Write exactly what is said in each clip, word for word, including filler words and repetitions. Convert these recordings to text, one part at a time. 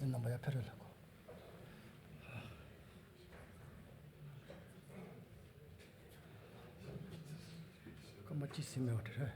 རྣམ་པ་ཡར་ཕེབས་རོགས་ལབ་གོ། སྐར་མ་གཅིག་ཟིན་མེད་པ་རེད།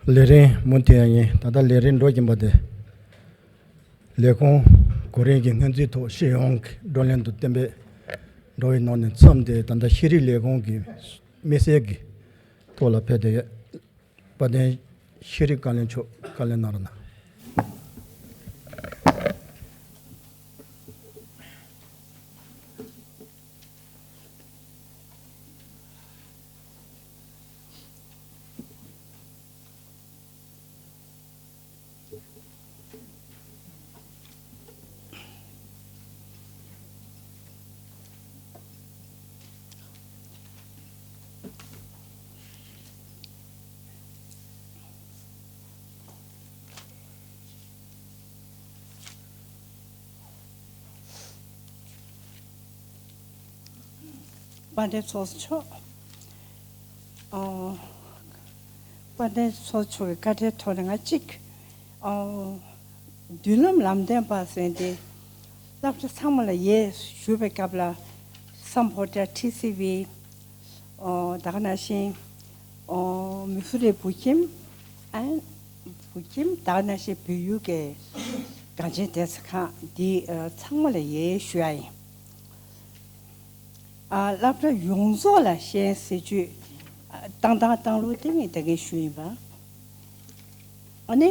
ལས་རིམ་མུ་མཐུད་ཡིན། ད་ལྟ་ལས་རིམ་འགྲོ་བཞིན་པ་དེ། ལས་ཁུངས་གོ་རིམ་གྱི་སྔོན་རྩིས་ཐོག་སྤྱི་ཡོངས་ཀྱི་བགྲོ་གླེང་དང་གཏན་འབེབས་འགྲོ་བའི་ནང་ནས་མཚམས་དེ་ད་ལྟ་ཤེས་རིག་ལས་ཁུངས་ཀྱི་དམིགས་བསལ་གྱི་ཐོག་ལ་ཕེབས་ཏེ་ཡོད། དཔལ་ལྡན་ཤེས་རིག་བཀའ་བློན་མཆོག་བཀའ་ལན་གནང་རོགས་གནང་། དཔལ་ལྡན་ཚོགས་གཙོ་མཆོག་ཨོ། དཔལ་ལྡན་ཚོགས་གཙོ་མཆོག་གི་བཀའ་ཁྲིའི་ཐོག་ནས་ང་གཅིག་ཨོ། མདུན་ལམ་ལམ་སྟོན་པ་ཟེར་ཏེ། སློབ་གྲྭ་ཚང་མ་ལ་ཡས་ཞུ་བའི་སྐབས་ལ། སམ་ཕོ་ཊ་ཊི་སི་ཝི། ཨོ། ད་ག་ནང་བཞིན། ཨོ། མི་སུ་རི་བུ་ཁྱིམ། ཨ། བུ་ཁྱིམ། ད་ག་ནང་བཞིན་བོད་ཡུལ་གྱི་གངས་ཅན་བདེ་རྩ་ཁང་འདི་ཨ། ཚང་མ་ལ་ཡས་ཞུ་ཡ་ཡིན། ཨ། སློབ་གྲྭ་ཡོངས་རྫོགས་ལ་ཤན་སྲིད་ཇུས་ཨ། བཏང་སྟངས་བཏང་ལུགས་དེ་ངས་ད་གིན་ཞུས་ཡིན་པ། ཨ་ནི།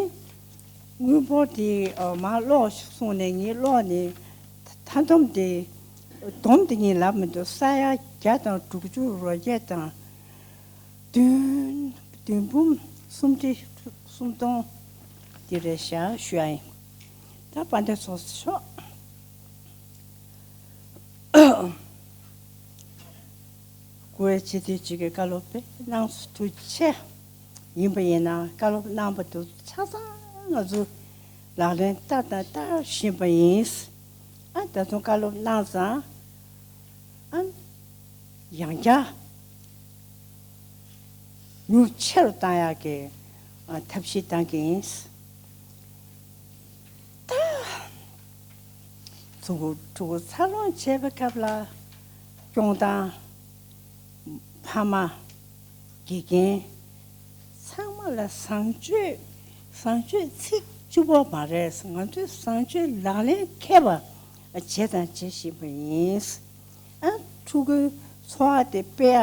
དངུལ་ཕོར་དེ་ཨ། མར་སློག་སོང་ནས་ངས་སློག་ནས་མཐའ་སྡོམ་དེ། སྡོམ་དེ་ངས་ལབ་མི་འདུག་ས་ཡ་བརྒྱ་དང་དྲུག་ཅུ་རེ་བརྒྱད་དང་། བདུན། བདུན་འབུམ་སུམ་ཁྲི་སུམ་སྟོང་དེ་རེད་ཤག་ཞུ་ཡ་ཡིན། ད་དཔལ་ལྡན་ཚོགས་གཙོ་མཆོག་གུས་པ་བྱེད་དུས་གཅིག་གི་བཀའ་སློབ་དཔེ་གནང་སོང་། ཐུགས་རྗེ་ཆེ། ཡིན་པ་ཡིན་ན་བཀའ་སློབ་གནང་པ་དེ་ཆ་ཚང་ང་ཚོ་ལག་ལེན་བསྟར་དང་བསྟར་བཞིན་པ་ཡིན། ཨ། ད་དུང་བཀའ་སློབ་གནང་ཙང་། ཨ། ཡང་བསྐྱར་མྱུར་ཆེ་རུ་བཏང་ཡག་གི་ཨ། ཐབས་ཤེས་གཏང་གི་ཡིན། ད་ཕྲུ་གུ་ཕྲུ་གུ་འཚར་ལོངས་བྱེད་པའི་སྐབས་ལ་སྐྱོང་སྟངས། ཕ་མ། དགེ་རྒན། ཚང་མ་ལ་བཟང་སྤྱོད། བཟང་སྤྱོད་ཚིག་གཅིག་པོ་མ་རེད། ང་ཚོས་བཟང་སྤྱོད་ལག་ལེན་འཁེལ་བ་བྱས་དང་བྱེད་བཞིན་པ་ཡིན། ཨ། ཕྲུ་གུའི་འཚོ་བ་དེ་སྤེལ་ཡ་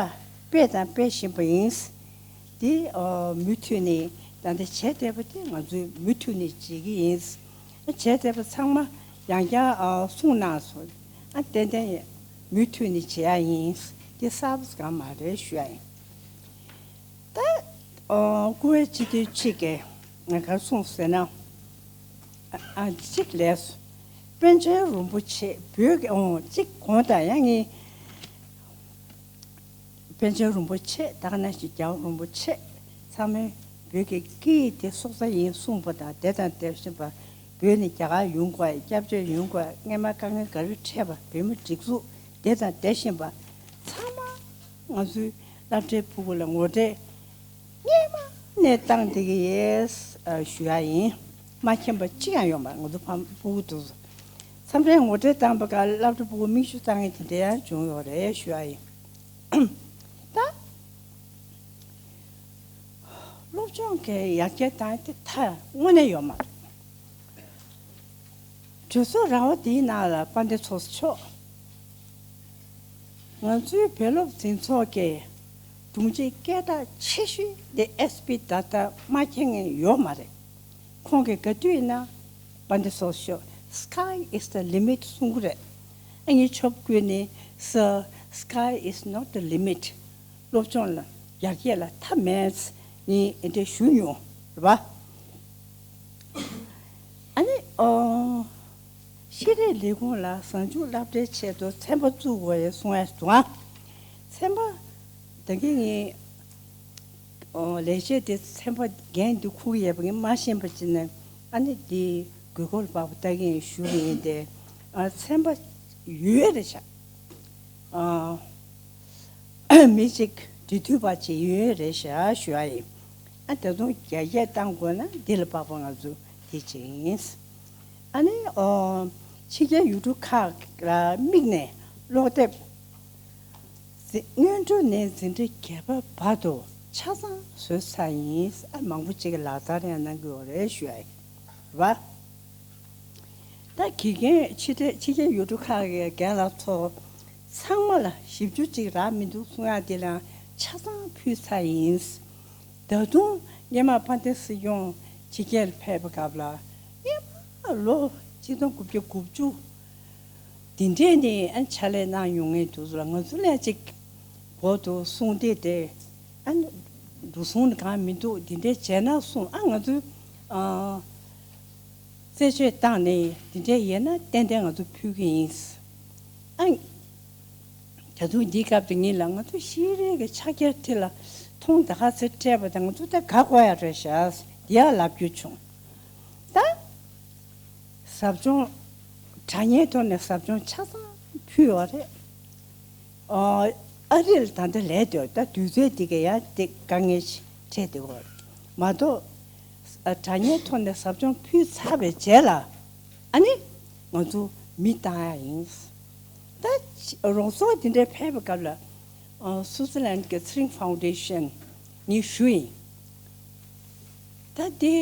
སྤེལ་དང་སྤེལ་བཞིན་པ་ཡིན། འདི་ཨོ། མུ་མཐུད་ནས་ད་ལྟ་བྱས་བསྡད་པ་དེ་ང་ཚོས་མུ་མཐུད་ནས་བྱེད་ཀྱི་ཡིན། བྱས་བསྡད་པ་ཚང་མ་ཡང་བསྐྱར་ཨོ། གསུངས་གནང་སོང་། ཨ། ཏན་ཏན་མུ་མཐུད་ནས་བྱེད་ཡ་ཡིན། འདི་གསར་པ་གང་མ་རེད་ཞུ་ཡ་ཡིན། ད་ཨོ། སྐུ་ངོ་སྤྱི་འཐུས་གཅིག་གིས་ང་ག་རེ་གསུངས་ཟེར་ན། ཨ། གཅིག་ལས་སོ། པཎ་ཆེན་རིན་པོ་ཆེ་བོད་ཀྱི་ཨོ། གཅིག་གོང་དང་ཡང་ངས། པཎ་ཆེན་རིན་པོ་ཆེ། ད་ག་ནང་བཞིན་རྒྱལ་བ་རིན་པོ་ཆེ་ཚང་མས་ བོད་ཀྱི་སྐད་ཡིག་དེ་སྲོག་རྩ་ཡིན་གསུངས་པ་དང་། དེ་དང་དེ་བཞིན་པ་བོད་ནས་རྒྱ་གར་ཡོང་དགོས་སྐྱབས་བཅོལ་ཡོང་དགོས་སྔས་མ་དཀའ་ངལ་ག་རེ་འཕྲད་པ་བོད་མི་སྒྲིག་འཛུགས་དེ་དང་དེ་བཞིན་པ་ཚང་མ་ང་ཚོའི་སློབ་གྲྭའི་ཕྲུ་གུ་ལ་ངོ་སྤྲོད་སྔས་མ་ནས་བཏང་བསྡད་ཀྱི་ཡོད་ཞུ་ཡ་ཡིན། མ་མཁྱེན་པ་གཅིག་ཀྱང་ཡོད་མ་རེད། ང་ཚོ་ཕ་ཕྲུ་གུ་དེ་ཚོ་མཚམས་རེ་ངོ་སྤྲོད་བཏང་པ་ག་སློབ་གྲྭ་ཕྲུ་གུ་མིག་ཆུ་བཏང་མཁན་དེ་འདྲ་ཡང་བྱུང་ཡོད་རེད་ཞུ་ཡ་ཡིན། ད་སློབ་སྦྱོང་གི་ཡར་རྒྱས་བཏང་ཡ་དེ་ད་དངོས་གནས་ཡོད་མ་རེད། གྲོས་ཚོགས་ར་བ་འདིའི་ནང་ལ་དཔལ་ལྡན་ཚོགས་གཙོ་མཆོག་ང་ཚོའི་བོད་སློབ་འཛིན་ཚོགས་ཀྱི་དྲུང་ཆེ་སྐད་གྲགས་ཆེ་ཤོས་དེ་ཨེས་པི་ད་ལྟ་མ་མཁྱེན་མཁན་ཡོད་མ་རེད། ཁོང་གིས་ག་དུས་ཡིན་ན་དཔལ་ལྡན་ཚོགས་གཙོ་མཆོག Sky is the limit གསུང་གི་རེད། ཨ་ངས་ཆོབ་བསྐུལ་ནས། Sir, sky is not the limit. སློབ་སྦྱོང་ལ་ཡར་རྒྱས་ལ་མཐའ་མེད། ངས་འདི་འདྲ་ཞུ་མྱོང་རེད་པ། ཨ་ནི་ཨོ། ཤེས་རིག་ལས་ཁུངས་ལ་གཟའ་མཇུག་སློབ་གྲྭའི་ཆེད་དུ་ཚན་པ་བཙུགས་དགོས་ཡ་གསུང་ཡ་འདུག་ཨ། ཚན་པ་ད་གིན་ངས་ཨོ་ལས་བྱེད་དེ་ཚན་པ་འགན་འདི་འཁུར་ཡས་པ་ངས་མ་ཤེས་པ་ཅི་ནས། ཨ་ནི་འདི་དགོས་མཁོ་ལ་དཔག་པ་ལྟ་གིན་ཞུ་གི་ཡིན་ཏེ། ཨ་ཚན་པ་ཡོད་རེད་ཤག་ཨ་མི་གཅིག་འབྲེལ་མཐུད་པ་ཅིག་ཡོད་རེད་ཤག་ཞུ་ཡ་ཡིན། ཨ་ད་དུང་རྒྱ་སྐྱེད་བཏང་དགོས་ན་འདི་ལ་དཔག་པ་ང་ཚོ་དེ་བྱེད་ཡིན། ཨ་ནི་ཨོ་ཕྱི་རྒྱལ་ཡུལ་གྲུ་ཁག་ལ་དམིགས་ནས་ཀློག་དེབ་འཛི་སྔོན་འགྲོ་ནས་འཛིན་གྲྭ་བརྒྱད་པ་བར་དུ་ཆ་ཚང་བཟོས་ཚར་ཡིན། ཨ་མང་པོ་ཅིག་གིས་ལག་བསྟར་ཡང་གནང་གི་ཡོད་རེད་ཞུ་ཡ་ཡིན་རེད་པ། ད་དགེ་རྒན་ཕྱི་དྲེ་ཕྱི་རྒྱལ་ཡུལ་གྲུ་ཁག་གི་རྒན་ལགས་ཚོ་ཚང་མ་ལ་ཞིབ་འཇུག་ཅིག་རག་མི་འདུག་གསུང་ཡ་དེ་ལའང་ཆ་ཚང་ཕུལ་ཚར་ཡིན། ད་དུང་སྔོན་མ་དཔལ་ལྡན་སྲིད་སྐྱོང་ཕྱི་རྒྱལ་ཕེབས་པའི་སྐབས་ལ་སྔོན་མ་ལོ་ཆིག་སྟོང་དགུ་བརྒྱ་དགུ་བཅུ་དེ་འདྲས་ནས་ཨ་ཕྱག་ལས་གནང་མྱོང་མཁན་དེ་ཚོ་ལ་ང་ཚོ་ལ་ཅིག་འོག་ཏུ་གསུང་དེ་དེ་ཨ་འདུག་གསུང་གང་མི་འདུག་དེ་འདྲས་བྱས་ན་གསུང་ཨ་ང་ཚོའི་ཨ་རྩད་གཅོད་བཏང་ནས་དེ་འདྲས་ཡིན་ན་ཏན་ཏན་ང་ཚོ་ཕུལ་གི་ཡིན། ཨ་ད་དུང་འདིའི་སྐབས་དེ་ཉིད་ལ་ང་ཚོ་ཤེས་རིག་གི་ཕྱག་འཁྱེར་དེ་ལ་མཐོང་ད་ག་ཚོད་སྤྲད་པ་དང་ང་ཚོ་ད་དགའ་དགོས་ཡ་རེད་ཤག་འདི་ཡང་ལབ་རྒྱུ་བྱུང་། ད་ཟབ་སྦྱོང་དྲ་བརྙན་ཐོག་ནས་ཟབ་སྦྱོང་ཆ་ཚང་ཕུལ་བ་རེད། ཨ་རི་ལ་ད་ལྟ་ལས་དེ་ད་དུས་ཚོད་དེ་ག་ཡ་དེ་དཀའ་ངལ་ཞིག་འཕྲད་དེ་གོ་མ་གཏོགས། དྲ་བརྙན་ཐོག་ནས་ཟབ་སྦྱོང་ཕུལ་ཚར་བའི་རྗེས་ལ་ཨ་ནི་ང་ཚོ་མི་བཏང་ཡ་ཡིན། ད་རོགས་ཚོགས་དེ་འདྲའི་ཕེབས་པའི་སྐབས་ལ་སུའུ་ཙི་ལན་གྱི་ཚེ་རིང་ཕའུན་ཌེ་ཤན་ངས་ཞུ་ཡིན། ད་དེ་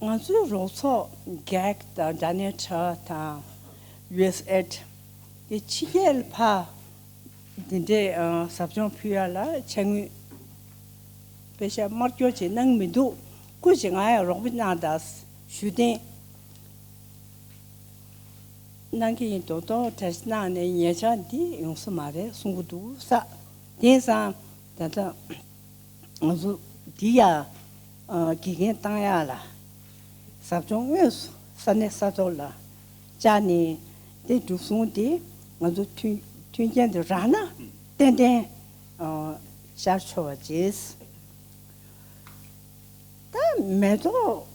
ང་ཚོའི་རོགས་ཚོགས་གྷེག་དང་ཌ་ནེལ་ཊྲ་དང་ཡུ་ཨེས་ཨེཌ་དེ་ཕྱི་རྒྱལ་ཕ་དེ་འདྲའི་ཟབ་སྦྱོང་ཕུལ་ཡ་ལ་ཕྱག་དངུལ་པེ་ཤ་དམར་སྐྱོར་ཅིག་གནང་མི་འདུག་སྐུ་མཁྱེན་ང་ཡང་རོགས་པ་གནང་དང་ཞུ་རྟེན་གནང་གི་ཡིན། དོ་དོ་གྲ་གནང་ནས་ཉེ་ཆར་འདི་ཡོང་ས་མ་རེད་གསུང་གི་འདུག་ས་དེང་སང་ད་ལྟ། ང་ཚོ་འདི་ཡ་དགེ་རྒན་བཏང་ཡག་ལ་ཟབ་སྦྱོང་དངོས་སུ་ས་གནས་ས་ཐོག་ལ་བཅར་ནས་དེ་འགྲོ་སོང་དེ་ང་ཚོ་མཐུན་མཐུན་རྐྱེན་དེ་རག་ན་ཏན་ཏན་ཤར་ཆོག་པ་བྱས། ད་མེ་ཏོག་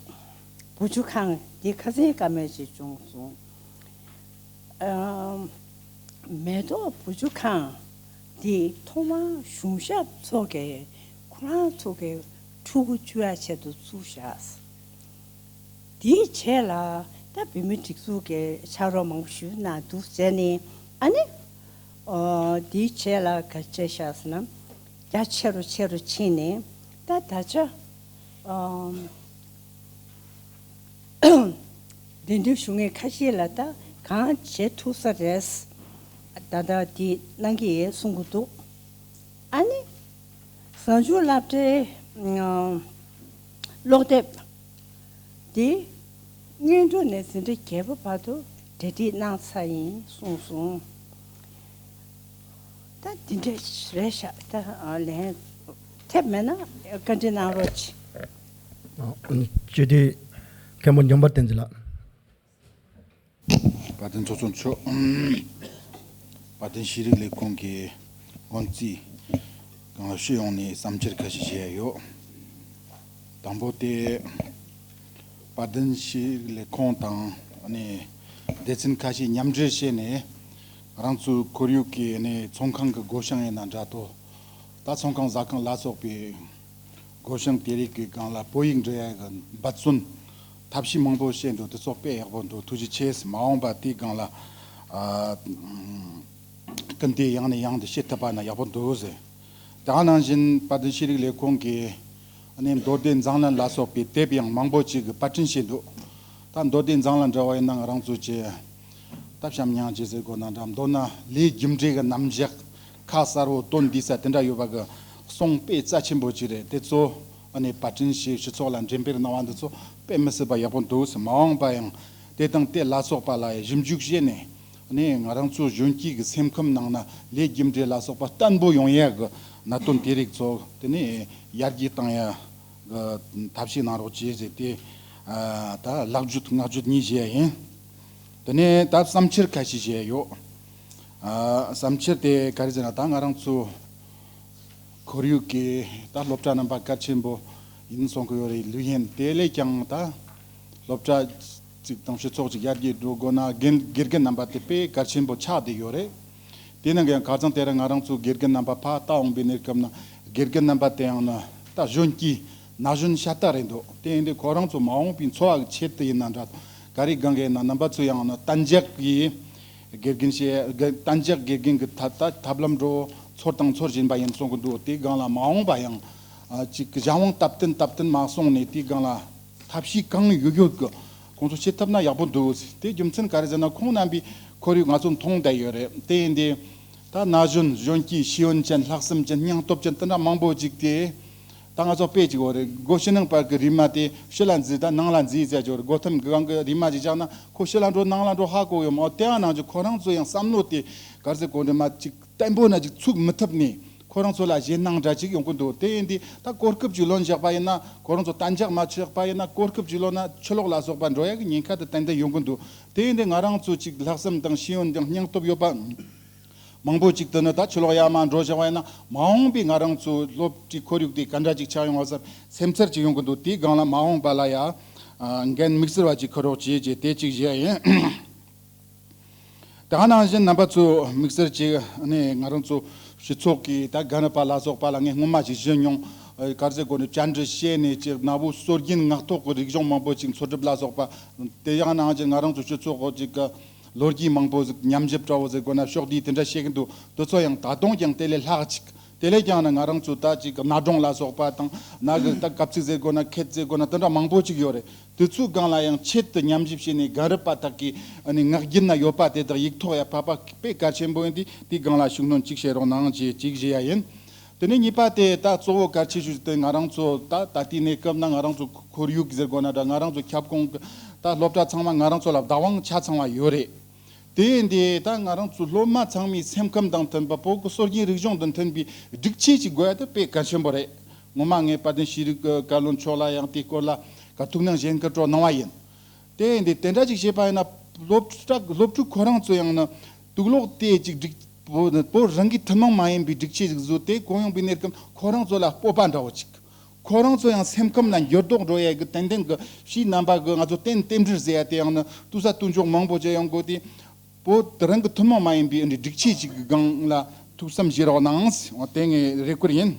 བུ་ཆུ་ཁང་འདི་ཁ་སང་ཀ་མེད་ཅིག་བྱུང་སོང་། ཨམ། མེ་ཏོག་བུ་ཆུ་ཁང་འདི་ཐོག་མར་གཞུང་ཞབས་ཚོ་གིས་ཁོ་རང་ཚོ་གི་ཕྲུ་གུ་བཅུ་ཡ་ཆེད་དུ་བཙུགས་བཞག་དེའི་རྗེས་ལ་ད་བོད་མི་སྒྲིག་འཛུགས་ཀྱི་ཕྱག་རོགས་མང་པོ་ཞུ་གནང་འདུག་བྱས་ནས་ཨ་ནི། ཨོ། དེའི་རྗེས་ལ་ག་རེ་བྱས་བཞག་ཟེར་ན། རྒྱ་ཆེ་རུ་ཆེ་རུ་ཕྱིན་ནས་ད་ད་ཆ། ཨམ། འགྲན་བསྡུར་ཞུ་མཁན་ཁ་ཤས་ལ་ད་གང་བྱེད་ཐུབ་ས་རེད། ད་ལྟ་འདི་གནང་གི་ཡོད་གསུང་གི་འདུག་ཨ་ནི་གཟའ་མཇུག་སློབ་གྲྭའི་ཀློག་དེབ་འདི་སྔོན་འགྲོ་ནས་འཛིན་གྲྭ་བརྒྱད་པ་བར་དུ་གྲ་སྒྲིག་གནང་ཚར་ཡིན་གསུངས་སོང་། ད་འདི་འདྲ་རེད་ཤག་ད་ལན་ཐེབས་མེད་ན་བཀའ་འདྲི་གནང་རོགས་གྱིས། ཨ། སྤྱི་འཐུས་མཁན་པོ་འཇམ་དཔལ་བསྟན་འཛིན་ལགས། དཔལ་ལྡན་ཚོགས་གཙོ་མཆོག་དཔལ་ལྡན་ཤེས་རིག་ལས་ཁུངས་ཀྱི་འོས་བསྡུ་གང་ལ་ཞུ་ཡོང་ནས་བསམ་འཆར་ཁ་ཤས་བཞེས་ཡ་ཡོད། དང་པོ་དེ། དཔལ་ལྡན་ཤེས་རིག་ལས་ཁུངས་དང་ནི་སྡེ་ཚན་ཁ་ཤས་མཉམ་འབྲེལ་བྱས་ནས་རང་ཚོའི་ཁོར་ཡུག་གི་ནི་ཚོང་ཁང་གི་བགོ་བཤའ་ཡིན་ན་འདྲ་ཏོ། ད་ཚོང་ཁང་ཟ་ཁང་ལ་སོགས་པའི་བགོ་བཤའ་དེ་རིགས་ཀྱི་སྒང་ལ་བོད་ཡིག་འབྲི་ཡ་གི་འབད་བརྩོན་ཐབས་ཤེས་མང་པོ་བྱས་འདུག་དེ་ཚོ་དཔེ་ཡག་པོ་འདུག་ཐུགས་རྗེ་ཆེ། མ་འོངས་པ་དེའི་སྒང་ལ་ཨ་སྐུལ་འདེད་ཡང་ནས་ཡང་དུ་བྱེད་ཐུབ་པ་ན་ཡག་པོ་འདུག་ཟེར། དེ་ནང་བཞིན་དཔལ་ལྡན་ཤེས་རིག་ལས་ཁུངས་ཀྱི་ནི་མདོ་སྡེ་མཛངས་བླུན་ལ་སོགས་པའི་དེབ་ཡང་མང་པོ་ཅིག་གི་པར་སྐྲུན་བྱས་འདུག་ད་མདོ་སྡེ་མཛངས་བླུན་འདྲ་བ་ཡིན་ན་ང་རང་ཚོ་ཀྱི་ད་བྱམས་སྙིང་རྗེ་ཟེར་དགོས་ན་འདྲ། མདོར་ན་ལས་རྒྱུ་འབྲས་ཀྱི་རྣམ་གཞག་ཁ་གསལ་བོ་དོན་འདུས་ས་དེ་འདྲ་ཡོད་པ་གི་གསུང་དཔེ་རྩ་ཆེན་པོ་ཅིག་རེད། དེ་ཚོ་ཨ་ནི་པར་སྐྲུན་བྱས་སྤྱི་ཚོགས་ལ་འགྲེམས་སྤེལ་གནང་བ་འདི་ཚོ་དཔེ་མི་སྲིད་པ་ཡག་པོ་འདུག་མ་འོངས་པ་ཡང་དེ་དང་དེ་ལ་སོགས་པ་ལ་ཞིབ་འཇུག་བྱས་ནས་ནི་ང་རང་ཚོ་གཞོན་སྐྱེས་ཀྱི་སེམས་ཁམས་ནང་ན་ལས་རྒྱུ་འབྲས་ལ་སོགས་པ་བརྟན་པོ་ཡོང་ཡ་གི་གནད་དོན་དེ་རིགས་ཚོ་དེ་ནི་ཡར་རྒྱས་བཏང་ཡ་གི་ཐབས་ཤེས་གནང་རོགས་བྱེད་ཟེར་ཏེ། ཨ་ད་ལག་བརྗོད་བསྔགས་བརྗོད་གཉིས་བྱས་ཡིན། དེ་ནས་ད་བསམ་འཆར་ཁ་ཤས་བྱས་ཡོད། ཨ་བསམ་འཆར་དེ་ག་རེ་ཟེར་ན་ད་ང་རང་ཚོ་ཁོར་ཡུག་གི་ད་སློབ་གྲྭ་རྣམ་པ་གལ་ཆེན་པོ་ཡིན་གསུང་གི་ཡོད་རེད། ལུས་ཡིན་དེ་ལས་ཀྱང་ད་སློབ་གྲྭ་ཅིག་དང་སྤྱི་ཚོགས་ཅིག་ཡར་རྒྱས་འགྲོ་དགོས་ན་དགེ་དགེ་རྒན་རྣམ་པ་དེ་དཔེ་གལ་ཆེན་པོ་ཆགས་བསྡད་ཡོད་རེད། དེ་ནང་གི་ཡང་ཁ་སང་དེ་རིང་ང་རང་ཚོ་དགེ་རྒན་རྣམ་པ་ཕར་ལྟ་འོང་པའི་གནས་སྐབས་ན་དགེ་རྒན་རྣམ་པ་དེ་ཡང་ན་ད་གཞོན་སྐྱེས་ན་གཞོན་ཤ་སྟག་རེད་འདུག་དེ་ཡིན་དུས་ཁོ་རང་ཚོ་མ་འོངས་པའི་འཚོ་བ་གི་ཆེད་དུ་ཡིན་ན་འདྲ། ག་རེ་གང་གི་ཡིན་ན་རྣམ་པ་ཚོ་ཡང་ན་གཏན་འཇགས་ཀྱི་དགེ་རྒན་བྱས་གཏན་འཇགས་དགེ་རྒན་གྱི་ཐད་ད་ཐབས་ལམ་འགྲོ་ཚོར་དང་ཚོར་བཞིན་པ་ཡིན་གསུང་གི་འདུག་དེའི་སྒང་ལ་མ་འོངས་པ་ཡང་ཨ་ཅིག་གཞན་དབང་སྟབས་བསྟུན་སྟབས་བསྟུན་མ་སོང་ནས་དེའི་སྒང་ལ་ཐབས་ཤེས་གང་ཡོད་ཡོད་ཀྱི་ཁོང་ཚོ་བྱེད་ཐུབ་ན་ཡག་པོ་འདུག་དེ་རྒྱུ་མཚན་ག་རེ་ཟེར་ན་ཁོང་རྣམ་པའི་ཁོར་ཡུག་ང་ཚོ་མཐོང་བསྡད་ཡོད་རེད། དེ་ཡིན་དུས་ད་ན་གཞོན་གཞོན་སྐྱེས་ཤེས་ཡོན་ཅན་ལྷག་བསམ་ཅན་སྙིང་སྟོབས་ཅན་དེ་འདྲ་མང་པོ་ཅིག་དེ་ད་ང་ཚོ་དཔེ་ཅིག་ཡོད་རེད། སྒོ་ཕྱི་ནང་བར་གྱི་རིལ་མ་དེ་ཕྱི་ལ་འཛུལ་ད་ནང་ལ་འཛུལ་ཟེར་གྱི་ཡོད་རེད། སྒོ་ཐེམ་གི་སྒང་གི་རིལ་མ་ཅིག་བཞག་ན་ཁོ་ཕྱི་ལ་འགྲོ་ནང་ལ་འགྲོ་ཧ་གོ་ཡོད་མ་རེད། དེ་ཡང་ནང་གི་ཁོ་རང་ཚོ་ཡང་བསམ་བློ་དེ་ག་རེ་ཟེར་གོ་འདྲ་མ་ཅིག་བརྟན་པོ་ན་ཅིག་ཚུགས་མི་ཐུབ་ནས་ཁོ་རང་ཚོ་ལ་ཞེད་སྣང་འདྲ་ཅིག་ཡོང་གི་འདུག་དེ་ཡིན་དུས་ད་གོ་སྐབས་ཅིག་ལོན་བཞག་པ་ཡིན་ན་ཁོ་རང་ཚོ་གཏན་འཇགས་མ་ཆགས་པ་ཡིན་ན་གོ་སྐབས་ཅིག་ལོན་ན་ཕྱི་ལོགས་ལ་སོགས་པ་འགྲོ་ཡ་གི་ཉེན་ཁ་དེ་ཏན་ཏན་ཡོང་གི་འདུག་དེ་ཡིན་དུས་ང་རང་ཚོ་ཅིག་ལྷག་བསམ་དང་ཤེས་ཡོན་དང་སྙིང་སྟོབས་ཡོད་པ་མང་པོ་ཅིག་དེ་ནི་ད་ཕྱི་ལོགས་ཡར་མར་འགྲོ་བཞག་པ་ཡིན་ན་མ་འོངས་པའི་ང་རང་ཚོ་སློབ་གྲྭའི་ཁོར་ཡུག་དེ་ག་འདྲ་ཅིག་ཆགས་ཡོང་བ་བསམ་སེམས་འཚར་ཅིག་ཡོང་གི་འདུག་དེའི་སྒང་ལ་མ་འོངས་པ་ལ་ཡ་འགན་དམིགས་བསལ་བ་ཅིག་འཁུར་རོགས་བྱེད་ཅེས་དེ་ཅིག་བཞེས་ཡིན། དེ་ག་ནང་བཞིན་རྣམ་པ་ཚོ་དམིགས་བསལ་གྱིས་ནི་ང་རང་ཚོ་སྤྱི་ཚོགས་ཀྱི་ད་རྒན་རབས་པ་ལ་སོགས་པ་ལ་ངས་སྔོན་མ་ཞིག་ཞུས་མྱོང་། ཨ་ག་རེ་ཟེར་དགོས་ནི་བཅར་འདྲི་བྱས་ནས་ཅིག་གནའ་བོའི་སྲོལ་རྒྱུན་ངག་ཐོག་གི་རིག་གཞུང་མང་པོ་ཅིག་འཚོལ་སྒྲུབ་ལ་སོགས་པ། དེ་ཡང་ནང་བཞིན་ང་རང་ཚོ་སྤྱི་ཚོགས་ཀྱི་ཅིག་གི་ལོ་རྒྱུས་མང་པོ་ཟིག་ཉམས་ཞིབ་འདྲ་བོ་ཟེར་དགོས་ན་ཕྱོགས་བསྡུས་དེ་འདྲ་བྱེད་ཀྱི་འདུག་དེ་ཚོ་ཡང་ད་དུང་ཀྱང་དེ་ལས་ལྷག་ཅིག་དེ་ལས་ཀྱང་ནི་ང་རང་ཚོ་ད་ཅིག་གནའ་སྒྲུང་ལ་སོགས་པ་དང་ནང་གི་ད་གབ་ཚིག་ཟེར་དགོས་ན་ཁྱད་ཟེར་དགོས་ན་དེ་འདྲ་མང་པོ་ཅིག་ཡོད་རེད། དེ་ཚོའི་སྒང་ལ་ཡང་ཆེད་དུ་ཉམས་ཞིབ་བྱས་ནས་རྒན་རབས་པ་དག་གིས་ཨ་ནི་ངག་རྒྱུན་ན་ཡོད་པ་དེ་དག་ཡིག་ཐོག་ཡ་ཕབ་པ་དཔེ་གལ་ཆེན་པོ་ཡིན་དུས་དེའི་སྒང་ལ་ཤུགས་སྣོན་ཅིག་བྱེད་རོགས་གནང་ཅེས་ཅིག་ཞུ་ཡ་ཡིན། དེ་ནས་གཉིས་པ་དེ་ད་གཙོ་བོ་གལ་ཆེ་ཤོས་དེ་ང་རང་ཚོ་ད་ད་ལྟའི་གནས་སྐབས་ན་ང་རང་ཚོ་ཁོར་ཡུག་ཟེར་དགོས་ན་འདྲ་ང་རང་ཚོ་ཁྱབ་ཁོངས་ཀྱི་ད་སློབ་གྲྭ་ཚང་མ་ང་རང་ཚོ་ལ་བདག་དབང་ཆ་ཚང་བ་ཡོད་རེད། དེ་ཡིན་དུས་ད་ང་རང་ཚོ་སློབ་མ་ཚང་མའི་སེམས་ཁམས་དང་མཐུན་པ་བོད་ཀྱི་སྲོལ་རྒྱུན་རིག་གཞུང་དང་མཐུན་པའི་སྒྲིག་ཆས་ཅིག་དགོས་ཡ་དེ་དཔེ་གལ་ཆེན་པོ་རེད། ངོ་མ་ངས་དཔལ་ལྡན་ཤེས་རིག་བཀའ་བློན་མཆོག་ལ་ཡང་དེའི་སྐོར་ལ་ག་ཐུགས་སྣང་བཞེས་མཁན་སྤྲོ་གནང་བ་ཡིན། དེ་ཡིན་དུས་དེ་འདྲ་ཅིག་བྱས་པ་ཡིན་ན་སློབ་གྲྭ་སློབ་ཕྲུག་ཁོ་རང་ཚོ་ཡང་ན་དུག་ལོག་དེ་ཅིག་སྒྲིག་བོད་བོད་རང་གི་ཐུན་མོང་མ་ཡིན་པའི་སྒྲིག་ཆས་ཅིག་བཟོས་ཏེ་གོ་ཡོང་པའི་གནས་སྐབས་ཁོ་རང་ཚོ་ལ་སྤོབས་པ་འདྲ་བོ་ཅིག་ཁོ་རང་ཚོ་ཡང་སེམས་ཁམས་ལ་འགྱུར་ལྡོག་འགྲོ་ཡ་གི་ཏན་ཏན་གི་ཕྱིའི་རྣམ་པ་གི་ང་ཚོ་རྟེན་རྟེན་འབྲེལ་ཟེར་ཡ་དེ་ཡང་ན་ལྟོས་ས་ལྟོས་འཇོག་མང་པོ་བྱས་ཡོང་དགོས་ཏེ། བོད་རང་གི་ཐུན་མོང་མ་ཡིན་པའི་འདི་སྒྲིག་ཆས་ཅིག་གི་སྒང་ལ་ཐུགས་བསམ་བཞེས་རོགས་གནང་། དེ་ངའི་རེ་སྐུལ་ཡིན།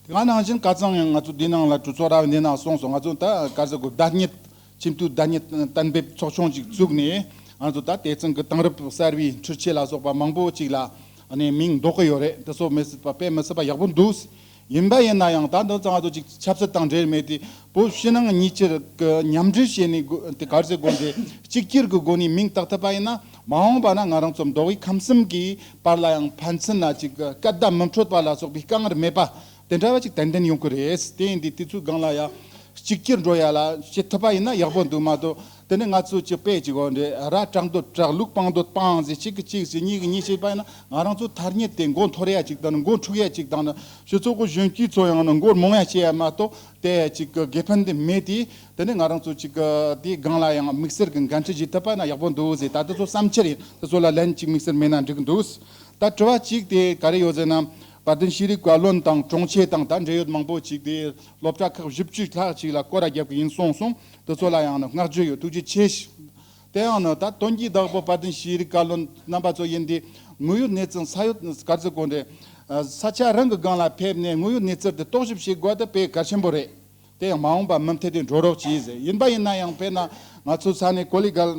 དེ་ག་ནང་བཞིན་ཁ་སང་ཡང་ང་ཚོ་འདི་ནང་ལ་གྲོས་ཚོགས་ར་བ་འདི་ནང་སོང་སོང་ང་ཚོ་ད་ག་ཟེར་དགོས་བདག་ཉིད་ཁྱིམ་དུ་བདག་ཉིད་གཏན་འབེབས་ཚོགས་ཆུང་ཅིག་བཙུགས་ནས་ང་ཚོ་ད་དེ་ཚང་གི་དེང་རབས་གསར་བའི་འཕྲུལ་ཆས་ལ་སོགས་པ་མང་པོ་ཅིག་ལ་ནས་མིང་འདོགས་ཀྱི་ཡོད་རེད། དེ་ཚོ་མི་སྲིད་པ་དཔེ་མི་སྲིད་པ་ཡག་པོ་འདུག་ཡིན་པ་ཡིན་ན་ཡང་ད་འདི་ཚང་ང་ཚོ་ཅིག་ཆབ་སྲིད་དང་འབྲེལ་མེད་དེ་བོད་ཕྱི་ནང་གཉིས་ཆར་གི་མཉམ་འབྲེལ་བྱས་ནས་དགོ་དེ་ག་རེ་ཟེར་དགོས་འདི་གཅིག་གྱུར་གྱི་སྒོ་ནས་མིང་བཏགས་ཐུབ་པ་ཡིན་ན་མ་འོངས་པ་ན་ང་རང་ཚོ་མདོ་དབུས་ཁམས་གསུམ་གྱི་བར་ལ་ཡང་ཕན་ཚུན་ལ་ཅིག་སྐད་བརྡ་མི་འཕྲོད་པ་ལ་སོགས་པའི་དཀའ་ངལ་མེད་པ་དེ་འདྲ་བ་ཅིག་ཏན་ཏན་ཡོང་གི་རེད། དེ་ཡིན་དུས་དེ་ཚོའི་སྒང་ལ་ཡང་གཅིག་གྱུར་འགྲོ་ཡ་ལ་བྱེད་ཐུབ་པ་ཡིན་ན་ཡག་པོ་འདུག་མ་གཏོགས། དེ་ནས་ང་ཚོ་ཅིག་དཔེ་ཅིག་འོ་འདྲེ་ར་དྲག་འདོད་དྲག་ལུག་སྤང་འདོད་སྤང་ཟེར་གཅིག་གིས་གཅིག་ཟེར་གཉིས་ཀྱིས་གཉིས་བྱས་པ་ཡིན་ན་ང་རང་ཚོ་ཐ་སྙད་དེ་མགོ་འཐོར་ཡ་གཅིག་དང་ནི་མགོ་འཁྲུག་ཡ་གཅིག་དང་ནི་སྤྱི་ཚོགས་ཀྱི་གཞོན་སྐྱེས་ཚོ་ཡང་ནི་མགོ་རྨོངས་ཡ་བྱེད་ཡ་མ་གཏོགས་དེ་ཅིག་གི་དགེ་ཕན་དེ་མེད་དེ། དེ་ནས་ང་རང་ཚོ་ཅིག་གི་དེའི་སྒང་ལ་ཡང་དམིགས་བསལ་གྱི་འགན་འཁྲི་བཞེས་ཐུབ་པ་ན་ཡག་པོ་འདུག་ཟེར། ད་དེ་ཚོ་བསམ་འཆར་ཡིན། དེ་ཚོ་ལ་ལན་ཅིག་དམིགས་བསལ་མེད་ན་འགྲིག་གི་འདུག་ད་དྲི་བ་གཅིག་དེ་ག་རེ་ཡོད་ཟེར་ན། དཔལ་ལྡན་ཤེས་རིག་བཀའ་བློན་དང་དྲུང་ཆེ་དང་ད་འབྲེལ་ཡོད་མང་པོ་ཅིག་དེ་སློབ་གྲྭ་ཁག་བཞི་བཅུ་ལྷག་ཅིག་ལ་སྐོར་ར་རྒྱབ་ཀྱི་ཡིན་གསུངས་སོང་། དེ་ཚོ་ལ་ཡང་ན་བསྔགས་བརྗོད་ཡོད། ཐུགས་རྗེ་ཆེ་ཞུ། དེ་ཡང་ན་ད་དོན་གྱི་བདག་པོ་དཔལ་ལྡན་ཤེས་རིག་བཀའ་བློན་རྣམ་པ་ཚོ་ཡིན་དེ། དངོས་ཡོད་གནས་ཚུལ་ས་ཡོད་ག་ཚོད་གོ་འདྲེ། ས་ཆ་རང་གི་སྒང་ལ་ཕེབས་ནས་དངོས་ཡོད་གནས་ཚུལ་དེ་རྟོག་ཞིབ་བྱེད་དགོས་དེ་དཔེ་གལ་ཆེན་པོ་རེད། དེ་ཡང་མ་འོངས་པ་མུ་མཐུད་དེ་འགྲོ་རོགས་གྱིས་ཟེར། ཡིན་པ་ཡིན་ན་ཡང་དཔེར་ན་ང་ཚོ་ས་གནས་ཀོ་ལི་གལ་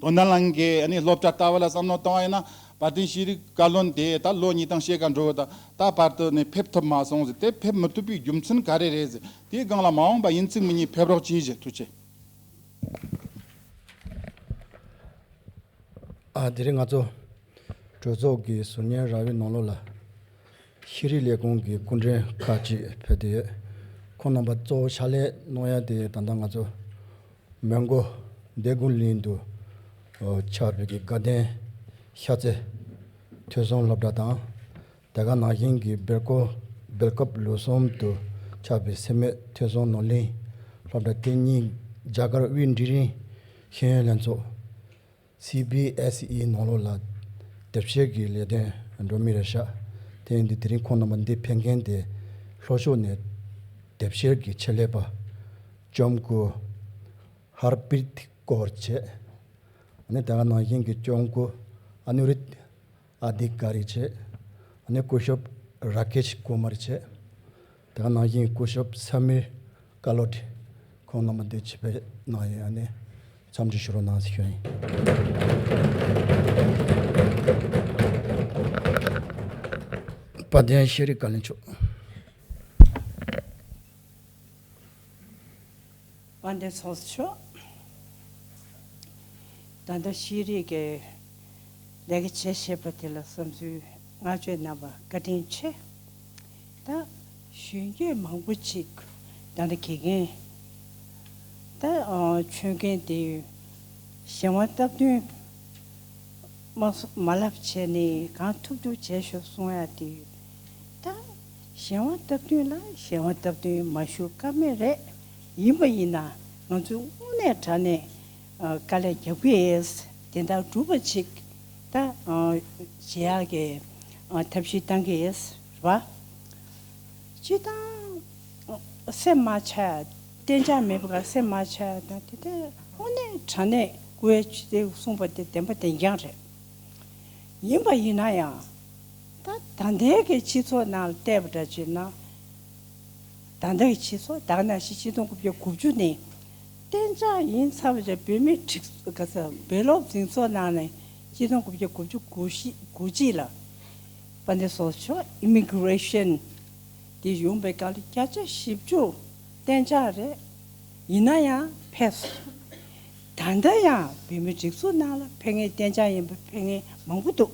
དོན་ལྡན་གླིང་གི་ཨ་ནི་སློབ་གྲྭ་ལྟ་བུ་ལ་བསམ་བློ་བཏང་བ་ཡིན་ན། དཔལ་ལྡན་ཤེས་རིག་བཀའ་བློན་དེ་ད་ལོ་གཉིས་དང་ཕྱེད་ཀ་འགྲོ་བ་དང་ད་བར་དུ་ནས་ཕེབས་ཐུབ་མ་སོང་ཟེར། དེ་ཕེབས་མི་ཐུབ་པའི་རྒྱུ་མཚན་ག་རེ་རེད་ཟེར། དེའི་སྒང་ལ་མ་འོངས་པ་ཡིན་ཚིག་མི་ཉིད་ཕེབས་རོགས་གྱིས་ཟེར། ཐུགས་རྗེ་ཆེ། ཨ་དེ་རིང་ང་ཚོ་གྲོས་ཚོགས་ཀྱི་ཟུར་ཉན་ར་བའི་ནང་ལོགས་ལ་ཤེས་རིག་ལས་ཁུངས་ཀྱི་སྐུ་མགྲོན་ཁག་ཅིག་ཕེབས་བསྡད་ཡོད། ཁོང་རྣམ་པ་གཙོ་བོ་ཕྱག་ལས་གནང་ཡ་དེ་ད་ལྟ་ང་ཚོ་མོན་གྷོ་འདོད་རྒུ་གླིང་དུ་ཆགས་པའི་གི་དགའ་ལྡན་ཤར་རྩེ་ཐོས་བསམ་སློབ་གྲྭ་དང་། དེ་ག་ནང་བཞིན་གྱི་སྦེལ་ཀོབ་སྦེལ་ཀོབ་ལུགས་གསུམ་དུ་ཆགས་པའི་སེར་སྨད་ཐོས་བསམ་ནོར་གླིང་སློབ་གྲྭ། དེ་གཉིས་རྒྱ་གར་དབུས་འབྲིང་རིམ་ཤེས་ཡོན་ལྷན་ཚོགས་སི་བི་ཨེས་ཨི་ནང་ལོགས་ལ་དེབ་སྐྱེལ་གྱི་ལས་དོན་འགྲོ་མི་རེད་ཤག་དེ་ཡིན་དུས་དེ་རིང་ཁོང་རྣམ་པ་འདི་ཕེབས་མཁན་དེ་ལྷོ་ཕྱོགས་ནས་དེབ་སྐྱེལ་གྱི་ཆེད་ལས་པ་ལྕམ་སྐུ་ཧར་པིར་ཀོར་བྱས། ཨ་ནི་དེ་ག་ནང་བཞིན་གྱི་ལྕམ་སྐུ་ཨ་ནུ་རིད་ཨ་དྷི་ཀ་རི་བྱས། ཨ་ནི་སྐུ་ཞབས་ར་ཀེཤ་ཀུ་མར་བྱས། དེ་ག་ནང་བཞིན་སྐུ་ཞབས་ས་མིར་ཀ་ལོ་ཏི། ཁོང་རྣམ་པ་འདི་ཆེད་ཕེབས་གནང་ཡོད། ཨ་ནི་འཚམས་འདྲི་ཞུ་རོགས་གནང་ཟེར་ཞུ་ཡིན། དཔལ་ལྡན་ཤེས་རིག་བཀའ་བློན་མཆོག་དཔལ་ལྡན་ཚོགས་གཙོ་མཆོག་ད་ལྟ་ཤེས་རིག་གི་ལས་ཀ་བྱེད་བཞིན་པ་དེ་ལ་བསམ་ཚུལ་བསྔགས་བརྗོད་གནང་བ་བཀའ་དྲིན་ཆེ། ད་གཞོན་སྐྱེས་མང་པོ་ཅིག་ད་ལྟ་དགེ་རྒན་ད་ཨ་ཆོས་མཁན་དེ་གཞན་དབང་སྟབས་བསྟུན་མ་སོ་མ་ལབ་བྱས་ནས་གང་ཐུབ་ཐུབ་བྱས་ཤོག་གསུང་ཡ་དེ། ད་གཞན་དབང་སྟབས་བསྟུན་ལ་གཞན་དབང་སྟབས་བསྟུན་མ་ཞུ་ཀ་མེད་རེད། ཡིན་པ་ཡིན་ན་ང་ཚོས་དངོས་གནས་དྲང་གནས་ཨ་དཀའ་ལས་རྒྱབ་ཀྱི་ཡིན། དེ་འདྲ་སྒྲུབ་པ་ཅིག་ད་ཨ་བྱེད་ཡག་གི་ཨ་ཐབས་ཤེས་གཏང་གི་ཡིན་རེད་པ། སྤྱིར་བཏང་སེམས་མ་ཆགས་ཡ། གཏན་འཇགས་མེད་པ་ག་སེམས་མ་ཆགས་ཡ་དང་དེ་ལྟར་དངོས་གནས་དྲང་གནས་སྐུ་ངལ་ཆེ་དེ་གསུངས་པ་དེ་བདེན་པ་བདེན་རྐྱང་རེད། ཡིན་པ་ཡིན་ན་ཡང་ད་ད་ལྟའི་གི་སྤྱི་ཚོགས་ནང་ལ་བལྟས་པ་འདྲ་བྱས་ན། ད་ལྟ་གི་སྤྱི་ཚོགས་ད་ག་ནང་བཞིན་ཆིག་སྟོང་དགུ་བརྒྱ་དགུ་བཅུ་ནས་གཏན་འཇགས་ཡིན་ཚར་བ་བྱས་བོད་མི་སྒྲིག་ག་ས་བོད་སློབ་འཛིན་ཚོགས་ནང་ནས་ཆིག་སྟོང་དགུ་བརྒྱ་དགུ་བཅུ་གོ་གཅིག་ལ་དཔལ་ལྡན་ཚོགས་གཙོ་མཆོག་ཨི་མི་གྷི་རེ་ཤན་དེ་ཡོང་པའི་སྐབས་ལ་བརྒྱ་ཆ་བཞི་བཅུ་གཏན་འཇགས་རེད། ཡིན་ན་ཡང་ཕེབས་སོང་། ད་ལྟ་ཡང་བོད་མི་སྒྲིག་འཛུགས་ནང་ལ་ཕེབས་མཁན་གཏན་འཇགས་ཡིན་པ་ཕེབས་མཁན་མང་པོ་འདུག་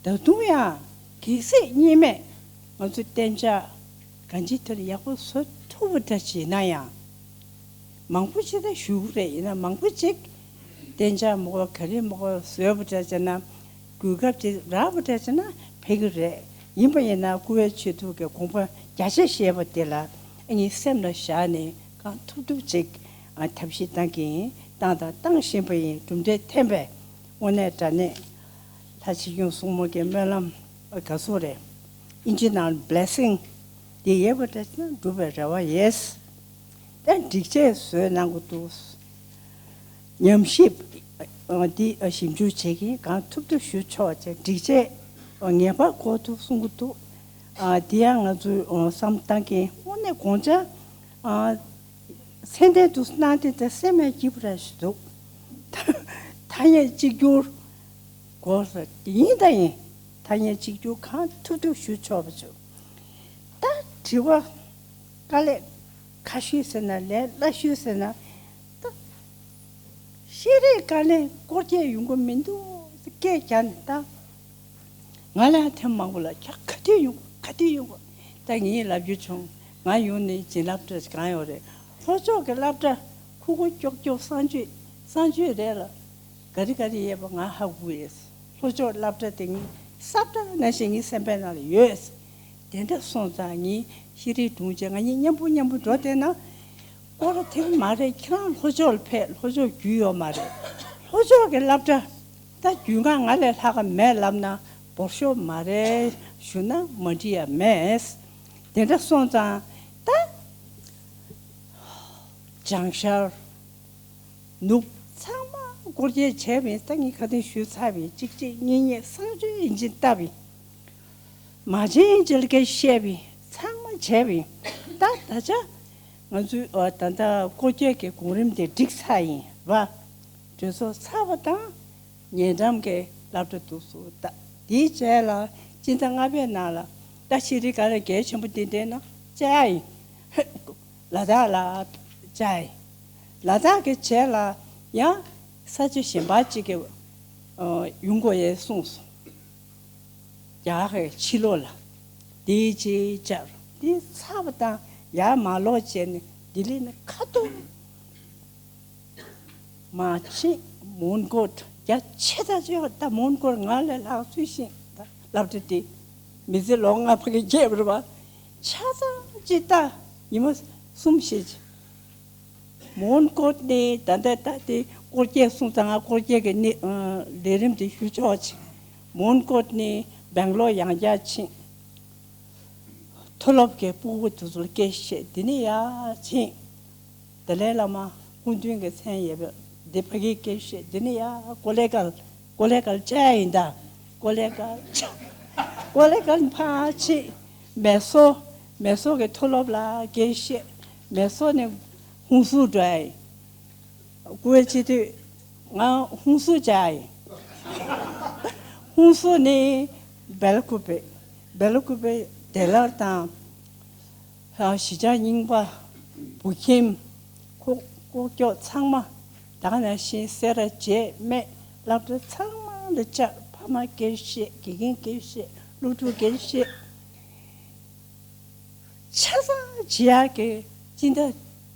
ད་དུང་ཡང་གལ་སྲིད་གཉིས་མེད་ང་ཚོ་གཏན་འཇགས་གང་ཅི་ཐད་ལ་ཡག་པོ་བཟོ་ཐུབ་པ་འདྲ་བྱས་ན་ཡང་། མང་པོ་ཅིག་ད་ཞུ་གི་རེད། ཡིན་ན་མང་པོ་ཅིག་གཏན་འཇགས་མ་དགོས་ག་རེ་མ་དགོས་བཟོས་པ་འདྲ་བྱས་ན་གོ་སྐབས་ཅིག་རག་པ་འདྲ་བྱས་ན་ཕེབས་ཀྱི་རེད། ཡིན་པ་ཡིན་ན་སྐུ་ངལ་ཆེ་ཐུབ་ཀྱི་དགོངས་པ་རྒྱ་ཆེ་བཞེས་པ་དེ་ལ་ངས་སེམས་ལ་བཞག་ནས་གང་ཐུབ་ཐུབ་ཅིག་ཐབས་ཤེས་བཏང་གི་ཡིན། བཏང་དང་བཏང་བཞིན་པ་ཡིན། གྲུབ་འབྲས་ཐོན་པས་དངོས་གནས་དྲང་གནས་ལྷ་ཆོས་སྐྱོང་སྲུང་མ་གི་སྨོན་ལམ་ག་ཚོད་རེད། ཨིན་ཇི་ནང་blessing་དེ་ཡོད་པ་འདྲ་ན་འགྲུབ་པའི་རེ་བ་ཡོད། ད་སྒྲིག་ཆས་བཟོས་གནང་གི་འདུག་ཉམས་ཞིབ་འདི་ཞིབ་འཇུག་བྱེད་ཀྱིན་གང་ཐུབ་ཐུབ་ཞུ་ཆོག་ཅེས་སྒྲིག་ཆས་ངེས་པར་དགོས་འདུག་གསུང་གི་འདུག་འདི་ཡང་ང་ཚོས་བསམ་བཏང་གིན་དངོས་གནས་དགོངས་འཆར་ཚད་ལྡན་དུ་གནང་དེ་ད་སེམས་ཡང་སྐྱིད་པོ་ར་ཞིག་འདུག་ཐ་སྙད་གཅིག་གྱུར་དགོས་ཡིན་ད་ཡིན། ཐ་སྙད་གཅིག་གྱུར་གང་ཐུབ་ཐུབ་ཞུ་ཆོག་པ་བྱུང་། ད་དྲི་བ་དཀའ་ལས་ཁག་ཤོས་ཟེར་ན་ལས་སླ་ཤོས་ཟེར་ན་ད་ཤེས་རིག་དཀའ་ལས་སྐོར་སྐྱེལ་ཡོང་གི་མི་འདུག་སྐད་རྒྱག་ནས་ད་ང་ལ་ཡང་ཐེངས་མང་པོ་ལ་ཁྱེད་ག་དུས་ཡོང་གི་ག་དུས་ཡོང་གི་ད་ངས་ལབ་རྒྱུ་བྱུང་། ང་ཡོང་ནས་བྱིན་རླབས་སྤྲད་གང་ཡོད་རེད། ལྷོ་ཕྱོགས་ཀྱི་སློབ་གྲྭ་ཁུག་ཁུག་ཀྱོག་ཀྱོག་གསང་སྤྱོད་གསང་སྤྱོད་རེད་ལ། ག་རེ་ག་རེ་ཡོད་པ་ང་ཧ་གོ་ཡོད། ལྷོ་ཕྱོགས་སློབ་གྲྭ་དེ་ངའི་ས་བཀྲ་ནང་བཞིན་ངའི་སེམས་པའི་ནང་ལ་ཡོད། དེ་འདྲ་སོང་ཙང་ངའི་ཤེས་རིག་དྲུང་ཆེ་ང་གཉིས་མཉམ་པོ་མཉམ་པོ་འགྲོ་བསྡད་ན། སྐོར་ར་ཐེབས་མ་རེད། ཁྱེད་རང་ལྷོ་ཕྱོགས་ལ་ཕེབས། ལྷོ་ཕྱོགས་རྒྱུས་ཡོད་མ་རེད། ལྷོ་ཕྱོགས་ཀྱི་སློབ་གྲྭ་ད་རྒྱུས་མངའ་ང་ལས་ལྷག་ག་མེད་ལབ་ན་འབོར་ཤོག་མ་རེད། ཞུ་ན་མ་འགྲིག་ཡ་མེད། དེ་འདྲ་སོང་ཙང་ད་བྱང་ཤར་ནུབ་ཚང་མ་སྐོར་སྐྱོད་བྱས་པས། ད་ངས་ཁ་སྟོན་ཞུས་ཚར་བས། གཅིག་གཅིག་གཉིས་གཉིས་གསང་སྤྱོད་ཡིན་ཅིང་ལྟ་བས། མ་བྱན་ཅིག་ལ་སྐད་བཤད་པས། ཚང་མ་བྱས་པས། ད་ད་ཆ་ང་ཚོའི་ཨ་ད་ལྟ་སྐོར་སྐྱོད་ཀྱི་གོ་རིམ་དེ་འགྲིག་ཚར་ཡིན་པ། གྲོས་ཚོགས་ཚར་བ་དང་ཉེ་འགྲམ་གྱི་སློབ་གྲྭ་འདུག་སུ་ད་དེའི་རྗེས་ལ་སྤྱི་ཟླ་ལྔ་པའི་ནང་ལ་ད་ཤེས་རིག་ག་རེ་གལ་ཆེན་པོ་དེ་འདྲ་ན་བཅར་ཡིན། ལ་དྭགས་ལ་བཅར་ཡིན། ལ་དྭགས་ཀྱི་རྗེས་ལ་ཡང་ས་ཆ་གཞན་པ་གཅིག་གི་ཨ་ཡོང་དགོས་ཡས་གསུངས་སོང་། རྒྱ་གར་ཕྱི་ལོགས་ལ། དེའི་རྗེས་བཅར། དེ་ཚར་བ་དང་ཡར་མར་ལོག་བྱས་ནས་ལྡི་ལི་ནས་ཁ་ཐུག་མར་ཕྱིན། མོན་གྷོ་རྒྱ་ཆེ་ད་ཆེ་བ། ད་མོན་གྷོར་ང་ལས་ལྷག་ཚུལ་ཤིང་ད་སློབ་གྲྭ་དེ་མི་ཚེ་ལོ་ལྔ་ཕ་གི་བརྒྱད་པར་བ་ཆ་ཚང་ཅིག་ད་ཉི་མ་གསུམ་བཞི་ཅིག་མོན་གྷོ་ནས་ད་ལྟ་ད་དེ་སྐོར་སྐྱོད་སོང་ཙང་ང་སྐོར་སྐྱོད་ཀྱི་གནས་ཨ་ལས་རིམ་དེ་ཞུ་ཆོག་ཅིག་མོན་གྷོ་ནས་སྦེང་ལོར་ཡང་བསྐྱར་ཕྱིན། མཐོ་སློབ་ཀྱི་སྤུ་གུ་དེ་ཚོར་སྐད་བཤད། དེ་ནས་ཡར་ཕྱིན། དེ་ལས་བླ་མ་སྐུ་མདུན་གྱི་མཚན་ཡོད་པ་དེ་ཕ་གིར་སྐད་བཤད། དེ་ནས་ཡར་ཀོ་ལེ་གལ། ཀོ་ལེ་གལ་བཅར་ཡིན་ད། ཀོ་ལེ་གལ། ཀོ་ལེ་གལ་ཕར་ཕྱིན། མེ་སོ། མེ་སོ་གི་མཐོ་སློབ་ལ་སྐད་བཤད། མེ་སོ་ནས་ཧུན་སུར་འགྲོ་ཡ་ཡིན། སྐུ་ངལ་ཆེ་དུས་ང་ཧུན་སུར་བཅར་ཡིན། ཧུན་སུར་ནས་སྦེལ་ཀུ་པེ། སྦེལ་ཀུ་པེ་དེ་ལར་དང་། ཨ་གཞིས་ཆགས་རྙིང་པ། བོད་ཁྱིམ། ཁོ་ལྐོག་ཀྱོག་ཚང་མ། ད་ག་ནང་བཞིན་སེ་ར་བྱེས་སྨད་སློབ་གྲྭ་ཚང་མ་ལ་བཅར། ཕ་མ་སྐད་བཤད། དགེ་རྒན་སྐད་བཤད། སློབ་ཕྲུག་སྐད་བཤད། ཆ་ཚང་བྱེད་ཡག་གི་སྤྱི་ཟླ་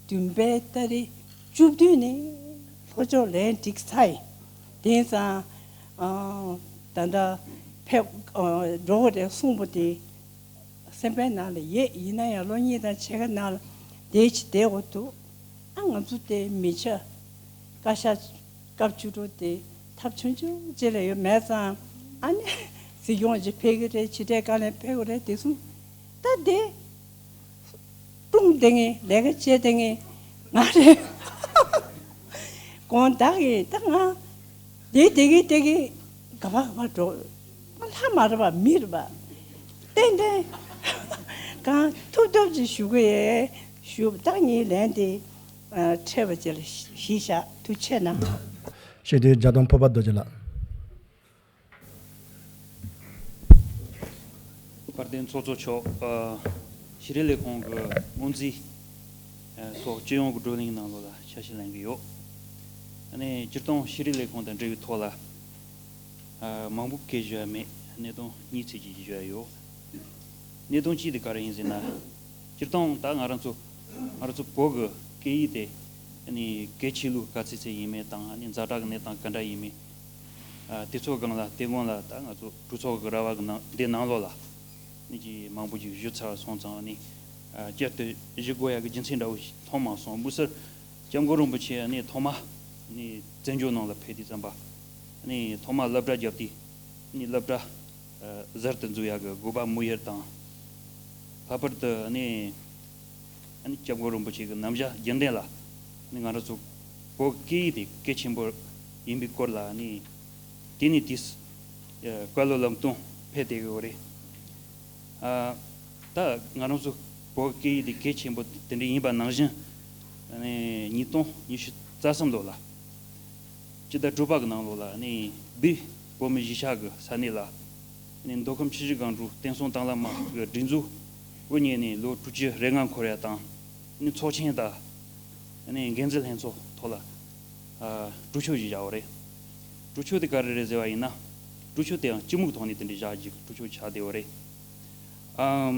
བདུན་པའི་ཏ་རིག་བཅུ་བདུན་ནས་ལྷོ་ཕྱོགས་ལན་འགྲིག་ཚར་ཡིན། དེང་སང་ཨ་ད་ལྟ་ཕེབས་ཨ་འགྲོ་གི་རེད་གསུངས་པ་དེ་སེམས་པའི་ནང་ལ་ཡོད། ཡིན་ན་ཡང་ལོ་གཉིས་དང་ཕྱེད་ཀ་ནང་ལ་བསྡད་ཅིག་བསྡད་དགོས་འདུག་ཨ་ང་ཚོ་དེ་མི་ཆ་བཀའ་ཤག་སྐབས་བཅུ་དྲུག་དེ་ཐབས་ཆུང་ཆུང་ཅིག་ལས་ཡོད་མེད་ཙང་། ཨ་ནི་སྲིད་སྐྱོང་ཅིག་ཕེབས་ཀྱི་རེད། ཕྱི་དྲིལ་བཀའ་བློན་ཕེབས་ཀྱི་རེད། དེ་གསུངས། ད་དེ་ཀྲུང་དེ་ངས་ལས་ཀ་བྱེད་དེ་ངས་ང་རེད། དགོངས་དག་གིས་ད་ང་དེ་དེ་གི་དེ་གི་ག་བ་ག་བ་འགྲོ། ང་ལྷ་མ་རེད་པ། མི་རེད་པ། ཏན་ཏན་གང་ཐུབ་ཐུབ་ཅིག་ཞུ་གི་ཡས་ཞུ། ད་ངའི་ལན་དེ་ཨ་འཕྲད་པ་ཅིག་ལ་གཞི་བཞག་ཐུགས་རྗེ་གནང་། ཞེས་དུས་རྒྱ་དོན་ཕུར་པ་རྡོ་རྗེ་ལགས། དཔལ་ལྡན་ཚོགས་གཙོ་མཆོག་ཨ་ཤེས་རིག་ལས་ཁུངས་ཀྱི་སྔོན་རྩིས་ཨ་ཐོག་སྤྱི་ཡོངས་ཀྱི་བགྲོ་གླེང་ནང་ལོགས་ལ་ཆ་ཤས་ལེན་གྱི་ཡོད། ཨ་ནི་སྤྱིར་བཏང་ཤེས་རིག་ལས་ཁུངས་དང་འབྲེལ་བའི་ཐོག་ལ་ཨ་མང་པོ་སྐད་ཞུ་ཡ་མེད། གནད་དོན་གཉིས་ཙམ་ཅིག་ཞུ་ཡ་ཡོད། གནད་དོན་གཅིག་དེ་ག་རེ་ཡིན་ཟེར་ན། སྤྱིར་བཏང་ད་ང་རང་ཚོ་ང་རང་ཚོ་བོད་ཀྱི་སྐད་ཡིག་དེ་ཨ་ནི་གལ་ཆེ་ལུགས་ག་ཚད་ཚད་ཡིན་མིན་དང་། ཨ་ནི་ཛ་དྲག་གི་གནས་སྟངས་ག་འདྲ་ཡིན་མིན། ཨ་དེ་ཚོ་སྒང་ལ་དེ་སྔོན་ལ་ད་ང་ཚོ་གྲོས་ཚོགས་ཀྱི་ར་བ་གི་ནང་འདི་ནང་ལོགས་ལ་ནི་ཅིག་མང་པོ་ཅིག་ཞུས་ཚར་སོང་ཙང་། ཨ་ནི་ཨ་བསྐྱར་དུ་ཞུ་དགོས་ཡ་གི་རྒྱུ་མཚན་འདྲ་བོ་ཞིག་མཐོང་མ་སོང་། དམིགས་བསལ་སྐྱབས་མགོན་རིན་པོ་ཆེ་ཨ་ནི་ཐོག་མ་ཨ་ནི་བཙན་བྱོལ་ནང་ལ་ཕེབས་དུས་ཙམ་པ་ཨ་ནི་ཐོག་མ་སློབ་གྲྭ་བརྒྱབ་དུས་ཨ་ནི་སློབ་གྲྭ་ཨ་གསར་དུ་འཛུགས་ཡག་གི་དགོས་པ་དམིགས་ཡུལ་དང་། ལྷག་པར་དུ་ཨ་ནི་ཨ་ནི་སྐྱབས་མགོན་རིན་པོ་ཆེ་གི་རྣམ་གཞག་རྒྱུན་ལྡན་ལ་ཨ་ནི་ང་རང་ཚོ་བོད་སྐད་ཡིག་དེ་གལ་ཆེན་པོ་ཡིན་པའི་སྐོར་ལ་ཨ་ནི་དེ་ནས་དུས་སུ་ཨ་བཀའ་སློབ་ལམ་སྟོན་ཕེབས་བསྡད་ཡོད་རེད། ཨ་ད་ང་རང་ཚོ་བོད་སྐད་ཡིག་དེ་གལ་ཆེན་པོ་དེ་འདྲ་ཡིན་པ་ནང་བཞིན། ཨ་ནི་ཉིས་སྟོང་ཉི་ཤུ་རྩ་གསུམ་ལོ་ལ་སྤྱི་ཟླ་དྲུག་པ་གི་ནང་ལོགས་ལ་ཨ་ནི་བོད་བོད་མི་གཞིས་ཆགས་ཀྱི་ས་གནས་ལ་ཨ་ནི་མདོ་ཁམས་ཆུ་བཞི་སྒང་དྲུག་བསྟན་སྲུང་དྭང་བླངས་དམག་གི་སྒྲིག་འཛུགས་དབུ་བརྙེས་ནས་ལོ་དྲུག་ཅུ་རེ་ལྔ་འཁོར་ཡ་དང་། ཨ་ནི་ཚོགས་ཆེན་དང་ཨ་ནི་འགན་འཛིན་ལྷན་ཚོགས་ཐོག་ལ་ཨ་གྲོས་ཆོད་ཅིག་བཞག་པ་རེད། གྲོས་ཆོད་དེ་ག་རེ་རེད་ཟེར་བ་ཡིན་ན། གྲོས་ཆོད་དེའང་སྤྱི་མོས་ཐོག་ནས་དེ་འདྲ་བཞག་རྒྱུའི་གྲོས་ཆོད་ཆགས་བསྡད་པ་རེད། ཨམ།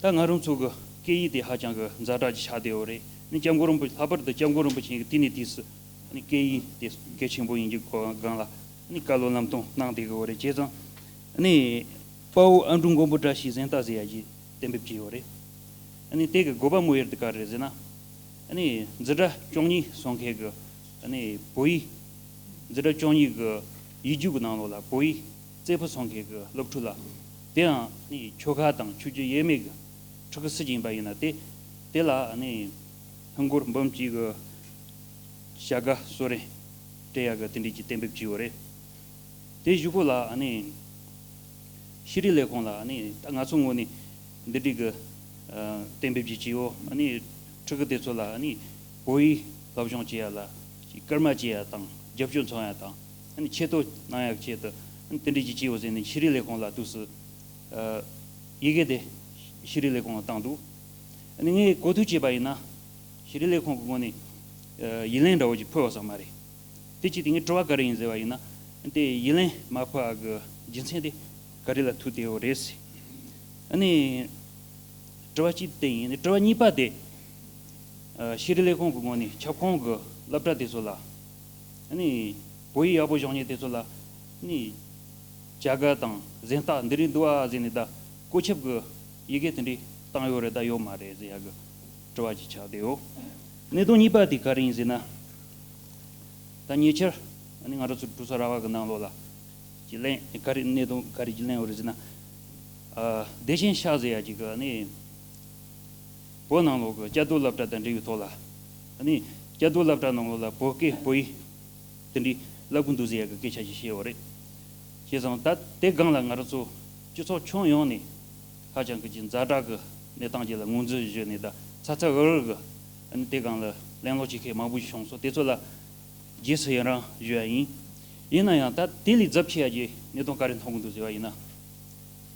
ད་ང་རང་ཚོ་གི་སྐད་ཡིག་དེ་ཧ་ཅང་གི་ཛ་དྲག་ཅིག་ཆགས་བསྡད་ཡོད་རེད། ནི་སྐྱབས་མགོན་རིན་པོ་ལྷག་པར་དུ་སྐྱབས་མགོན་རིན་པོ་ཆེ་གིས་དེ་ནས་དུས་སུ་ནི་སྐད་ཡིག་དེ་གལ་ཆེན་པོ་ཡིན་རྒྱུ་སྒང་ལ་ནི་བཀའ་སློབ་ལམ་སྟོན་གནང་བསྡད་ཀྱི་ཡོད་རེད། བྱས་ཙང་ནི་དཔའ་བོ་ཨ་འབྲུག་མགོན་པོ་བཀྲ་ཤིས་གཟེངས་རྟགས་ཟེར་ཡ་ཅིག་གཏན་འབེབས་བྱས་ཡོད་རེད། ནི་དེ་གི་དགོས་པ་དམིགས་ཡུལ་དེ་ག་རེ་རེད་ཟེར་ན། ནི་འཛིན་གྲྭ་བཅུ་གཉིས་སོང་མཁན་གི་ནི་བོད་ཡིག་འཛིན་གྲྭ་བཅུ་གཉིས་ཀྱི་ཡིག་རྒྱུགས་ཀྱི་ནང་ལོགས་ལ་བོད་ཡིག་རྩེ་ཕུད་སོང་མཁན་གྱི་སློབ་ཕྲུག་ལ་ད་ དེའང་ནི་ཆོལ་ཁ་དང་ཆོས་བརྒྱུད་དབྱེར་མེད་ཀྱི་ཕྲུ་གུ་སུ་ཅིག་ཡིན་པ་ཡིན་ན། དེ་དེ་ལ་ནི་ལྷུན་སྒོར་འབུམ་གཅིག་གི་བྱ་དགའ་གསོལ་རས་སྤྲད་ཡག་གི་དེ་འདྲའི་གི་གཏན་འབེབས་བྱས་ཡོད་རེད། དེ་གཞུག་གུ་ལ་ནི་ཤེས་རིག་ལས་ཁུངས་ལ་ནི་ད་ང་ཚོ་ངོས་ནས་འདི་འདྲའི་གི་ཨ་གཏན་འབེབས་ཅིག་བྱས་ཡོད། ནི་ཕྲུ་གུ་དེ་ཚོ་ལ་ནི་བོད་ཡིག་སློབ་སྦྱོང་བྱེད་ཡག་ལ་ཅིག་སྐུལ་མ་བྱེད་ཡག་དང་རྒྱབ་སྐྱོར་འཚོལ་ཡག་དང་། ནི་ཆེ་མཐོང་གནང་ཡག་ཆེད་དུ་དེ་འདྲ་ཅིག་བྱས་ཡོད་ཟེར་ནས་ཤེས་རིག་ལས་ཁུངས་ལ་དུས་སུ་ཡི་གེ་དེ་ཤེས་རིག་ལས་ཁུངས་ལ་བཏང་འདུག་ནི་ངས་གོ་ཐོས་བྱས་པ་ཡིན་ན། ཤེས་རིག་ལས་ཁུངས་ཀྱི་ངོས་ནས་ཡིག་ལན་འདྲ་བོ་ཅིག་ཕུལ་ཡོད་ས་མ་རེད། དེ་ཅིག་དེ་ངས་དྲི་བ་ག་རེ་ཡིན་ཟེར་བ་ཡིན་ན། དེ་ཡིག་ལན་མ་ཕུལ་བ་གི་རྒྱུ་མཚན་དེ་ག་རེ་ལ་ཐུག་བསྡད་ཡོད་རེད་ཟེར། ཨ་ནི་དྲི་བ་གཅིག་དེ་ཡིན། དྲི་བ་གཉིས་པ་དེ། ཨ་ཤེས་རིག་ལས་ཁུངས་ཀྱི་ངོས་ནས་ཁྱབ་ཁོངས་ཀྱི་སློབ་གྲྭ་དེ་ཚོ་ལ། ཨ་ནི་བོད་ཡིག་ཡག་པོ་སྦྱོང་མཁན་དེ་ཚོ་ལ་ནི་བྱ་དགའ་དང་གཟེངས་རྟགས་འདི་རིགས་འདུག་ཨ་ཟེར་ནས་ད་བཀོད་ཁྱབ་ཀྱི་ཡི་གེ་དེ་འདྲས་བཏང་ཡོད་རེད་ད་ཡོད་མ་རེད་ཟེར་ཡག་གི་དྲི་བ་ཅིག་ཆགས་བསྡད་ཡོད། གནད་དོན་གཉིས་པ་དེ་ག་རེ་ཡིན་ཟེར་ན། ད་ཉེ་ཆར་ཨ་ནི་ང་རང་ཚོ་གྲོས་ཚོགས་ར་བ་གི་ནང་ལོགས་ལ་ཅིག་གླེང་ག་རེ་གནད་དོན་ག་རེ་ཅིག་གླེང་ཡོད་རེད་ཟེར་ན། ཨ་བདེ་ཆེན་ཤག་ཟེར་ཡག་ཅིག་གི་ཨ་ནི་བོད་ནང་ལོགས་ཀྱི་བཅའ་སྡོད་སློབ་གྲྭ་དང་འབྲེལ་བའི་ཐོག་ལ་ཨ་ནི་བཅའ་སྡོད་སློབ་གྲྭ་ནང་ལོགས་ལ་བོད་སྐད་བོད་ཡིག་དེ་འདྲའི་བསླབ་གི་འདུག་ཟེར་ཡག་གི་སྐད་ཆ་ཅིག་བཤད་ཡོད་རེད། བྱས་ཙང་ད་དེ་སྒང་ལ་ང་རང་ཚོ་སྤྱི་ཚོགས་ཁྱོན་ཡོངས་ནས་ཧ་ཅང་གི་ཅིག་ཛ་དྲག་གི་གནས་སྟངས་ཅིག་ལ་ངོས་འཛིན་ཞུས་ནས་ད་ཚ་ཚ་འུར་འུར་གི་ཨ་ནི་དེ་སྒང་ལ་གླེང་སློང་བྱེད་མཁན་མང་པོ་ཞིག་བྱུང་སོང་། དེ་ཚོ་ལ་རྗེས་སུ་ཡི་རང་ཞུ་ཡ་ཡིན། ཡིན་ན་ཡང་ད་དེ་ལས་ཚབས་ཆེ་ཡ་གི་གནད་དོན་ག་རེ་མཐོང་གི་འདུག་ཟེར་བ་ཡིན་ན།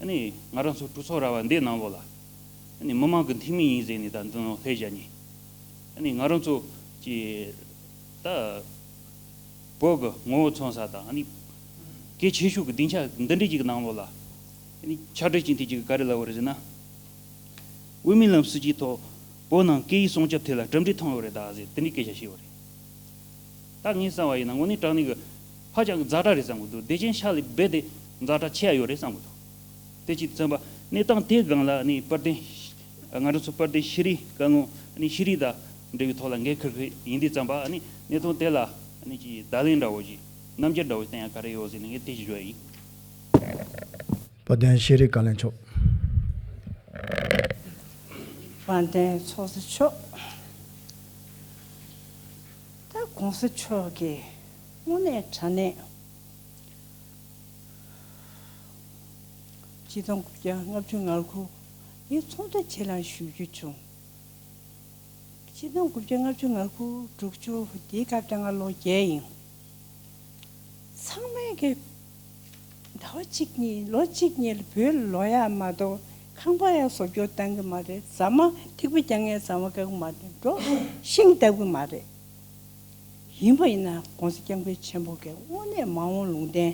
ཨ་ནི་ང་རང་ཚོ་གྲོས་ཚོགས་ར་བ་འདི་ནང་ལོགས་ལ་ཨ་ནི་མི་མང་གི་འཐུས་མི་ཡིན་ཟེར་ནས་ད་འདི་ནང་སླེབས་བཞག་ནས། ཨ་ནི་ང་རང་ཚོ་གི་ད་བོད་ཀྱི་ངོ་བོ་མཚོན་ས་དང་ཨ་ནི་གལ་ཆེ་ཤོས་ཀྱི་སྡིངས་ཆ་འདི་འདྲའི་ཅིག་གི་ནང་ལོགས་ལ་ཨ་ནི་ཕྱག་བྲིས་ཅིག་འཐེན་ཅིག་གི་ག་རེ་ལབ་པ་རེད་ཟེར་ན། དབུ་མའི་ལམ་སྲིད་ཇུས་ཐོག་བོད་ནང་སྐད་ཡིག་སྲུང་སྐྱོབ་ཐད་ལ་གྲུབ་འབྲས་ཐོན་ཡོད་རེད་ད་ཟེར་དེ་འདྲའི་སྐད་ཆ་བཤད་ཡོད་རེད། ད་ངས་བསམ་པ་ཡིན་ན་དངོས་གནས་དྲང་གནས་ཀྱི་ཧ་ཅང་གི་ཛ་དྲག་རེད་བསམ་གྱི་འདུག་བདེ་ཆེན་ཤག་ལས་རྦད་དེ་ཛ་དྲག་ཆེ་ཡ་ཡོད་རེད་བསམ་གྱི་འདུག་དེ་ཅིག་མཚོན་པ་གནས་སྟངས་དེའི་སྒང་ལ་ནི་དཔལ་ལྡན་ང་རང་ཚོ་དཔལ་ལྡན་ཤེས་རིག་བཀའ་བློན་ནི་ཤེས་རིག་དང་འབྲེལ་བའི་ཐོག་ལ་འགན་འཁུར་མཁན་ཡིན་དུས་ཙམ་པ་ནི་གནད་དོན་དེ་ལ་ནི་ཅིག་བརྡ་ལན་འདྲ་བོ་ཞིག་རྣམ་འགྱུར་འདྲ་བོ་བསྟན་ཡ་ག་རེ་ཡོད་ཟེར་ནས་ངས་དེ་ཞིག་ཞུ་ཡ་ཡིན། དཔལ་ལྡན་ཤེས་རིག་བཀའ་བློན་མཆོག་དཔལ་ལྡན་ཚོགས་གཙོ་མཆོག་ད་༸གོང་ས་མཆོག་གིས་དངོས་གནས་དྲང་གནས་ཆིག་སྟོང་དགུ་བརྒྱ་ལྔ་བཅུ་ང་དགུ་ངས་ཚོགས་འདུ་ཆེ་ལ་ཞུ་རྒྱུ་བྱུང་། ཆིག་སྟོང་དགུ་བརྒྱ་ལྔ་བཅུ་ང་དགུ་དྲུག་ཅུ་དེའི་སྐབས་དེ་ང་ལོ་བརྒྱད་ཡིན། ཚང་མས་ཀྱི་ཟླ་བ་གཅིག་གཉིས་ལོ་གཅིག་གཉིས་ལ་བོད་ལ་ལོག་ཡག་མ་གཏོགས་ཁང་པ་ཡང་བཟོ་བཅོས་གཏང་གི་མ་རེད། ཟ་མ་ཐིགས་པ་རྒྱག་མཁན་ཟ་མ་གཏང་གི་མ་རེད། འགྲོ་ཤིང་བཏབ་གི་མ་རེད། ཡིན་པ་ཡིན་ན་༸གོང་ས་༸སྐྱབས་མགོན་ཆེན་པོ་གིས་དངོས་གནས་མ་འོངས་ལུང་བསྟན་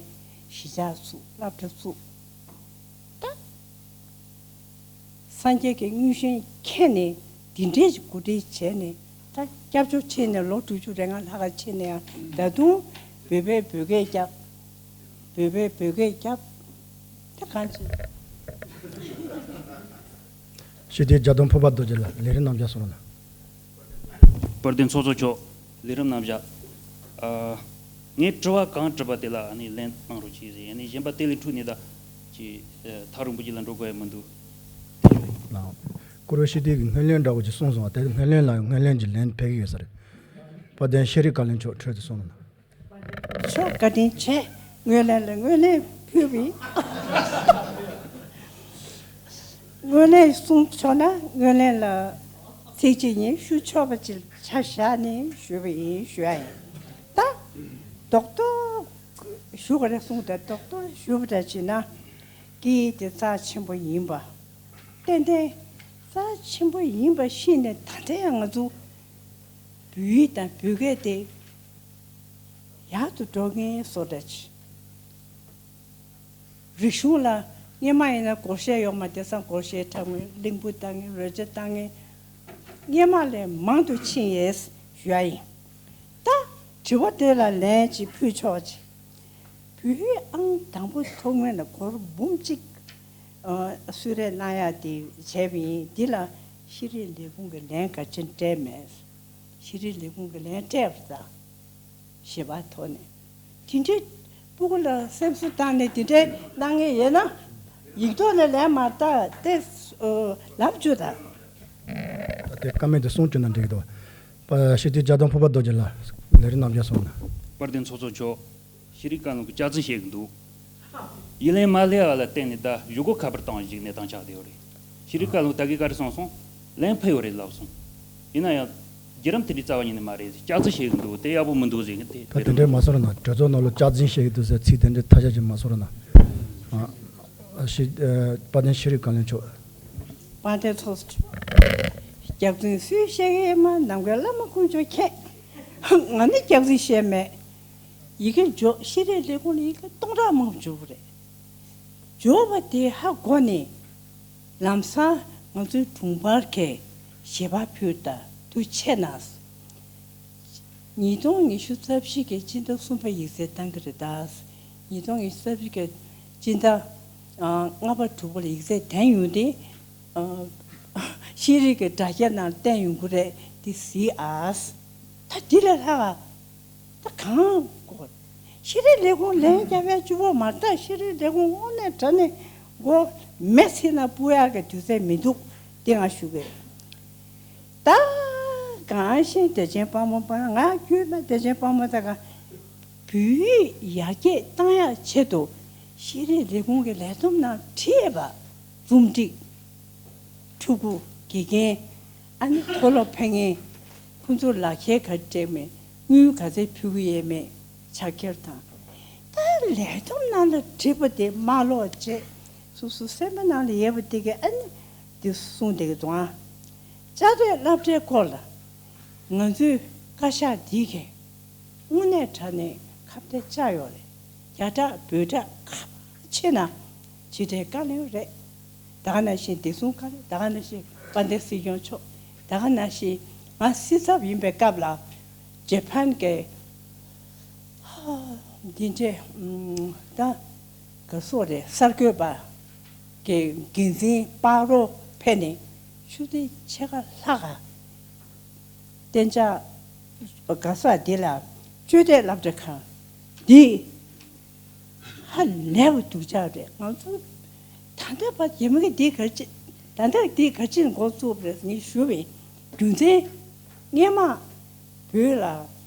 གཞིས་ཆགས་བཙུགས་སློབ་གྲྭ་བཙུགས། ད་སངས་རྒྱས་ཀྱི་དངོས་གཞི་མཁྱེན་ནས་འདི་འདྲའི་ཞིག་གོ་སྒྲིག་བྱས་ནས་ད་སྐྱབས་བཅོལ་ཕྱིན་ནས་ལོ་དྲུག་ཅུ་རེ་ལྔ་ལྷག་ཕྱིན་ནས་ཡང་ད་དུང་བོད་པས་བོད་སྐད་རྒྱབ། བོད་པས་བོད་སྐད་རྒྱབ། ད་གང་ཅི། ཞི་བདེའི་རྒྱ་སྟོན་ཕུར་པ་རྡོ་རྗེ་ལགས་ལས་རིམ་རྣམ་གཞག་གསུང་རོགས་གནང་། དཔལ་ལྡན་ཚོགས་གཙོ་མཆོག་ལས་རིམ་རྣམ་གཞག་ཨ། ངས་དྲི་བ་གང་དྲིས་པ་དེ་ལ་ཨ་ནི་ལན་གནང་རོགས་གྱིས་ཟེར། ཨ་ནི་གཞན་པ་དེ་ལས་འཕྲོས་ནས་ད་ཅི་ཨ། ཐག་རིང་པོ་ཅིག་ལ་འགྲོ་དགོས་ཡ་མི་འདུག་ལགས། བཀུར་འོས་ཞི་བདེ་གི་སྔོན་གླེང་འདྲ་བོ་ཅིག་གསུངས་སོང་བ་དེ་སྔོན་གླེང་ལ་སྔོན་གླེང་གི་ལན་ཕེབས་ཀྱི་ཡོད་ས་རེད། དཔལ་ལྡན་ཤེས་རིག་བཀའ་བློན་མཆོག་འཕྲོས་དུ་གསུང་རོགས་གནང་། མཆོག་བཀའ་དྲིན་ཆེ། སྔོན་གླེང་ལ་སྔོན་གླེང་ཕུལ་བའི་སྔོན་གླེང་གསུང་ཆོག་ན་སྔོན་གླེང་ལ་ཚིག་གཅིག་གཉིས་ཞུ་ཆོག་པ་ཅིག་ཆ་བཞག་ནས་ཞུས་པ་ཡིན་ཞུ་ཡ་ཡིན། ད་རྡོག་རྡོག་ཞུ་ག་རེ་གསུངས་ཏེ་རྡོག་རྡོག་ཞུ་བ་འདྲ་བྱས་ན་སྐད་ཡིག་དེ་རྩ་ཆེན་པོ་ཡིན་པ། ཏན་ཏན་རྩ་ཆེན་པོ་ཡིན་པ་ཤེས་ནས་ད་ལྟ་ཡང་ང་ཚོ་བོད་ཡིག་དང་བོད་སྐད་དེ་ཡག་ཏུ་འགྲོ་མཁན་བཟོ་འདྲ་ཅིག་རིག་གཞུང་ལ་སྔོན་མ་ཡིན་ན་སྒོར་གཞས་ཡོད་མ་རེད། དེང་སང་སྒོར་གཞས་འཁྲབ་མཁན་གླིང་བུ་བཏང་མཁན་རོལ་ཆ་བཏང་མཁན་སྔོན་མ་ལས་མང་དུ་ཕྱིན་ཡོད་ཞུ་ཡ་ཡིན། ད་དྲི་བ་དེ་ལ་ལན་ཅིག་ཕུལ་ཆོག་ཅིག་བོད་ཡིག་ཨང་དང་པོ་ཐོབ་མཁན་ལ་སྒོར་འབུམ་གཅིག་ཨ། གསོལ་རས་གནང་ཡ་དེ་བྱས་པ་ཡིན། འདི་ལ་ཤེས་རིག་ལས་ཁུངས་ཀྱི་ལན་ག་ཅི་སྤྲད་མེད། ཤེས་རིག་ལས་ཁུངས་ཀྱི་ལན་སྤྲད་པ་དང་ཞེས་པ་ཐོག་ནས་དེ་འདྲའི་སྤུ་གུ་ལ་སེམས་གསོ་བཏང་ནས་དེ་འདྲའི་གནང་མཁན་ཡོད་ན་ ཡིག་ཐོག་ལ་ལན་མ་བཏང་དེ་ལབ་བཅུག་ད། དེ་བཀའ་མོལ་དེ་གསུང་བཅུག་ན་འགྲིག་གི་འདུག་པ། ཞི་བདེ་རྒྱ་མཚོ་ཕུར་པ་རྡོ་རྗེ་ལགས་ལས་རིམ་ནང་བཞག་སོང་ན། དཔལ་ལྡན་ཚོགས་གཙོ་མཆོག་ཤེས་རིག་བཀའ་བློན་གྱིས་སྐྱག་རྫུན་བཤད་ཀྱི་འདུག་ཡིག་ལན་མ་སླེབས་པ་ལ་བརྟེན་ནས་ད་གཞུག་གུ་ཁ་པར་བཏང་བ་ཞིག་གནས་སྟངས་ཆགས་བསྡད་ཡོད་རེད། ཤེས་རིག་བཀའ་བློན་ད་གིན་ག་རེ་གསུངས་སོང་། ལན་ཕུལ་ཡོད་རེད་ལབ་སོང་། ཡིན་ན་ཡང་། བརྒྱུད་རིམ་དེ་འདྲའི་རྩ་བ་ཉིད་ནས་མ་རེད། སྐྱག་རྫུན་བཤད་ཀྱི་འདུག་དེ་ཡག་པོ་མི་འདུག་ཟེར་གི་དེ་ད་དེ་འདྲའི་མ་གསུང་རོགས་གནང་། གྲོས་ཚོགས་ནང་ལ་སྐྱག་རྫུན་བཤད་ཀྱི་འདུག་ཟེར་ཚིག་དེ་འདྲའི་ཐ་ཤལ་ཅིག་མ་གསུང་རོགས་གནང་། ཨ། ཤི། ཨ། དཔལ་ལྡན་ཤེས་རིག་བཀའ་བློན་མཆོག་དཔལ་ལྡན་ཚོགས་གཙོ། སྐྱག་རྫུན་སུས་བཤད་ཀྱི་ཡིན་མ། ནམ་མཁའི་བླ་མ་དཀོན་མཆོག་མཁྱེན། ང་ནི་སྐྱག་རྫུན་བཤད་མེད། ཡི་གེ་འབྱོར། ཤེས་རིག་ལས་ཁུངས་ལ་ཡི་གེ་སྟོང་ཕྲག་མང་པོ་འབྱོར་བ་རེད། འབྱོར་བ་དེ་ཧ་གོ་ནས། ལམ་སང་ང་ཚོའི་དྲུང་འཕར་གྱིས་ཞལ་པར་ཕུལ། ད་དུ་ཆེ་ན། ཉིས་སྟོང་ཉི་ཤུ་རྩ་བཞི་གི་སྤྱི་ཟླ་གསུམ་པ་ཡིག་ཚད་བཏང་གི་རེད་ད། ཉིས་སྟོང་ཉི་ཤུ་རྩ་བཞི་གི་སྤྱི་ཟླ་ཨ་ལྔ་པ་དྲུག་པ་ལ་ཡིག་ཚད་ལྡན་ཡོང་དུས། ཨ་ཤེས་རིག་གི་དྲ་རྒྱ་ནང་བསྟན་ཡོང་གི་རེད། དེ་གཟིགས་ཨ། ད་འདི་ལས་ལྷག་ག་ད་གང་དགོས། ཤེས་རིག་ལས་ཁུངས་ལན་རྒྱག་ཡ་བཅུ་པོ་མ་རེད། ཤེས་རིག་ལས་ཁུངས་དངོས་གནས་དྲང་གནས་མགོ་མེ་ཚིག་ན་སྤུ་ཡག་གི་དུས་ཚོད་མི་འདུག་དེ་ང་ཞུ་གི་རེད། ད་གང་ཤེས་བདེ་ཆེན་དཔལ་མོ་པ། ང་རྒྱུས་མེད། བདེ་ཆེན་དཔལ་མོ་ད་ག་བོད་ཡིག་ཡར་རྒྱས་བཏང་ཡག་ཆེད་དུ་ཤེས་རིག་ལས་ཁུངས་ཀྱི་ལས་བསྡོམས་ནང་བྲིས་པ། རྩོམ་སྒྲིག་ཕྲུ་གུ། དགེ་རྒན། ཨ་ནི་མཐོ་སློབ་ཕེབས་མཁན། ཁོང་ཚོར་ལག་ཁྱེར་ག་རེ་སྤྲད་མེད། དངུལ་ག་ཚད་ཕུལ་གྱི་ཡོད་མེད། ཕྱག་འཁྱེར་དང་། ད་ལས་བསྡོམས་ནང་ལ་བྲིས་པ་དེ་མ་ཀློག་བྱས། སོ་སོ་སེམས་པ་ནང་ལ་ཡོད་པ་དེ་གས་ཨ་ནི་དེ་གསུངས་བསྡད་ཀྱི་འདུག་ཨ། བཅའ་སྡོད་སློབ་གྲྭའི་སྐོར་ལ་ང་ཚོའི་བཀའ་ཤག་འདི་གས་དངོས་གནས་དྲང་གནས་ཁ་གཏད་བཅག་ཡོད་རེད། རྒྱ་གྲགས་བོད་གྲགས་ག་པར་ཕྱིན་ན་ཕྱི་དྲིལ་བཀའ་བློན་རེད། ད་ག་ནང་བཞིན་བདེ་སྲུང་བཀའ་བློན། ད་ག་ནང་བཞིན་དཔལ་ལྡན་སྲིད་སྐྱོང་མཆོག་ད་ག་ནང་བཞིན་ང་སྲིད་ཚབ་ཡིན་པའི་སྐབས་ལ་ཇེ་ཕན་གྱི་འདི་འདྲའི་ད་ག་སོགས་རེད། གསར་འགོད་པ་གི་འགན་འཛིན་པ་རོ་ཕེབས་ནས་ཆུ་ཚོད་ཕྱེད་ཀ་ལྷག་ག་གཏན་འཇགས་ག་ས་འདི་ལ་སྤྱོད་བདེ་སློབ་གྲྭ་ཁང་འདི་ཧ་ལས་པ་སྡུག་ཅག་རེད། ང་ཚོ་ད་ལྟ་བར་རྒྱ་མི་གི་འདི་ག་ཅི་ད་ལྟ་འདི་ག་ཅི་འགོ་བཙུགས་པ་རེད་ངས་ཞུ་བའི་རྒྱུ་མཚན། སྔས་མ་བོད་ལ་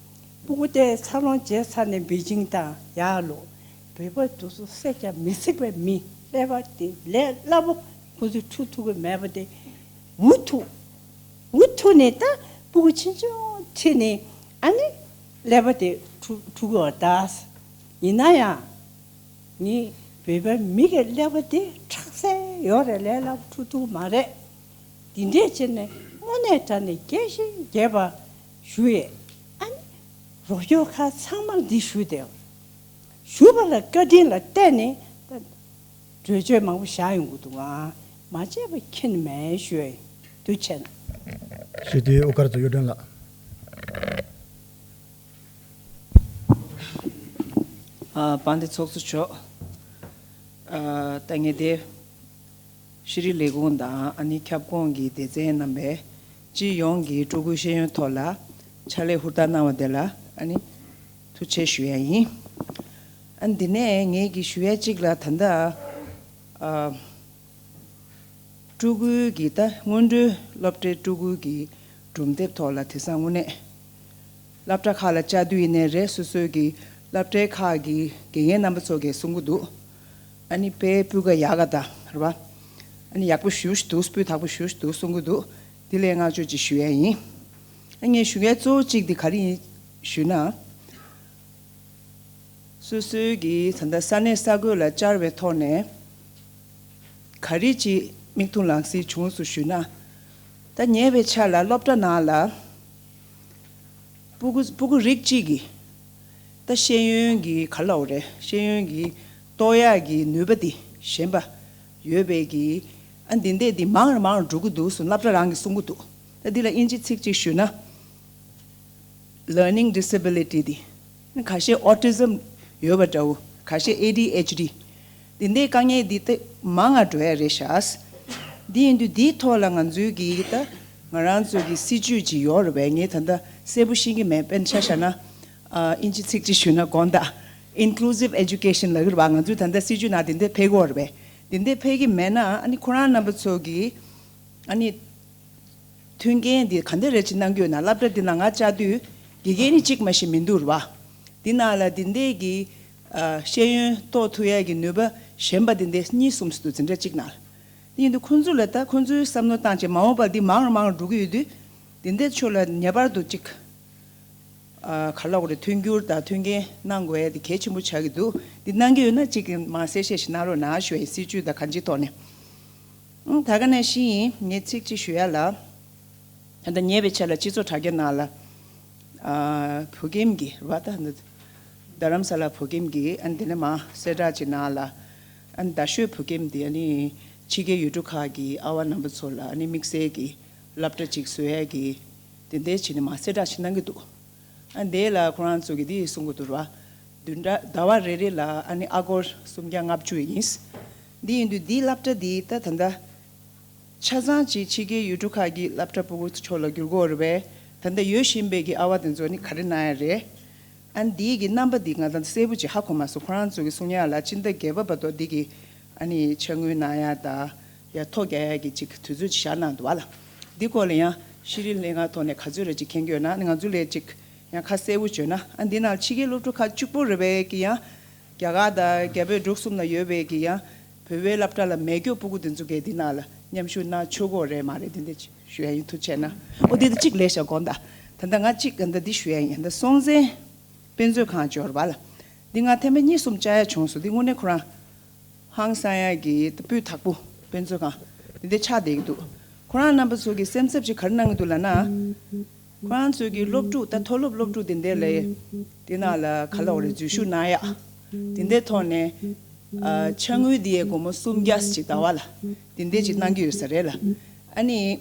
སྤུ་གུ་དེ་འཚར་ལོངས་བྱས་ཚར་ནས་པེ་ཅིང་དང་ཡར་ལོག་བོད་པ་དེ་ཚོ་བསད་ཀྱང་མི་སྲིད་པའི་མི་ཀླད་པ་དེ་ལས་སླ་པོ་ཁོ་ཚོས་འཁྲུ་ཐུབ་ཀྱི་མེད་པ་དེ་འུ་ཐུག་འུ་ཐུག་ནས་ད་སྤུ་གུ་ཆུང་ཆུང་ཁྲིད་ནས་ཨ་ནི་ཀླད་པ་དེ་འཁྲུ་འཁྲུ་གི་ཡོད་ད། ཡིན་ན་ཡང་ངས་བོད་པའི་མི་གི་ཀླད་པ་དེ་ཁྲག་ཚད་ཡོད་རེད། ལས་སླ་པོ་འཁྲུ་ཐུབ་མ་རེད། འདི་འདྲས་བྱས་ནས་དངོས་གནས་དྲང་གནས་རྒྱས་ཤིང་རྒྱས་པ་ཞུ་ཡས། ཨ་ནི་རོགས་སྐྱོར་ཁག་ཚང་མར་འདི་ཞུས་ཏེ། ཞུས་པ་ལ་བཀའ་དྲིན་ལ་བརྟེན་ནས་ད་གྲོས་ཆོད་མང་པོ་བཞག་ཡོང་གི་འདུག་ཨ། མ་བྱས་པ་ཁྱོན་ནས་མེད་ཞུ་ཡས། དུ་ཆེན། ཞུ་དེ་ཨུ་དཀར་ཚོ་གཡུ་སྒྲོན་ལགས། ཨ། དཔལ་ལྡན་ཚོགས་གཙོ་མཆོག་ཨ། ད་ངས་དེ་ཤེས་རིག་ལས་ཁུངས་དང་ཨ་ནི་ཁྱབ་ཁོངས་ཀྱི་སྡེ་ཚན་རྣམ་པས་སྤྱི་ཡོངས་ཀྱི་སྤྲུལ་སྐུའི་ཤེས་ཡོན་ཐོག་ལ་ཕྱག་ལས་ཧུར་ཐག་གནང་བ་དེ་ལ་ཨ་ནི་ཐུགས་རྗེ་ཞུ་ཡ་ཡིན། ཨ། འདི་ནས་ངས་ཀྱི་ཞུ་ཡ་གཅིག་ལ་ད་ལྟ་ཨ། སྤྲུལ་སྐུའི་གི་ད་སྔོན་འགྲོའི་སློབ་གྲྭའི་སྤྲུལ་སྐུའི་གི་སྒྲུང་དེབ་ཐོག་ལ་དེང་སང་དངོས་གནས་སློབ་གྲྭ་ཁག་ལ་བཅར་དུས་ཡིན་ནའི་རེད། སོ་སོའི་གི་སློབ་གྲྭའི་ཁག་གི་དགེ་རྒན་རྣམ་པ་ཚོ་གིས་གསུང་གི་འདུག་ཨ་ནི་དཔེ་སྤུས་ཀ་ཡག་ག་ད་རེད་པ། ཨ་ནི་ཡག་པོ་ཞེ་པོ་ཞིག་འདུག་སྤུས་དག་པོ་ཞེ་པོ་ཞིག་འདུག་གསུང་གི་འདུག་འདི་ལ་བསྔགས་བརྗོད་ཅིག་ཞུ་ཡ་ཡིན། ཨ། ངས་ཞུ་ཡ་གཙོ་བོ་གཅིག་འདི་ག་རེ་ཡིན་ཞུས་ན། སོ་སོའི་གི་ད་ལྟ་ས་གནས་ས་ཁུལ་ལ་བཅར་བའི་ཐོག་ནས་ག་རེ་ཅིག་མིག་མཐོང་ལག་ཟིན་བྱུང་སོང་ཞུས་ན། ད་ཉེ་བའི་ཆར་ལ་སློབ་གྲྭ་ནང་ལ་སྤུ་གུ་སྤུ་གུ་རིགས་གཅིག་གི་ད་ཤེས་ཡོན་གྱི་ག་ལབ་དགོས་རེད། ཤེས་ཡོན་གྱི་རྟོགས་ཡག་གི་ནུས་པ་དེ་ཞན་པ་ཡོད་པའི་གི་ཨ་འདི་འདྲས་འདི་མང་རུ་མང་རུ་འགྲོ་གི་འདུག་སོང་སློབ་གྲྭ་རང་གིས་གསུང་གི་འདུག་ད་འདི་ལ་དབྱིན་ཇི་ཚིག་གཅིག་ཞུས་ན། Learning disability དེ། ཁ་ཤས་autism ཡོད་པ་འདྲ་བོ། ཁ་ཤས་A D H D། འདི་འདྲའི་དཀའ་ངལ་འདི་ཏོག་ཙམ་མང་ང་འགྲོ་ཡ་རེད་ཤག་འདི་ཡིན་དུས་འདིའི་ཐོག་ལ་ང་ཚོའི་གི་ད་ང་རང་ཚོའི་གི་སྲིད་ཇུས་ཅིག་ཡོད་རེད་པས། ངས་ད་ལྟ་གསལ་པོ་ཤེས་ཀྱི་མེད། དཔེར་ན་ཆ་བཞག་ན། ཨ། དབྱིན་ཇི་ཚིག་ཅིག་ཞུས་ན་དགོངས་དག Inclusive education ལབ་ཀྱི་རེད་པ། ང་ཚོའི་ད་ལྟ་སྲིད་ཇུས་ནང་དེ་འདྲ་ཕེབས་ཀྱི་ཡོད་རེད་པས། དེ་འདྲ་ཕེབས་ཀྱི་མེད་ན་ཨ་ནི་ཁོ་རང་རྣམ་པ་ཚོ་གིས་ཨ་ནི་མཐུན་རྐྱེན་འདི་ག་འདྲ་རེ་ཅིག་གནང་གི་ཡོད་ན། སློབ་གྲྭ་འདི་ནང་ང་བཅར་དུས་དགེ་རྒན་ནི་གཅིག་མ་ཞིག་མི་འདུག་ར་བ། འདི་ནང་ལ་འདི་འདྲའི་གི་ཨ་ཤེས་ཡོན་རྟོགས་ཐུབ་ཡ་གི་ནུས་པ་གཞན་པ་འདི་འདྲའི་གཉིས་གསུམ་ཞིག་འདུག་འཛིན་གྲྭ་གཅིག་ནང་ལ། དེ་ཡིན་དུས་ཁོང་ཚོ་ལ་ད་ཁོང་ཚོའི་བསམ་བློ་བཏང་བྱས་མ་འོངས་པར་འདི་མང་རུ་མང་རུ་འགྲོ་གི་ཡོད་དུས། འདི་འདྲའི་ཕྱོགས་ལ་ངེས་པར་དུ་གཅིག་ཨ་ག་ལབ་དགོས་རེད། མཐུན་འགྱུར་དང་མཐུན་རྐྱེན་གནང་དགོས་ཡ་དེ་གལ་ཆེན་པོ་ཆགས་ཀྱི་འདུག་འདི་གནང་གི་ཡོད་ན་གཅིག་མར་གསལ་བཤད་ཞིག་གནང་རོགས་གནང་ཞུ་ཡ་ཡིན། སྲིད་བྱུས་དང་གང་ཅིའི་ཐོག་ནས། ཨང་། ད་ག་ནང་བཞིན་ཡིན། ངས་ཚིག་གཅིག་ཞུ་ཡ་ལ། ད་ལྟ་ཉེ་བའི་ཆར་ལ་སྤྱི་ཚོགས་དྲ་རྒྱ་ནང་ལ་ཨ་བོད་ཁྱིམ་གྱི་ར་བ་ད་འདི་རྡ་རམ་ས་ལ་བོད་ཁྱིམ་གྱི་ཨ་ནི་དེ་ནས་མར་གསལ་བསྒྲགས་ཅིག་ནང་ལ། ཨ་ནི་རྡ་ཤོད་བོད་ཁྱིམ་དེ་ཨ་ནི་ཕྱི་རྒྱལ་ཡུལ་གྲུ་ཁག་གི་ཨ་བ་རྣམ་པ་ཚོ་ལ་ཨ་ནི་དམིགས་བསལ་གྱི་སློབ་གྲྭ་ཅིག་བཟོ་ཡ་གི་དེ་འདྲའི་བྱས་ནས་མར་གསལ་བསྒྲགས་ཤིག་གནང་གི་འདུག་ཨ་འདི་ལ་ཁོ་རང་ཚོ་གིས་འདི་གསུང་གི་འདུག་ར། བདུན་ཕྲག་ཟླ་བ་རེ་རེ་ལ་ཨ་ནི་ཨ་སྒོར་སུམ་བརྒྱ་ལྔ་བཅུ་ཡིན། འདི་ཡིན་དུས་འདིའི་སློབ་གྲྭ་འདི་ད་ད་ལྟ་ཆ་ཚང་ཅིག་ཕྱི་རྒྱལ་ཡུལ་གྲུ་ཁག་གི་སློབ་གྲྭ་ཕྲུ་གུ་ཚོ་ལ་འགྱུར་གྱི་ཡོད་རེད་པས། ད་ལྟ་ཡོད་བཞིན་པའི་གི་ཨ་བ་དེ་ཚོ་ནི་ག་རེ་གནང་ཡ་རེད། ཨ་ནི་འདིའི་གི་རྣམ་པ་འདི་ང་ད་གསལ་པོ་ཅིག་ཧ་གོ་མ་སོང་། ཁོ་རང་ཚོ་གི་གསུང་ཡ་ལ་སྤྱི་ཟླ་བརྒྱད་པ་བར་དུ་འདི་གི་ཨ་ནི་ཕྱག་དངུལ་གནང་ཡ་དང་ཡ་ཐོ་རྒྱག་ཡ་གི་ཅིག་དུས་ཚོད་ཅིག་བཞག་གནང་འདུག་བ་ལ། འདི་སྐོར་ལ་ཡང་ཤེས་རིག་ལྷན་ཁང་ཐོག་ནས་ག་ཚོད་རེ་ཅིག་མཁྱེན་གྱི་ཡོད་ན་ང་ཚོ་ལས་ཅིག་ཡང་ཁ་གསལ་པོ་བརྗོད་ན། ཨ་འདི་ནང་ཕྱི་རྒྱལ་སློབ་ཕྲུག་ཁག་གཅིག་པོ་རེད་པས་ཀྱི་ཡང་རྒྱ་གར་དང་རྒྱ་བོད་འབྲུག་གསུམ་ལ་ཡོད་པའི་ཀྱི་ཡང་བོད་པའི་སློབ་གྲྭ་ལ་མེད་རྒྱུ་ཕྲུ་གུ་དེ་ཚོ་གས་འདི་ནང་ལ་མཉམ་ཞུགས་གནང་ཆོག་གི་རེད་མ་རེད། འདི་འདི་ཅིག་ཞུ་ཡ་ཡིན། ཐུགས་རྗེ་གནང་། ཨོ་འདི་ད་གཅིག་ལས་བྱ་དགོངས་དག་ད་ལྟ་ང་གཅིག་ད་ལྟ་འདི་ཞུ་ཡ་ཡིན། ད་སྲོང་བཙན་དཔེ་མཛོད་ཁང་འབྱོར་བ་ལ། འདི་ང་ཐེངས་མ་གཉིས་གསུམ་བཅར་ཡ་བྱུང་སོང་། འདི་དངོས་གནས་ཁོ་རང་ཧང་སང་ཡ་གི་སྤུས་དག་པོ་དཔེ་མཛོད་ཁང་འདི་འདྲ་ཆགས་བསྡད་ཀྱི་འདུག་ཁོ་རང་རྣམ་པ་ཚོ་གི་སེམས་འཚབ་ཅིག་ག་རེ་གནང་གི་འདུག་ལབ་ན། ཁོ་རང་ཚོ་གི་སློབ་ཕྲུག་ད་མཐོ་སློབ་སློབ་ཕྲུག་དེ་འདྲ་ལ་དེ་ནང་ལ་ག་ལབ་དགོས་རེད། འཛུལ་ཞུགས་གནང་ཡ་དེ་འདྲའི་ཐོག་ནས་ཨ་ཕྱག་དངུལ་འདི་ཡའི་སྒོར་མོ་སུམ་བརྒྱ་ཅིག་ཟླ་བ་ལ་དེ་འདྲ་ཅིག་གནང་གི་ཡོད་ས་རེད་ལ། ཨ་ནི།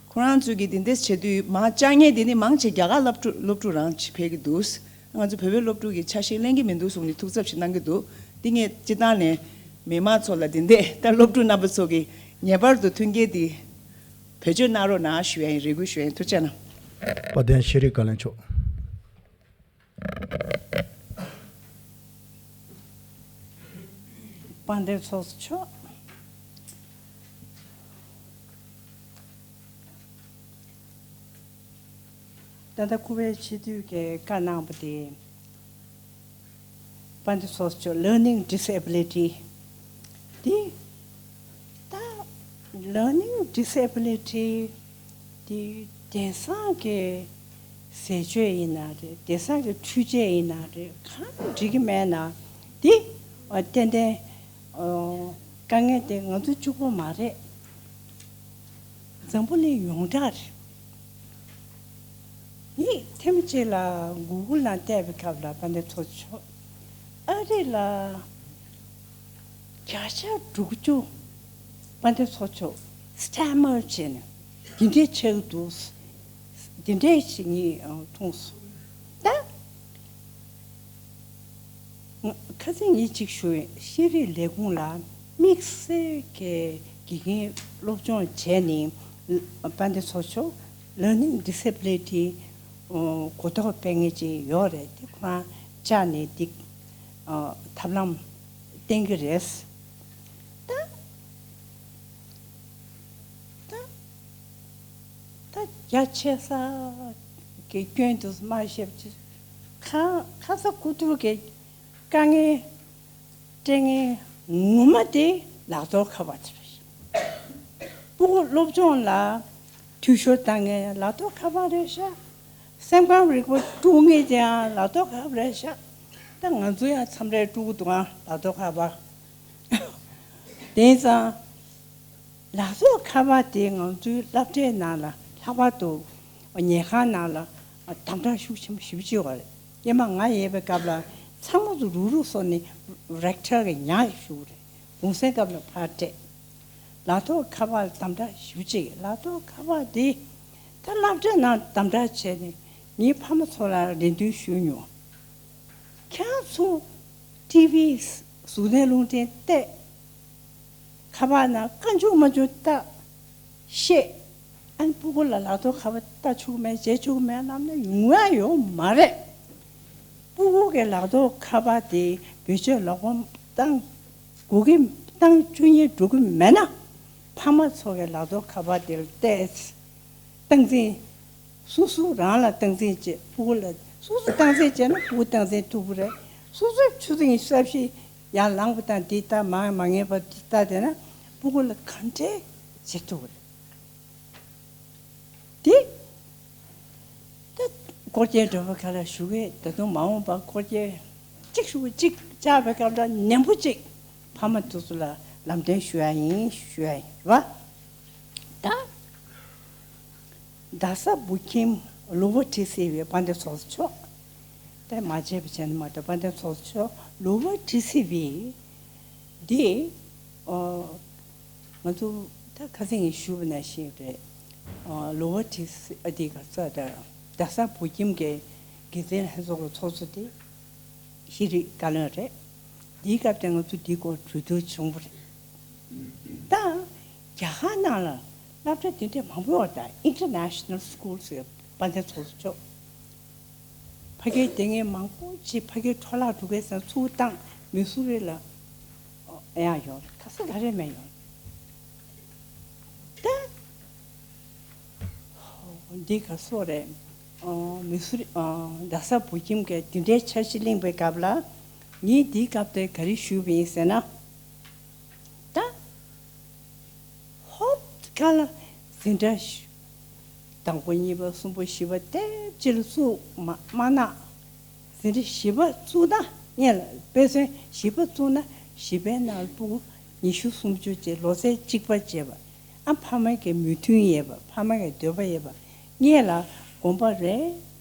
ཁོ་རང་ཚོས་ཀྱིས་དེ་འདྲས་བྱེད་དུས་མང་ཆེ་ངས་དེ་ནི་མང་ཆེ་རྒྱ་གར་སློབ་ཕྲུག་སློབ་ཕྲུག་རང་ཅིག་ཕེབས་ཀྱི་འདུག་ང་ཚོ་བོད་པའི་སློབ་ཕྲུག་གི་ཆ་ཤས་ལེན་གྱི་མི་འདུག་གསུངས་ནས་ཐུགས་འཚབ་ཞིག་གནང་གི་འདུག་དེ་ངས་སྤྱི་བཏང་ནས་མི་མང་ཚོ་ལ་དེ་འདྲས་ད་སློབ་ཕྲུག་རྣམ་པ་ཚོ་གིས་ངེས་པར་དུ་མཐུན་རྐྱེན་དེ་བེད་སྤྱོད་གནང་རོགས་གནང་ཞུ་ཡ་ཡིན། རེ་སྐུལ་ཞུ་ཡ་ཡིན། ཐུགས་རྗེ་གནང་། དཔལ་ལྡན་ཤེས་རིག་བཀའ་བློན་མཆོག་དཔལ་ལྡན་ཚོགས་གཙོ་མཆོག་ད་ལྟ་སྐུ་པར་སྤྱི་འཐུས་ཀྱིས་བཀའ་གནང་བ་དེ། དཔལ་ལྡན་ཚོགས་གཙོ་མཆོག learning disability དེ། ད་learning disability དེ་དེང་སང་གི་ཟས་སྤྱོད་ཡིན་ན་རེད། དེང་སང་གི་འཕྲུལ་ཆས་ཡིན་ན་རེད། གང་འགྲིག་གི་མེད་ན་དེ་ཨ་ཏན་ཏན་ཨ་དཀའ་ངལ་དེ་ང་ཚོ་གཅིག་པོ་མ་རེད། འཛམ་བུ་གླིང་ཡོངས་གྲགས་རེད། ངས་ཐེངས་མ་གཅིག་ལ་གུ་གུལ་ནང་བལྟས་པའི་སྐབས་ལ་དཔལ་ལྡན་ཚོགས་གཙོ་མཆོག་ཨ་རི་ལ་བརྒྱ་ཆ་དྲུག་ཅུ་དཔལ་ལྡན་ཚོགས་གཙོ་མཆོག stammer བྱས་ནས་འདི་འདྲས་ཆགས་ཀྱི་འདུག་འདི་འདྲས་ཞིག་ངས་མཐོང་སོང་། ད། ཁ་སང་ངས་གཅིག་ཞུ་ཡིན། ཤེས་རིག་ལས་ཁུངས་ལ་དམིགས་བསལ་གྱི་དགེ་རྒན་སློབ་སྦྱོང་བྱས་ནས་དཔལ་ལྡན་ཚོགས་གཙོ་མཆོག learning disability གོ་རྟོགས་སྤེལ་མཁན་ཅིག་ཡོད་རེད། དེ་ཁོ་རང་བཅར་ནས་འདི་ཐབས་ལམ་བསྟན་གྱི་རེད། ད་ད་ད་རྒྱ་ཆེ་ས་གི་སྐྱོན་དུ་མ་བཤད་པ་ཅིག་ཁ་ཁ་ས་ཁུ་ཐུར་གི་དཀའ་ངལ་སྤྲད་མཁན་ངོ་མ་དེ་ལག་ཐོག་ཁ་པར་དེ་རེད། སྤུ་གུ་སློབ་སྦྱོང་ལ་འཐུས་ཤོར་བཏང་མཁན་ལག་ཐོག་ཁ་པར་རེད་ཤག་སེམས་ཁམས་རིག་པ་དཀྲུག་མཁན་དེའང་ལག་ཐོག་ཁ་པར་རེད་ཤག་ད་ང་ཚོ་ཡང་མཚམས་རེ་དཀྲུག་གི་འདུག་ཨང་། ལག་ཐོག་ཁ་པར། དེང་སང་ལག་ཐོག་ཁ་པར་དེ་ང་ཚོའི་སློབ་གྲྭའི་ནང་ལ་ལྷག་པར་དུ་ཉལ་ཁང་ནང་ལ་དམ་དྲག་ཤུགས་ཆེན་པོ་ཞེ་པོ་ཅིག་ཡོད་རེད། སྔོན་མ་ང་ཡོད་པའི་སྐབས་ལ་ཚང་མ་ཚོ་རུག་རུག་བཟོས་ནས་རེག་ཊར་གྱི་ཉག་ཞུ་གི་རེད། གུང་སེང་སྐབས་ལ་ཕར་སྤྲད། ལག་ཐོག་ཁ་པར་དམ་དྲག་ཞེ་པོ་ཅིག་ལག་ཐོག་ཁ་པར་དེ་ད་སློབ་གྲྭའི་ནང་དམ་དྲག་བྱས་ནས་ངའི་ཕ་མ་ཚོ་ལ་རེ་འདུན་ཞུས་མྱོང་། ཁྱེད་ཚོ་ཊི་ཝི་གཟུགས་བརྙན་རླུང་འཕྲིན་བལྟས། ཁ་པར་ནང་བཀའ་འགྱུར་མ་འགྱུར་ལྟ། བཤད། ཨ་ནི་སྤུ་གུ་ལ་ལག་ཐོག་ཁ་པར་ལྟ་ཆོག་གི་མེད་བྱེད་ཆོག་གི་མེད་ལབ་ན་ཡོང་ཡ་ཡོད་མ་རེད། སྤུ་གུ་གི་ལག་ཐོག་ཁ་པར་དེ་བེད་སྤྱོད་ལོག་པ་བཏང་དགོས་ཀྱི་ ཏང་བཅུ་གཉིས་འགྲོ་གི་མེད་ན། ཕ་མ་ཚོ་གི་ལག་ཐོག་ཁ་པར་དེ་ལ་བལྟས། སྟངས་འཛིན། སོ་སོ་རང་ལ་སྟངས་འཛིན་བྱེད། སྤུ་གུ་ལ། སོ་སོ་སྟངས་འཛིན་བྱས་ན་སྤུ་གུ་སྟངས་འཛིན་ཐུབ་ཀྱི་རེད། སོ་སོའི་ཆུ་ཚོད་གསར་བཞི་ཡར་ལངས་པ་དང་འདི་ལྟ་མ་མ་ངེས་པ་འདི་ལྟ་བསྡད་ན་སྤུ་གུ་ལ་ག་འདྲས་བྱེད་ཐུབ་ཀྱི་རེད། དེ། ད་སྐོར་སྐྱོད་འགྲོ་བའི་སྐབས་ལ་ཞུ་གི། ད་དུང་མ་འོངས་པ་སྐོར་སྐྱོད་གཅིག་ཞུ་གི། གཅིག་བཅར་བའི་སྐབས་ལ་ནན་པོ་གཅིག་ཕ་མ་དེ་ཚོ་ལ་ལམ་སྟོན་ཞུ་ཡ་ཡིན། ཞུ་ཡ་ཡིན་བ། ད་རྡ་ས་བོད་ཁྱིམ་ལོ་བོ་ཊི་སི་བི་དཔལ་ལྡན་ཚོགས་གཙོ་མཆོག་དེ་མ་བརྗེད་པ་བྱས་ན་མ་གཏོགས། དཔལ་ལྡན་ཚོགས་གཙོ་མཆོག་ལོ་བོ་ཊི་སི་བི་འདི། ཨོ། ང་ཚོ་ད་ཁ་སང་ངས་ཞུས་པ་ནང་བཞིན་རེད། ཨོ། ལོ་བོ་ཊི་སི་ཨ་འདི་ག་ས་ད་རྡ་ས་བོད་ཁྱིམ་གྱི་དགེ་རྩའི་ལྷན་ཚོགས་ཀྱི་ཚོགས་གཙོ་དེ་ཤེས་རིག་བཀའ་བློན་རེད། འདིའི་སྐབས་དེ་ང་ཚོ་འདིའི་སྐོར་གྲོས་བསྡུར་བྱུང་བ་རེད། ད་རྒྱ་གར་ནང་ལ་སློབ་གྲྭ་དེ་འདྲ་མང་པོ་ཡོད་རེད། ད་International Schools ཡོད། དཔལ་ལྡན་ཚོགས་གཙོ་མཆོག་ཕ་གིའི་དེ་ངས་མང་པོ་ཅིག་ཕ་གིར་འཕྲོ་བརླག་འགྲོ་གི་ཟེར་ཚུར་བཏང་། མི་སུ་རི་ལ་ཡང་ཡོད། ག་ས་ག་རེ་མེད་ཡོད། ད་འདི་ག་སོ་རེད། མི་སུ་རི། རྡ་ས་བོད་ཁྱིམ་གྱི་དེ་འདྲའི་འཆར་གཞི་གླེང་བའི་སྐབས་ལ་ངས་འདིའི་སྐབས་དེ་ག་རེ་ཞུས་པ་ཡིན་ཟེར་ན། ད། ཧོབ་ཁ་ལ་འཛིན་གྲྭ་ཞུ། དང་པོ་གཉིས་པ་གསུམ་པ་བཞི་པ་དེ་ཕྱི་ལ་བཙུགས་མ་མ་གནང་། འཛིན་གྲྭ་བཞི་པ་བཙུགས་ན་ངས་ལ་དཔེ་མཚོན་བཞི་པ་བཙུགས་ན་བཞི་པའི་ནང་ལ་སྤུ་གུ་ཉི་ཤུ་སུམ་ཅུ་བཅས་ལོ་ཚད་གཅིག་པ་བྱས་པ། ཨ་ཕ་མ་གི་མོས་མཐུན་ཡོད་པ། ཕ་མ་གི་འདོད་པ་ཡོད་པ། ངས་ལ་དགོངས་པ་རེ་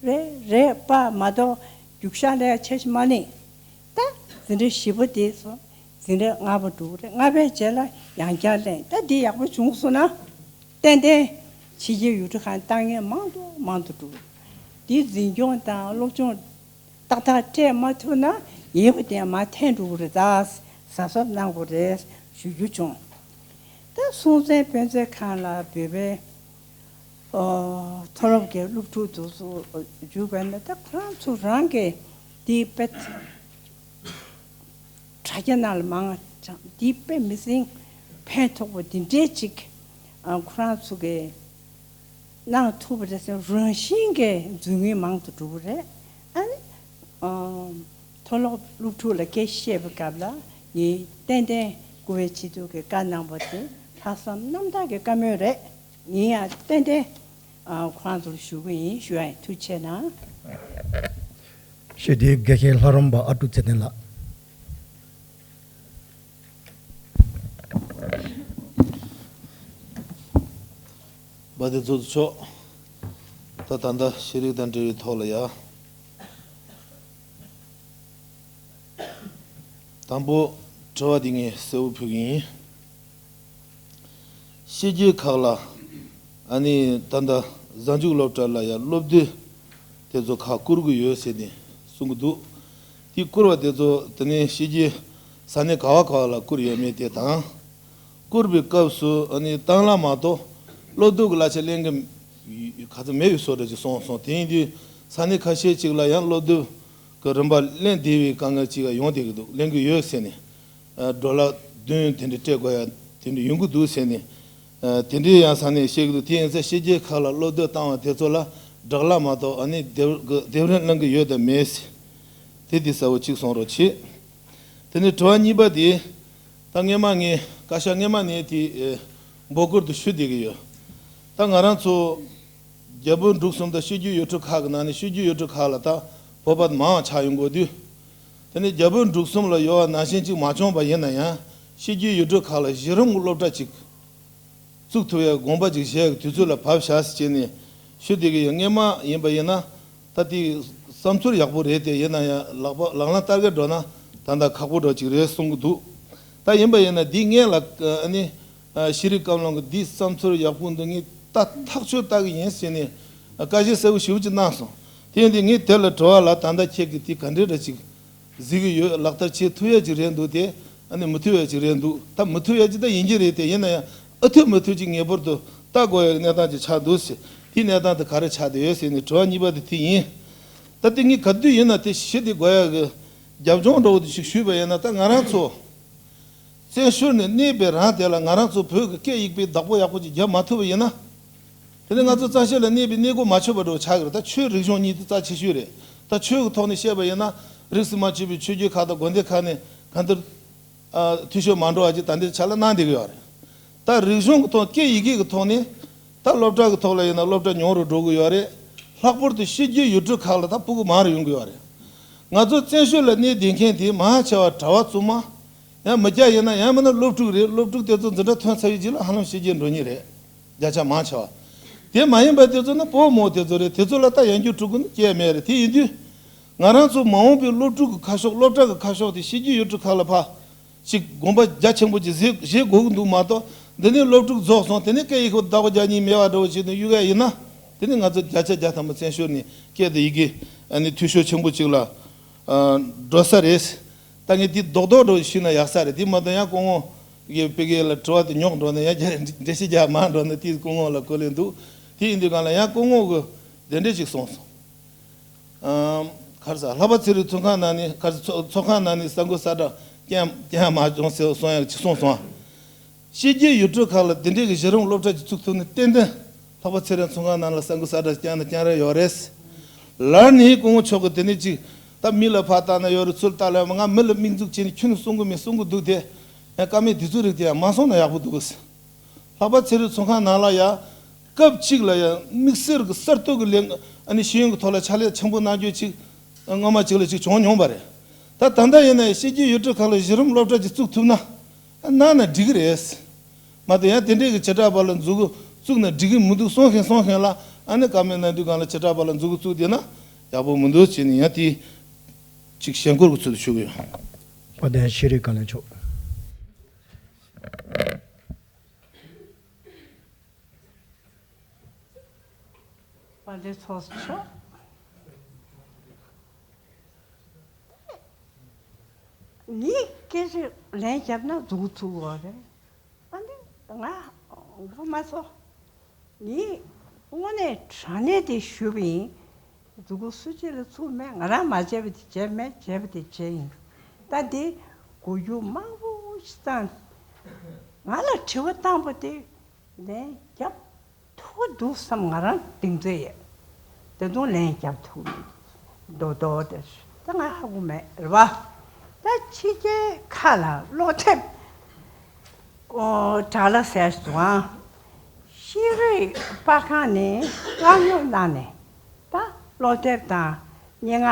རེ་རེ་པ་མ་གཏོགས་རྒྱུག་ཤར་ལ་ཡ་ཆ་ཞིག་མ་གླེང་། ད་འཛིན་གྲྭ་བཞི་པ་དེ་ཚོ། འཛིན་གྲྭ་ལྔ་པ་འགྲོ་གི་རེད། ལྔ་པའི་རྗེས་ལ་ཡང་བསྐྱར་གླེང་། ད་འདི་ཡག་པོ་བྱུང་སོང་ན་ཏན་ཏན་ཕྱི་རྒྱལ་ཡུལ་གྲུ་ཁག་ལ་ལྟ་མཁན་མང་དུ་མང་དུ་འགྲོ་གི་རེད། འདི་འཛིན་སྐྱོང་དང་སློབ་སྦྱོང་ཏག་ཏག་སྤྲད་མ་ཐུབ་ན་ཡོད་པ་དེ་མར་འཐེན་འགྲོ་གི་རེད། ད་གཟབ་གཟབ་གནང་དགོས་རེད་ཞུ་རྒྱུ་བྱུང་། ད་སྲོང་བཙན་དཔེ་མཛོད་ཁང་ལ་བོད་པའི། ཨོ། མཐོ་སློབ་ཀྱི་སློབ་ཕྲུག་དེ་ཚོ་འཇུག་པ་ན་ད་ཁོ་རང་ཚོ་རང་གི་འདི་དཔེ་དྲ་རྒྱ་ནང་ལ་མང་ཙམ་འདི་དཔེ་མི་སྲིད་ཕན་ཐོགས་པ་འདི་འདྲའི་ཅིག་ཨ། ཁོ་རང་ཚོ་གི་གནང་ཐུབ་པ་རེད་ཟེར་རང་བཞིན་གྱི་མཛུབ་ངོས་མང་དུ་འགྲོ་གི་རེད། ཨ་ནི། ཨ། མཐོ་སློབ་སློབ་ཕྲུག་ལ་སྐད་ཆ་བཤད་པའི་སྐབས་ལ་ངས་ཏན་ཏན་སྐུ་པར་ཆེ་བསྟོད་ཀྱི་བཀའ་གནང་བ་དེ་ལྷག་བསམ་རྣམ་དག་གི་བཀའ་མོལ་རེད། ཡིན་ཡང་ཏན་ཏན་ཨ། ཁོ་རང་ཚོར་ཞུ་གི་ཡིན། ཞུ་ཡ་ཡིན། ཐུགས་རྗེ་ཆེ་གནང་། ཞུ་དེ་དགེ་བཤེས་ལྷ་རམས་པ་ཨ་ཀྲུག་ཚེ་བརྟན་ལགས། དཔལ་ལྡན་ཚོགས་གཙོ་མཆོག་ད་ད་ལྟ་ཤེས་རིག་དང་འབྲེལ་བའི་ཐོག་ལ་ཡ། དང་པོ་དྲི་བ་འདི་ངས་གསལ་བོ་ཕུལ་གྱི་ཡིན། ཕྱི་རྒྱལ་ཁག་ལ་ཨ་ནི་ད་ལྟ་གཟའ་མཇུག་སློབ་གྲྭ་ལ་ཡང་སློབ་དེབ་དེ་ཚོ་ཁག་བསྐུར་གྱི་ཡོད་ཟེར་ནས་གསུང་གི་འདུག་དེ་བསྐུར་བ་དེ་ཚོ་དེ་ནས་ཕྱི་རྒྱལ་ས་གནས་ག་བ་ག་བ་ལ་བསྐུར་ཡོད་མེད་དེ་དང་། བསྐུར་བའི་སྐབས་སུ་ཨ་ནི་དང་བླངས་མ་གཏོགས་སློབ་དེབ་ཀྱི་གླ་ཆ་ལེན་གྱི་ག་ཚོད་མེད་པའི་བཟོ་འདྲ་ཅིག་སོང་སོང་། དེ་ཡིན་དུས་ས་གནས་ཁ་ཤས་ཅིག་ལ་ཡང་སློབ་དེབ་གི་རིན་པ་ལེན་བདེ་བའི་དཀའ་ངལ་ཅིག་ཡོང་བསྡད་ཀྱི་འདུག་ལེན་གྱི་ཡོད་ཟེར་ནས། ཨ། ཌོ་ལར་བདུན་དེ་འདྲ་སྤྲད་དགོས་ཡ་དེ་འདྲ་ཡོང་གི་འདུག་ཟེར་ནས། ཨ། དེ་འདྲའི་ཡང་ས་གནས་བཤད་ཀྱི་འདུག་དེ་ཡིན་ཙང་ཕྱི་རྒྱལ་ཁག་ལ་སློབ་དེབ་བཏང་བ་དེ་ཚོ་ལ་སྦྲག་གླ་མ་གཏོགས་ཨ་ནི་དེབ་དེབ་རིན་གླེང་གི་ཡོད་དམ་མེད་ཟེར། དེ་དེ་གསལ་བོ་གཅིག་གསུང་རོགས་བྱེད། དེ་ནས་དྲི་བ་གཉིས་པ་དེ། ད་སྔས་མ་ངས་བཀའ་ཤག་སྔས་མ་ནས་དེ་འབོད་སྐུལ་དུ་ཞུ་བསྡད་ཀྱི་ཡོད། ད་ང་རང་ཚོ་རྒྱ་བོད་འབྲུག་གསུམ་དང་ཕྱི་རྒྱལ་ཡུལ་གྲུ་ཁག་གི་ནང་ནས་ཕྱི་རྒྱལ་ཡུལ་གྲུ་ཁག་ལ་ད་བོད་པ་མང་བ་ཆགས་ཡོང་དགོས་དུས། དེ་ནས་རྒྱ་བོད་འབྲུག་གསུམ་ལ་ཡོད་པ་ནང་བཞིན་ཅིག་མ་བྱུང་བ་ཡིན་ན་ཡང་ཕྱི་རྒྱལ་ཡུལ་གྲུ་ཁག་ལ་གཞི་རིམ་སློབ་གྲྭ་ཅིག་བཙུགས་ཐུབ་ཡའི་དགོངས་པ་ཅིག་བཞེས་ཀྱི་དུས་ཚོད་ལ་བབས་བཞག་ཟེར་བྱས་ནས་ཞུ་བསྡད་ཀྱི་ཡོད། སྔས་མ་ཡིན་པ་ཡིན་ན། ད་དེ་བསམ་ཚུལ་ཡག་པོ་རེད་དེ། ཡིན་ན་ཡང་ལག་པ་ལག་ལེན་བསྟར་ག་འགྲོ་ན་ད་ལྟ་ཁག་པོ་འདྲ་ཅིག་རེད་གསུང་གི་འདུག་ད་ཡིན་པ་ཡིན་ན་འདི་སྔོན་ལ་ཨ་ནི་ཤེས་རིག་བཀའ་བློན་གྱིས་འདི་བསམ་ཚུལ་ཡག་པོ་འདུག་ངས་ད་ཐག་ཆོད་ལྟ་གི་ཡིན་ཟེར་ནས་བཀའ་བཞེས་གསལ་བོ་ཞེ་པོ་ཅིག་གནང་སོང་། དེ་ཡིན་དུས་ངས་དེ་ལ་དྲི་བ་ལ་ད་ལྟ་ཁྱེད་ཀྱིས་དེ་ག་འདྲས་འདྲ་ཅིག་གཟིགས་ཀྱི་ཡོད། ལག་བསྟར་བྱེད་ཐུབ་ཡ་ཅིག་རེད་འདུག་དེ་ཨ་ནི་མི་ཐུབ་ཡ་ཅིག་རེད་འདུག་ད་མི་ཐུབ་ཡ་ཅིག་ད་ཡིན་གྱི་རེད་དེ། ཡིན་ན་ཡང་ཨ་ཐུབ་མི་ཐུབ་ཅིག་ངེས་པར་དུ་ལྟ་དགོས་ཡ་གནས་སྟངས་ཅིག་ཆགས་འདུག་ཟེར། དེའི་གནས་སྟངས་དེ་ག་རེ་ཆགས་བསྡད་ཡོད་ཟེར་ནས་དྲི་བ་གཉིས་པ་དེ་དེ་ཡིན། ད་དེ་ངས་ག་དུས་ཡིན་ན་དེ་ཞུ་དེ་དགོས་ཡ་གི་རྒྱབ་ལྗོངས་འདྲ་བོ་དེ་ཞིག་ཞུས་པ་ཡིན་ན། ད་ང་རང་ཚོ་ བཙན་བྱོལ་ནས་གནས་པའི་རང་དེ་ལ་ང་རང་ཚོ་བོད་ཀྱི་སྐད་ཡིག་པའི་བདག་པོ་ཡག་པོ་ཅིག་རྒྱབ་མ་ཐུབ་པ་ཡིན་ན། དེ་ནི་ང་ཚོ་བཙན་བྱོལ་ལ་གནས་པའི་གནས་སྒོ་མ་ཆོད་པ་འདྲ་བོ་ཆགས་ཀྱི་རེད། ད་ཆོས་རིག་གཞུང་གཉིས་དེ་རྩ་ཆེ་ཤོས་རེད། ད་ཆོས་ཀྱི་ཐོག་ནས་བཤད་པ་ཡིན་ན། རིས་སུ་མ་ཆད་པའི་ཆོས་བརྒྱུད་ཁག་དང་དགོན་སྡེ་ཁག་ནས་གང་ལྟར་ཨ་འཐུས་ཤོར་མ་འགྲོ་བ་ཅིག་ད་འདིར་ཕྱག་ལས་གནང་བསྡད་ཀྱི་ཡོད་རེད། ད་རིག་གཞུང་གི་ཐོག་སྐད་ཡི་གེ་གི་ཐོག་ནས། ད་སློབ་གྲྭ་གི་ཐོག་ལ་ཡིན་ན་སློབ་གྲྭ་ཉུང་རུ་འགྲོ་གི་ཡོད་རེད། ལྷག་པར་དུ་ཕྱི་རྒྱལ་ཡུལ་གྲུ་ཁག་ལ་ད་སྤུ་གུ་མང་རུ་ཡོང་གི་ཡོད་རེད། ང་ཚོ་བཙན་བྱོལ་ལ་གནས་བསྡད་མཁན་དེ་མང་ཆེ་བ་གྲྭ་བ་བཙུན་མ། ཡང་མི་སྐྱ་ཡིན་ན་ཡང་མིན་ན་སློབ་ཕྲུག་རེད། སློབ་ཕྲུག་དེ་ཚོ་འཛིན་གྲྭ་ཐོན་ཚར་བའི་རྗེས་ལ་ཧ་ལམ་ཕྱི་རྒྱལ་འགྲོ་མཁན་རེད། བརྒྱ་ཆ་མང་ཆེ་བ། དེ་མ་ཡིན་པ་དེ་ཚོ་ནི་བུ་མོ་དེ་ཚོ་རེད། དེ་ཚོ་ལ་ད་ཡང་བསྐྱར་ཕྲུ་གུ་ནི་སྐྱེས་མེད་རེད། དེ་ཡིན་དུས། ང་རང་ཚོ་མ་འོངས་པའི་སློབ་ཕྲུག་གི་ཁ་ཕྱོགས། སློབ་གྲྭ་གི་ཁ་ཕྱོགས་དེ་ཕྱི་རྒྱལ་ཡུལ་གྲུ་ཁག་ལ་ཕར་ཅིག་དགོངས་པ་རྒྱ་ཆེན་པོ་ཅིག་བཞེས་བཞེས་དགོས་ཀྱི་འདུག་མ་གཏོགས། འདི་ནས་སློབ་ཕྲུག་རྫོགས་སོང་། དེ་ནས་སྐད་ཡིག་བདག་པོ་རྒྱག་མཁན་མེད་པ་འདྲ་བོ་བྱས་ནས་གཡུག་ཡ་ཡིན་ན། དེ་ནི་ང་ཚོ་བརྒྱ་ཆ་བརྒྱ་ཐམ་པ་བཙན་བྱོལ་ནས་སྐད་དང་ཡི་གེ་ཨ་ནི་འཐུས་ཤོར་ཆེན་པོ་ཅིག་ལ་ཨ་འགྲོ་ས་རེད། ད་ངས་འདི་རྡོག་རྡོག་འདྲ་བོ་ཞུས་ན་ཡག་ས་རེད། དེ་མ་གཏོགས་ཡང་སྐུ་ངོ་གིས་ཕ་གི་ལ་དྲི་བ་དེ་ཉོག་འགྲོ་ན་ཡང་རྒྱ་འགྲེལ་བཤད་རྒྱག་མང་འགྲོ་ན་དེ་སྐུ་ངོ་ལ་གོ་ལེ་འདུག་དེ་ཡིན་དུས་གང་ལ་ཡང་སྐུ་ངོ་གིས་དེ་འདྲ་ཞིག་གསུངས་སོང་། ཨམ། ག་རེ་ཟ། ལྷག་པ་ཚེ་རིང་ཚོགས་ཁང་ནང་ནས། ག་རེ་ཟ། ཚོགས་ཚོགས་ཁང་ནང་ནས་ས་འགུལ་ས་དྲག་རྐྱང་རྐྱང་མ་བྱུང་ཟེར་གསུང་ཡག་ཅིག་གསུངས་སོང་ཨ། ཕྱི་རྒྱལ་ཡུལ་གྲུ་ཁག་ལ་དེ་འདྲའི་གི་གཞི་རིམ་སློབ་གྲྭ་ཅིག་བཙུགས་ཐུབ་ན་ཏན་ཏན་ལྷག་པ་ཚེ་རིང་ཚོགས་ཁང་ནང་ལ་ས་འགུལ་ས་དྲག་རྐྱང་ནས་རྐྱང་རེ་ཡོད་རེད། ལར་ནས་སྐུ་ངོ་མཆོག་གིས་དེ་ནས་ཅིག་ད་མི་ལ་ཕར་བལྟས་ན་ཡོད་རེད། ཚུར་བལྟས་ལ་ཡོད་མ། ང་མི་ལ་མིག་འཛུགས་བྱས་ནས་ཁྱོན་ནས་གསུང་གི་མེད། གསུང་གི་འདུག་དེ་ཡང་བཀའ་མོལ་དེ་ཚོའི་རིགས་དེ་ཡང་མ་གསུངས་ན་ཡག་པོ་འདུག་ལྷག་པ་ཚེ་རིང་ཚོགས་ཁང་ནང་ལ་ཡང་སྐབས་གཅིག་ལ་ཡང་དམིགས་བསལ་གྱི་གསར་གཏོད་ཀྱི་ལས་ཨ་ནི་ཤེས་ཡོན་གྱི་ཐོག་ལ་ཕྱག་ལས་ཆེན་པོ་གནང་རྒྱུ་ཅིག་སྔོན་མ་ཅིག་ལ་ཅིག་བྱུང་མྱོང་བ་རེད། ད་ད་ལྟ་ཡིན་ན་ཕྱི་རྒྱལ་ཡུལ་གྲུ་ཁག་ལ་གཞི་རིམ་སློབ་གྲྭ་ཅིག་བཙུགས་ཐུབ་ན་གནང་ན་འགྲིག་གི་རེད། མ་གཏོགས་ཡང་དེ་འདྲའི་གི་བྱེ་བྲག་པ་ལ་འཛུགས་བཙུགས་ན་འགྲིག་གི་མི་འདུག་གསུང་མཁན་གསུང་མཁན་ལ་ཨ་ནི་བཀའ་མོལ་གནང་དུས་གང་ལ་བྱེ་བྲག་པ་ལ་འཛུགས་བཙུགས་བསྡད་ན་ཡག་པོ་མི་འདུག་ཅེས་ནས་ཡང་དེ་ཅིག་ཞེན་སྐུལ་གྱི་ཚུལ་དུ་ཞུ་གི་ཡོད། དཔལ་ལྡན་ཤེས་རིག་བཀའ་བློན་མཆོག་དཔལ་ལྡན་ཚོགས་གཙོ་མཆོག་ངས་སྐད་ཆ་ལན་བརྒྱབ་ན་མཛུབ་གུ་བཙུགས་པ་རེད། ཨ་ནི་ང་མགོ་མ་ཚོས། ངས་དངོས་གནས་དྲང་གནས་དེ་ཞུས་པ་ཡིན། མཛུབ་གུ་སུ་གཅིག་ལ་བཙུགས་མེད། ང་རང་མ་བྱས་པ་དེ་བྱས་མེད། བྱས་པ་དེ་བྱས་ཡིན། ད་འདི་གོ་རྒྱུ་མང་པོ་ཞིག་བཏང་། ང་ལ་དྲི་བ་བཏང་པ་དེ་ལན་བརྒྱབ་ཐུབ་འདུག་བསམ། ང་རང་གདེང་ཚོད་ཡོད། ད་དུང་ལན་རྒྱབ་ཐུབ་མི་འདུག་རྡོག་རྡོག་དེ་ད་ང་ཧ་གོ་མེད་རེད་བ། ད་ཕྱི་རྒྱལ་ཁག་ལ་སློབ་དེབ་ཨོ་དྲ་ལ་ཟེར་སོང་ཨ། ཤེས་རིག་པར་ཁང་ནས་བཀག་ཉར་གནང་ནས་ད་སློབ་དེབ་དང་སྙན་ངག་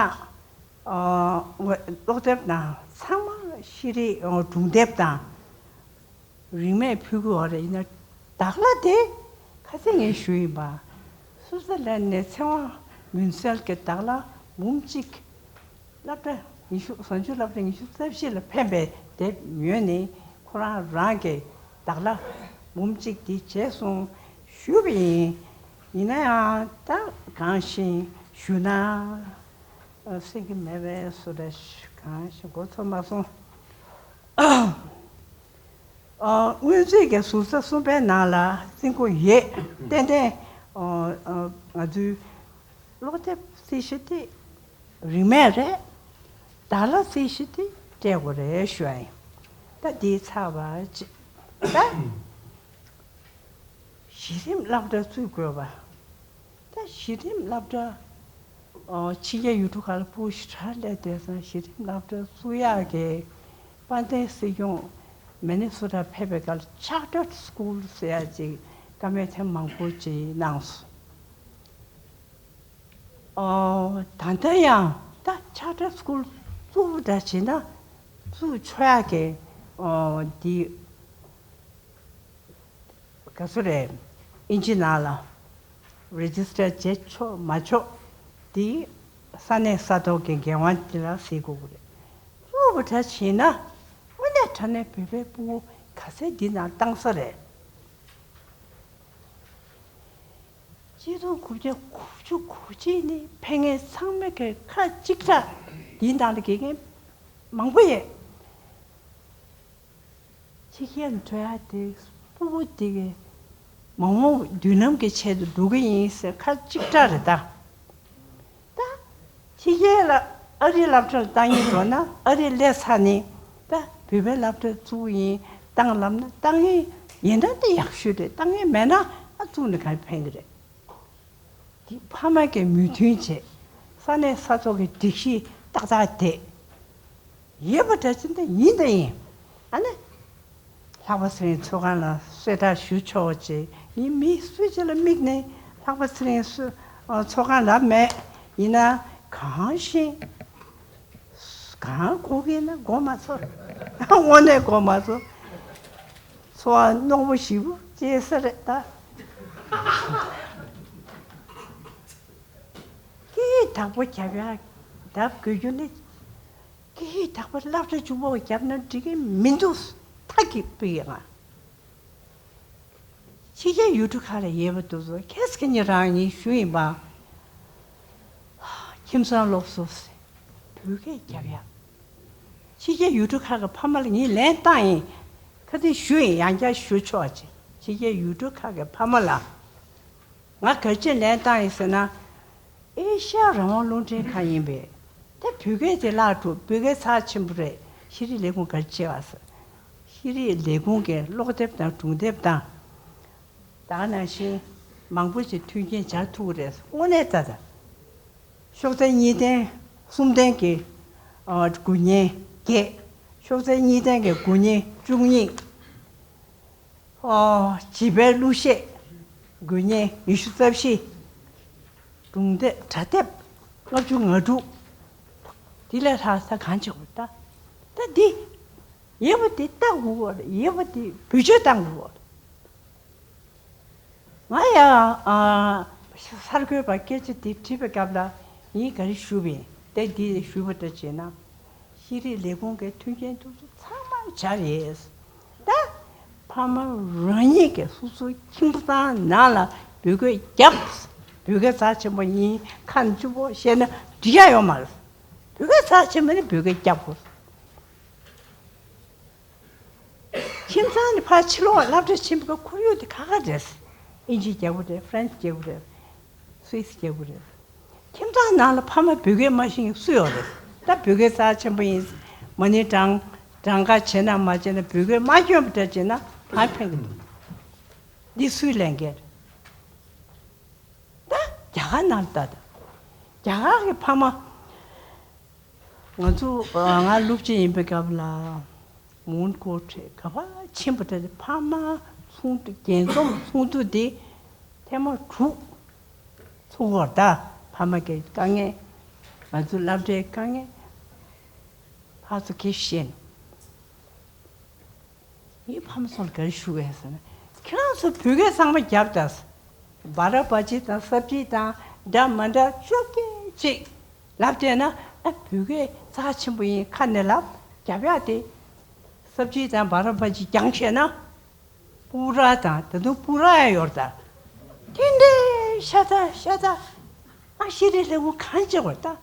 ཨོ་སློབ་དེབ་དང་ཚང་མ་ཤེས་རིག་ཨོ་སྒྲུང་དེབ་དང་། རིན་མེད་ཕུལ་གྱི་ཡོད་རེད། ཡིན་ན་དག་ལ་དེ་ཁ་སང་ངས་ཞུས་ཡིན་པ། སུའུ་ཙེར་ལན་ནས་ཚེ་དབང་མུན་སེལ་གྱི་དག་ལ་འབུམ་གཅིག་སློབ་གྲྭ་ཉི་ཤུ། བཟང་སྤྱོད་སློབ་གྲྭ་ཉི་ཤུ་རྩ་བཞི་ལ་ཕན་པའི་དེབ་ཉོས་ནས་ཁོ་རང་རང་གི་དག་ལ་འབུམ་གཅིག་དེ་བྱས་སོང་ཞུས་པ་ཡིན། ཡིན་ན་ཡང་ད་གང་ཞིག་ཞུ་ན་ཨ་སེང་གེ་མེད་པའི་བཟོ་འདྲ་ཞིག་གང་ཞིག་མགོ་ཚོས་མ་སོང་། ཨ། སྔོན་ཚུད་ཀྱི་ཟུར་ས་གསུམ་པའི་ནང་ལ་རྩིས་འགོ་ཡོད། ཏན་ཏན་ཨ་ཨ་ང་ཚོའི་སློབ་དེབ་རྩིས་གཞི་དེ་རིན་མེད་རེད། དག་ལ་རྩིས་གཞི་དེ་སྤྲད་དགོས་རེད་ཞུ་བ་ཡིན། ད་འདི་ཚར་བ་ཅིག་ད་གཞི་རིམ་སློབ་གྲྭ་བཙུགས་དགོས་པ། ད་གཞི་རིམ་སློབ་གྲྭ། ཨོ། ཕྱི་རྒྱལ་ཡུལ་གྲུ་ཁག་ལ་སྤུ་གུ་ཞེ་དྲག་སླེབས་བསྡད་ཙང་གཞི་རིམ་སློབ་གྲྭ་བཙུགས་ཡག་གི་དཔལ་ལྡན་སྲིད་སྐྱོང་མི་ནི་སོ་ཊ་ཕེབས་པའི་སྐབས་ལ་Charter School ཟེར་ཡག་ཅིག་བཀའ་མོལ་ཐེངས་མང་པོ་ཅིག་གནང་སོང་། ཨོ། ད་ལྟ་ཡང་ད་Charter School བཙུགས་པ་འདྲ་བྱས་ན་བཙུགས་ཆོག་ཡག་གི་ཨོ་འདི། ག་ཚོད་རེད། ཨིན་ཇི་ནང་ལ་རེ་ཇི་སི་ཊར་བྱེད་ཆོག་མ་ཆོག་དེ་ས་གནས་ས་ཐོག་གི་འགན་དབང་དེ་ལ་གཟིགས་དགོས་ཀྱི་རེད། གཙོ་བོ་གྲ་བྱས་ན་དངོས་གནས་དྲང་གནས་བོད་པའི་ཕྲུ་གུ་ག་ཚད་འདི་ནང་བཏང་ས་རེད། ཆིག་སྟོང་དགུ་བརྒྱ་དགུ་བཅུ་གོ་གཅིག་ནས་ཕེབས་མཁན་ཚང་མ་གི་ཁ་གཅིག་གྲགས་འདི་ནང་ལ་དགེ་རྒན་མང་པོ་ཡོད། ཕྱི་རྒྱལ་འགྲོ་ཡག་དེ་སྤུ་གུ་དེ་གི་མ་འོངས་མདུན་ལམ་གྱི་ཆེད་དུ་འགྲོ་གི་ཡིན་ཟེར་ཁ་གཅིག་གྲགས་རེད་ད། ད་ཕྱི་རྒྱལ་ལ་ཨ་རིའི་སློབ་གྲྭ་ལ་བཏང་སྙིང་འདོད་ན་ཨ་རིར་སླེབས་ཚར་ནས་ད་བོད་པའི་སློབ་གྲྭ་བཙུགས་ཡིན། བཏང་ལབ་ན་བཏང་ངེས་ཡིན་ན་དེ་ཡག་ཤོས་རེད། བཏང་ངེས་མེད་ན་ཨ་བཙུགས་ནས་ག་རེ་ཕན་གི་རེད། འདི་ཕ་མ་གི་མོས་མཐུན་བྱས། ས་གནས་ས་ཐོག་གི་སྒྲིག་གཞི་ཏག་ཏག་དེ་ཡོད་པ་འདྲ་ཅིག་འདི་ཡིན་དང་ཡིན། ཨ་ནི་ལྷག་པ་ཚེ་རིང་ཚོགས་ཁང་ལ་གསལ་བསྒྲགས་ཞུ་ཆོག་ཅེས། ངས་མི་སུ་གཅིག་ལ་དམིགས་ནས་ལྷག་པ་ཚེ་རིང་སུ་ཨ་ཚོགས་ཁང་ལབ་མེད། ཡིན་ན་གང་ཤེས། གང་གོ་གི་ན་གོ་མ་ཚོར། དངོས་གནས་གོ་མ་ཚོར། འཚོ་བ་རྣོན་པོ་ཞེ་པོ་སྐྱེལ་ས་རེད་ད། སྐད་ཡིག་དག་པོ་རྒྱབ་ཡག་རྒྱབ་དགོས་རྒྱུ་ནི། སྐད་ཡིག་དག་པོ་སློབ་གྲྭ་གཅིག་པོ་རྒྱབ་ན་འགྲིག་གི་མི་འདུག་ཐག་གིས་པི་ཡང་། ཕྱི་རྒྱལ་ཡུལ་གྲུ་ཁག་ལ་ཡོད་པ་དེ་ཚོ་ཁྱེད་ཚོ་ཉིད་རང་ཉིད་ཞུ་ཡིན་པ། ཁྱིམ་ཚང་སློབ་གསོ་ཟེར། བོད་སྐད་རྒྱབ་ཡག་ཕྱི་རྒྱལ་ཡུལ་གྲུ་ཁག་གི་ཕ་མ་ལ་ངས་ལན་བཏང་ཡིན། ཁ་སང་ཞུ་ཡིན། ཡང་བསྐྱར་ཞུ་ཆོག་ཅེས། ཕྱི་རྒྱལ་ཡུལ་གྲུ་ཁག་གི་ཕ་མ་ལ་ང་ག་རེ་བྱས་ལན་བཏང་ཡིན་ཟེར་ན། ཨེ་ཤ་ཡ་རང་དབང་རླུང་འཕྲིན་ཁང་ཡིན་པས། ད་བོད་སྐད་དེ་བརླག་འགྲོ། བོད་སྐད་རྩ་ཆེན་པོ་རེད། ཤེས་རིག་ལས་ཁུངས་ག་རེ་བྱས་པ་ཟེར། ཤེས་རིག་ལས་ཁུངས་ཀྱིས་ཀློག་དེབ་དང་སྒྲུང་དེབ་དང་། ད་ག་ནང་བཞིན་མང་པོ་ཞིག་མཐུན་རྐྱེན་སྦྱར་ཐུབ་ཀྱི་རེད། དངོས་གནས་ད་ལྟ་ཤོག་ཚད་གཉིས་ལྡན་གསུམ་ལྡན་གྱི་ཨ་དགུ་བརྙན་བརྒྱད། ཤོག་ཚད་གཉིས་ལྡན་གྱི་དགུ་བརྙན་བཅུ་གཉིས། ཨོ། བྱིས་པའི་གླུ་གཞས་དགུ་བརྙན་ཉི་ཤུ་རྩ་བཞི། སྒྲུང་དེབ་དྲ་དེབ་ལྔ་བཅུ་ང་དྲུག། དེ་ལས་ལྷག་ས་གང་བྱེད་དགོས། ད་ད་འདི་ཡོད་པ་དེ་ལྟ་དགོས་རེད། ཡོད་པ་དེ་བེད་སྤྱོད་གཏང་དགོས་རེད། ང་ཡང་ཨ་གསར་འགོད་པར་སྐད་ཆ་འདི་དྲིས་པའི་སྐབས་ལ་ངས་ག་རེ་ཞུས་པ་ཡིན། ད་འདི་ཞུས་པ་འདྲ་བྱས་ན། ཤེས་རིག་ལས་ཁུངས་ཀྱི་མཐུན་རྐྱེན་དེ་ཚོ་ཚང་མ་སྦྱར་ཡོད། ད་ཕ་མ་རང་ཉིད་ཀྱིས་སོ་སོའི་ཁྱིམ་ཚང་ནང་ལ་བོད་སྐད་རྒྱབ། བོད་སྐད་རྩ་ཆེན་པོ་ཡིན། ཁ་མཆུ་པོ་བཤད་ན་འགྲིག་ཡ་ཡོད་མ་རེད། བོད་སྐད་རྩ་ཆེན་པོ་ནི་བོད་སྐད་རྒྱབ་དགོས། ཁྱིམ་ཚང་ནས་ཕར་ཕྱི་ལོགས་སློབ་གྲྭ་ཕྱིན་པའི་ཁོར་ཡུག་དེ་ཁག་ཁག་རེད། ཨིན་ཇི་རྒྱག་གི་རེད། ཧྥ་རན་སི་རྒྱག་གི་རེད། སུད་སི་རྒྱག་གི་རེད། ཁྱིམ་ཚང་ནང་ལ་ཕ་མ་བོད་སྐད་མ་ཤེས་མཁན་སུ་ཡོད་རེད། ད་བོད་སྐད་རྩ་ཆེན་པོ་ཡིན། མ་ཎི་བགྲང་བགྲང་ག་བྱེད་ན་མ་བྱེད་ན་བོད་སྐད་མ་སྐྱོན་པ་འདྲ་བྱེད་ན་གང་ཕན་གི་འདུག་འདི་སུའི་ལས་འགན་རེད། ད་རྒྱ་གར་ནང་ལ་ལྟ་དང་། རྒྱ་གར་གྱི་ཕ་མ། ང་ཚོ་ང་སློབ་ཆེན་ཡིན་པའི་སྐབས་ལ་མོན་གྷོ་གྲས་ག་པར་ཕྱིན་པ་དེ་ཕ་མ་ཚོགས་འདུ་རྒྱས་འཛོམས་ཚོགས་འདུ་དེ་ཐེངས་མ་དྲུག་ཚོགས་པར། ད་ཕ་མ་གི་དཀའ་ངལ། ང་ཚོ་སློབ་གྲྭའི་དཀའ་ངལ་ཕར་ཚུར་སྐད་བཤད་ནས། ངའི་ཕ་མ་ཚོ་ལ་ག་རེ་ཞུ་དགོས་ཟེར་ན། ཁྱེད་རང་ཚོ་བོད་སྐད་ཚང་མ་རྒྱབ་དང་། བ་ར་བ་ཇི་དང་སབ་ཇི་དང་འདྲ་མ་འདྲ་བཅོ་བརྒྱད་ཅིག་ལབ་བསྡད་ན། ཨ་བོད་སྐད་རྩ་ཆེན་པོ་ཡིན། ཁ་ནས་ལབ། རྒྱབ་ཡག་དེ་སབ་ཇི་དང་བ་ར་བ་ཇི་རྒྱང་བཤད་ན། པུ་ར་དང་ད་དུང་པུ་ར་ཡང་ཡོད་རེད་ད། དེ་འདྲའི་ཤ་ཚ་ཤ་ཚ། ཨ་ཤེས་རིག་ལས་ཁུངས་གང་བྱེད་དགོས་ད།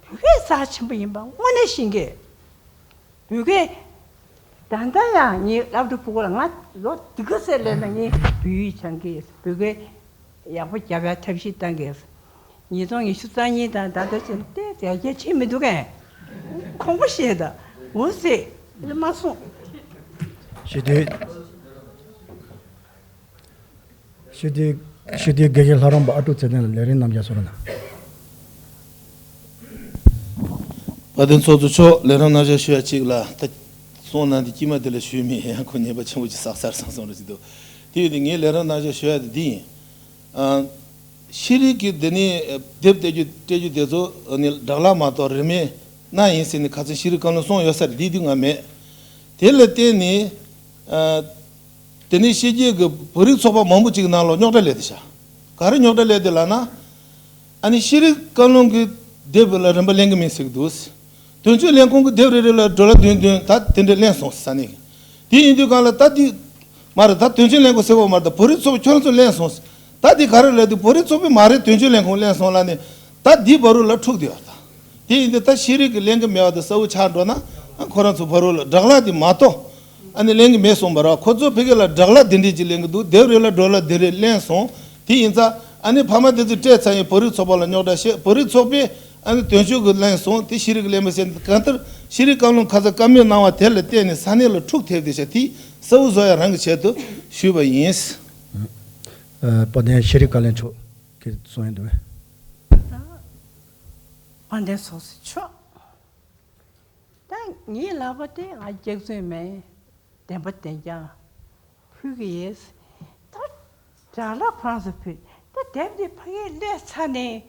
བོད་སྐད་རྩ་ཆེན་པོ་ཡིན་པ་དངོས་གནས་ཤེས་ཀྱི། བོད་སྐད་ད་ལྟ་ཡང་ངའི་སློབ་གྲྭ་ཕྲུ་གུ་ལ། ང་ལོ་འདི་ག་ཚོད་སླེབས་ན་ངས་བོད་ཡིག་སྦྱང་གི་ཡོད། བོད་སྐད་ཡག་པོ་རྒྱབ་ཡག་ཐབས་ཤེས་བཏང་གི་ཡོད། ཉིས་སྟོང་ཉི་ཤུ་རྩ་གཉིས་དང་ད་ལྟ་བྱས་ན་ཏོག་ཙམ་ཡར་རྒྱས་ཕྱིན་མི་འདུག་གས། ཁོང་པོ་བཤད་ད། འོ་ཟེར་མ་གསུངས། ཞུ་དུས། ཞུ་དུས། ཞུ་དུས་དགེ་བཤེས་ལྷ་རམས་པ་ཨ་ཀྲུག་ཚེ་བརྟན་ལ་ལས་རིམ་རྣམ་གཞག་གསུང་རོགས་གནང་། དཔལ་ལྡན་ཚོགས་གཙོ་མཆོག་ལས་རིམ་རྣམ་གཞག་ཞུ་ཡ་གཅིག་ལ་ད་གསུང་གནང་དེ་དཀྱིལ་མ་དེ་ལ་ཞུས་མེད། ཡང་ཁོ་ཉེས་པ་ཆེན་པོ་ཅིག་བསགས་ཚར་སོང་བསམ་རེ་ཞིག་འདུག་དེ་ཡིན་དུས་ངས་ལས་རིམ་རྣམ་གཞག་ཞུ་ཡ་དེ་འདི་ཡིན། ཨ། ཤེས་རིག་གི་འདི་ནི་དེབ་སྟེར་རྒྱུ་སྤྲད་རྒྱུ་དེ་ཚོ་ནི་སྦྲག་ལ་མ་གཏོགས་རིན་མེད་གནང་ཡིན་ཟེར་ནས་ཁ་སང་ཤེས་རིག་བཀའ་བློན་གསུངས་ཡོད་ས་རེད། འདི་དུས་ང་མེད། དེ་ལ་བརྟེན་ནས། ཨ། དེ་ནས་ཕྱི་རྒྱལ་གྱི་བོད་རིགས་ཚོགས་པ་མང་པོ་ཅིག་ནང་ལ་རྙོག་དྲ་སླེབས་ཏེ་ཤག་ག་རེ་རྙོག་དྲ་སླེབས་ཏེ་ལབ་ན། ཨ་ནི་ཤེས་རིག་བཀའ་བློན་གྱི་དེབ་ལ་རིན་པ་ལེན་གྱི་མིན་ཟེར་གྱི་འདུག་དོན་གཅོད་ལས་ཁུངས་ཀྱི་དེབ་རེ་རེ་ལ་ཌོ་ལར་བདུན་བདུན་ད་དེ་འདྲ་ལེན་སོང་ཟེར་ནས། དེ་ཡིན་དུས་གང་ལ་ད་འདི་མ་རེད། ད་དོན་གཅོད་ལས་ཁུངས་ཟེར་བ་མ་རེད། ད་བོད་རིགས་ཚོགས་པ་ཁྱོད་རང་ཚོ་ལེན་སོང་ཟེར། ད་འདི་ག་རེ་ལབ་དུས་བོད་རིགས་ཚོགས་པས་མ་རེད། དོན་གཅོད་ལས་ཁུངས་ལེན་སོང་ལབ་ནས། ད་འདི་བར་རུ་ལ་འཁྲུག་བསྡད་ཡོད་ད། དེ་ཡིན་དུས་ད་ཤེས་རིག་གི་ལེན་གྱི་མེད་པ་དེ་གསལ་པོ་ཆགས་འགྲོ་ན། ཁོ་རང་ཚོ་བར་རུ་ལ་སྦྲག་ལ་དེ་མ་གཏོགས་ཨ་ནི་ལེན་གྱི་མེད་སོང་བ་ར། ཁོ་ཚོ་ཕ་གི་ལ་སྦྲག་ལ་དེ་འདྲས་ཅིག་ལེན་གྱི་འདུག་དེབ་རེ་ལ་ཌོ་ལར་དེ་རེ་ལེན་སོང་། དེ་ཡིན་ཙང་ཨ་ནི་ཕ་མ་དེ་ཚོས་སྤྲད་ཚར་ཡིན། བོད་རིགས་ཚོགས་པ་ལ་རྙོག་དྲ་བཤད། བོད་རིགས་ཚོགས་པས་ ཨ་ནི་དོན་གཅོད་ཀྱིས་གླེང་སོང་། དེ་ཤེས་རིག་གླེང་བ་ཟེར་ནས། གང་ལྟར་ཤེས་རིག་བཀའ་བློན་ཁ་ས་བཀའ་མོལ་གནང་བ་དེ་ལ་བརྟེན་ནས་ས་གནས་ལ་འཁྲུག་ཐེབས་བསྡད་ཤག་དེ་གསལ་པོ་བཟོ་ཡ་རང་གི་ཆེད་དུ་ཞུས་པ་ཡིན། ཨ། དཔལ་ལྡན་ཤེས་རིག་བཀའ་བློན་མཆོག་གིས་གསུང་ཡ་འདུག་པས། དཔལ་ལྡན་ཚོགས་གཙོ་མཆོག་ད་ངའི་ལག་པ་དེ་ང་སྐྱག་རྫུན་མེད། བདེན་པ་བདེན་རྐྱང་ཕུལ་གྱི་ཡིན། ད་དྲ་ལམ་ཁོ་རང་ཚོ་ཕུལ། ད་དེབ་འདི་ཕ་གིར་སླེབས་ཚར་ནས།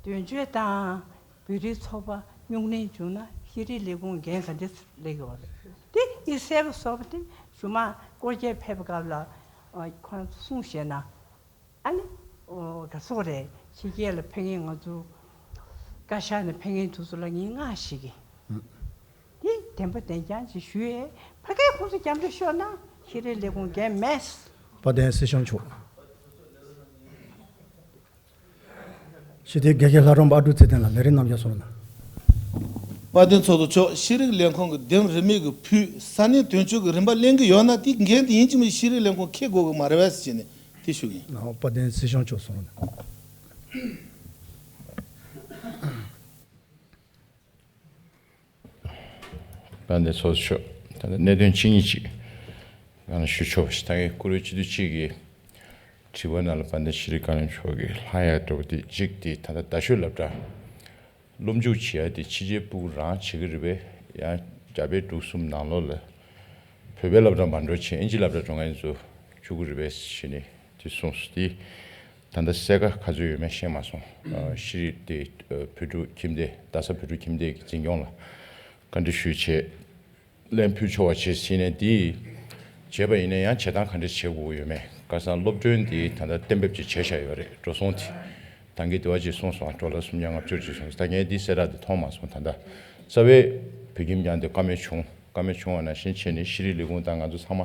དོན་གཅོད་དང་བོད་རིགས་ཚོགས་པ་རྙོག་གླེང་བྱུང་ན་ཤེས་རིག་ལས་ཁུངས་འགན་ག་འདྲ་སླེབས་ཀྱི་ཡོད་རེད། དེ་ངས་གསལ་པོ་བཟོས་པ་དེ་གཞུག་མ་སྐོར་སྐྱོད་ཕེབས་པའི་སྐབས་ལ་ཁོ་རང་ཚོ་གསུངས་བཞག་ན། ཨ་ནི། ཨོ། ག་ཚོད་རེད། ཕྱི་རྒྱལ་ལ་ཕེབས་མཁན་ང་ཚོ་བཀའ་ཤག་ནས་ཕེབས་མཁན་དེ་ཚོ་ལ་ངས་བསྔགས་བྱེད་ཀྱི། དེ་བདེན་པ་བདེན་རྐྱང་ཅིག་ཞུ་ཡས། ཕ་གིར་ཁོང་ཚོ་རྒྱབ་སྐྱོར་ཤོར་ན་ཤེས་རིག་ལས་ཁུངས་འགན་མེད། དཔལ་ལྡན་སྲིད་སྐྱོང་མཆོག་སྤྱི་འཐུས་དགེ་བཤེས་ལྷ་སྒྲོན་པ་ཨ་འབྲུག་ཚེ་བརྟན་ལགས་ལས་རིམ་གནང་རྒྱུ་སོང་ན། དཔལ་ལྡན་ཚོགས་གཙོ་མཆོག་ཤེས་རིག་ལས་ཁུངས་ཀྱི་འདེམས་རིན་མེད་ཀྱི་ཕུལ། ས་གནས་དོན་གཅོད་ཀྱི་རིན་པ་ལེན་གྱི་ཡོད་ན་དེ་འགན་དེ་ཡིན་གཅིག་མིན་ཤེས་རིག་ལས་ཁུངས་འཁྱེར་དགོས་ཀྱི་མ་རེད་པས་ཟེར་ནས་དེ་ཞུ་གི་ཡིན། ཨོ། དཔལ་ལྡན་སྲིད་སྐྱོང་མཆོག་སོང་ན། དཔལ་ལྡན་ཚོགས་གཙོ་མཆོག་ད་ལྟ་གནད་དོན་གཅིག་གཉིས་ཅིག་ང་ལ་ཞུ་ཆོག་པ་ཞིག་ད་གིན་བཀུར་འོས་སྤྱི་འཐུས་གཅིག་གིས་དྲི་བ་ནང་ལ་དཔལ་ལྡན་ཤེས་རིག་བཀའ་བློན་མཆོག་གིས་ལྷག་ཡ་འགྲོ་བ་དེ་གཅིག་དེ་ད་ལྟ་རྡ་ཤོད་སློབ་གྲྭ་སློབ་འཇུག་བྱེད་ཡ་དེ་ཕྱི་རྒྱལ་ཕྲུ་གུ་རང་བྱེད་ཀྱི་རེད་པས། ཡང་རྒྱ་བལ་འབྲུག་གསུམ་ནང་ལོགས་ལ་བོད་པའི་སློབ་གྲྭ་མ་འགྲོ་བྱས་ཨིན་ཇི་སློབ་གྲྭ་འགྲོ་མཁན་ཚོ་བཅུག་གི་རེད་པས་ཟེར་ནས་དེ་གསུངས་སོང་། དེ་ད་ལྟ་གསལ་ཁ་ག་ཚོད་ཡོད་མེད་ཤེས་མ་སོང་། ཨ། ཤེས་རིག་དེ་བོད་ཕྲུག་ཁྱིམ་སྡེ་རྡ་ས་བོད་ཕྲུག་ཁྱིམ་སྡེ་གི་འཛིན་སྐྱོང་ལ་བཀའ་འདྲི་ཞུས་བྱས། ལན་ཕུལ་ཆོག་པ་བྱས་ཟིན་ནས། དེ་བྱས་པ་ཡིན་ན་ཡང་བྱེད་སྟངས་ག་འདྲ་བྱེད་དགོས་ཡོད་མེད། ཁ་སང་སློབ་སྟོན་དེ་ད་ལྟ་གཏན་འབེབས་ཅིག་བྱས་བཞག་ཡོད་རེད། འགྲོ་སོང་དེ་ད་གིན་དེ་བ་ཅིག་གསུངས་སོང་། ཌོ་ལར་སུམ་བརྒྱ་ལྔ་བཅུ་ཅིག་སོང་། ད་ངས་འདི་གསལ་བསྒྲགས་དེ་མཐོང་མ་སོང་། ད་ལྟ་རྩ་བའི་བོད་ཁྱིམ་རྐྱང་དེ་བཀའ་མོལ་བྱུང་། བཀའ་མོལ་བྱུང་བ་ནང་བཞིན་བྱས་ནས་ཤེས་རིག་ལས་ཁུངས་དང་ང་ཚོ་ཚང་མ་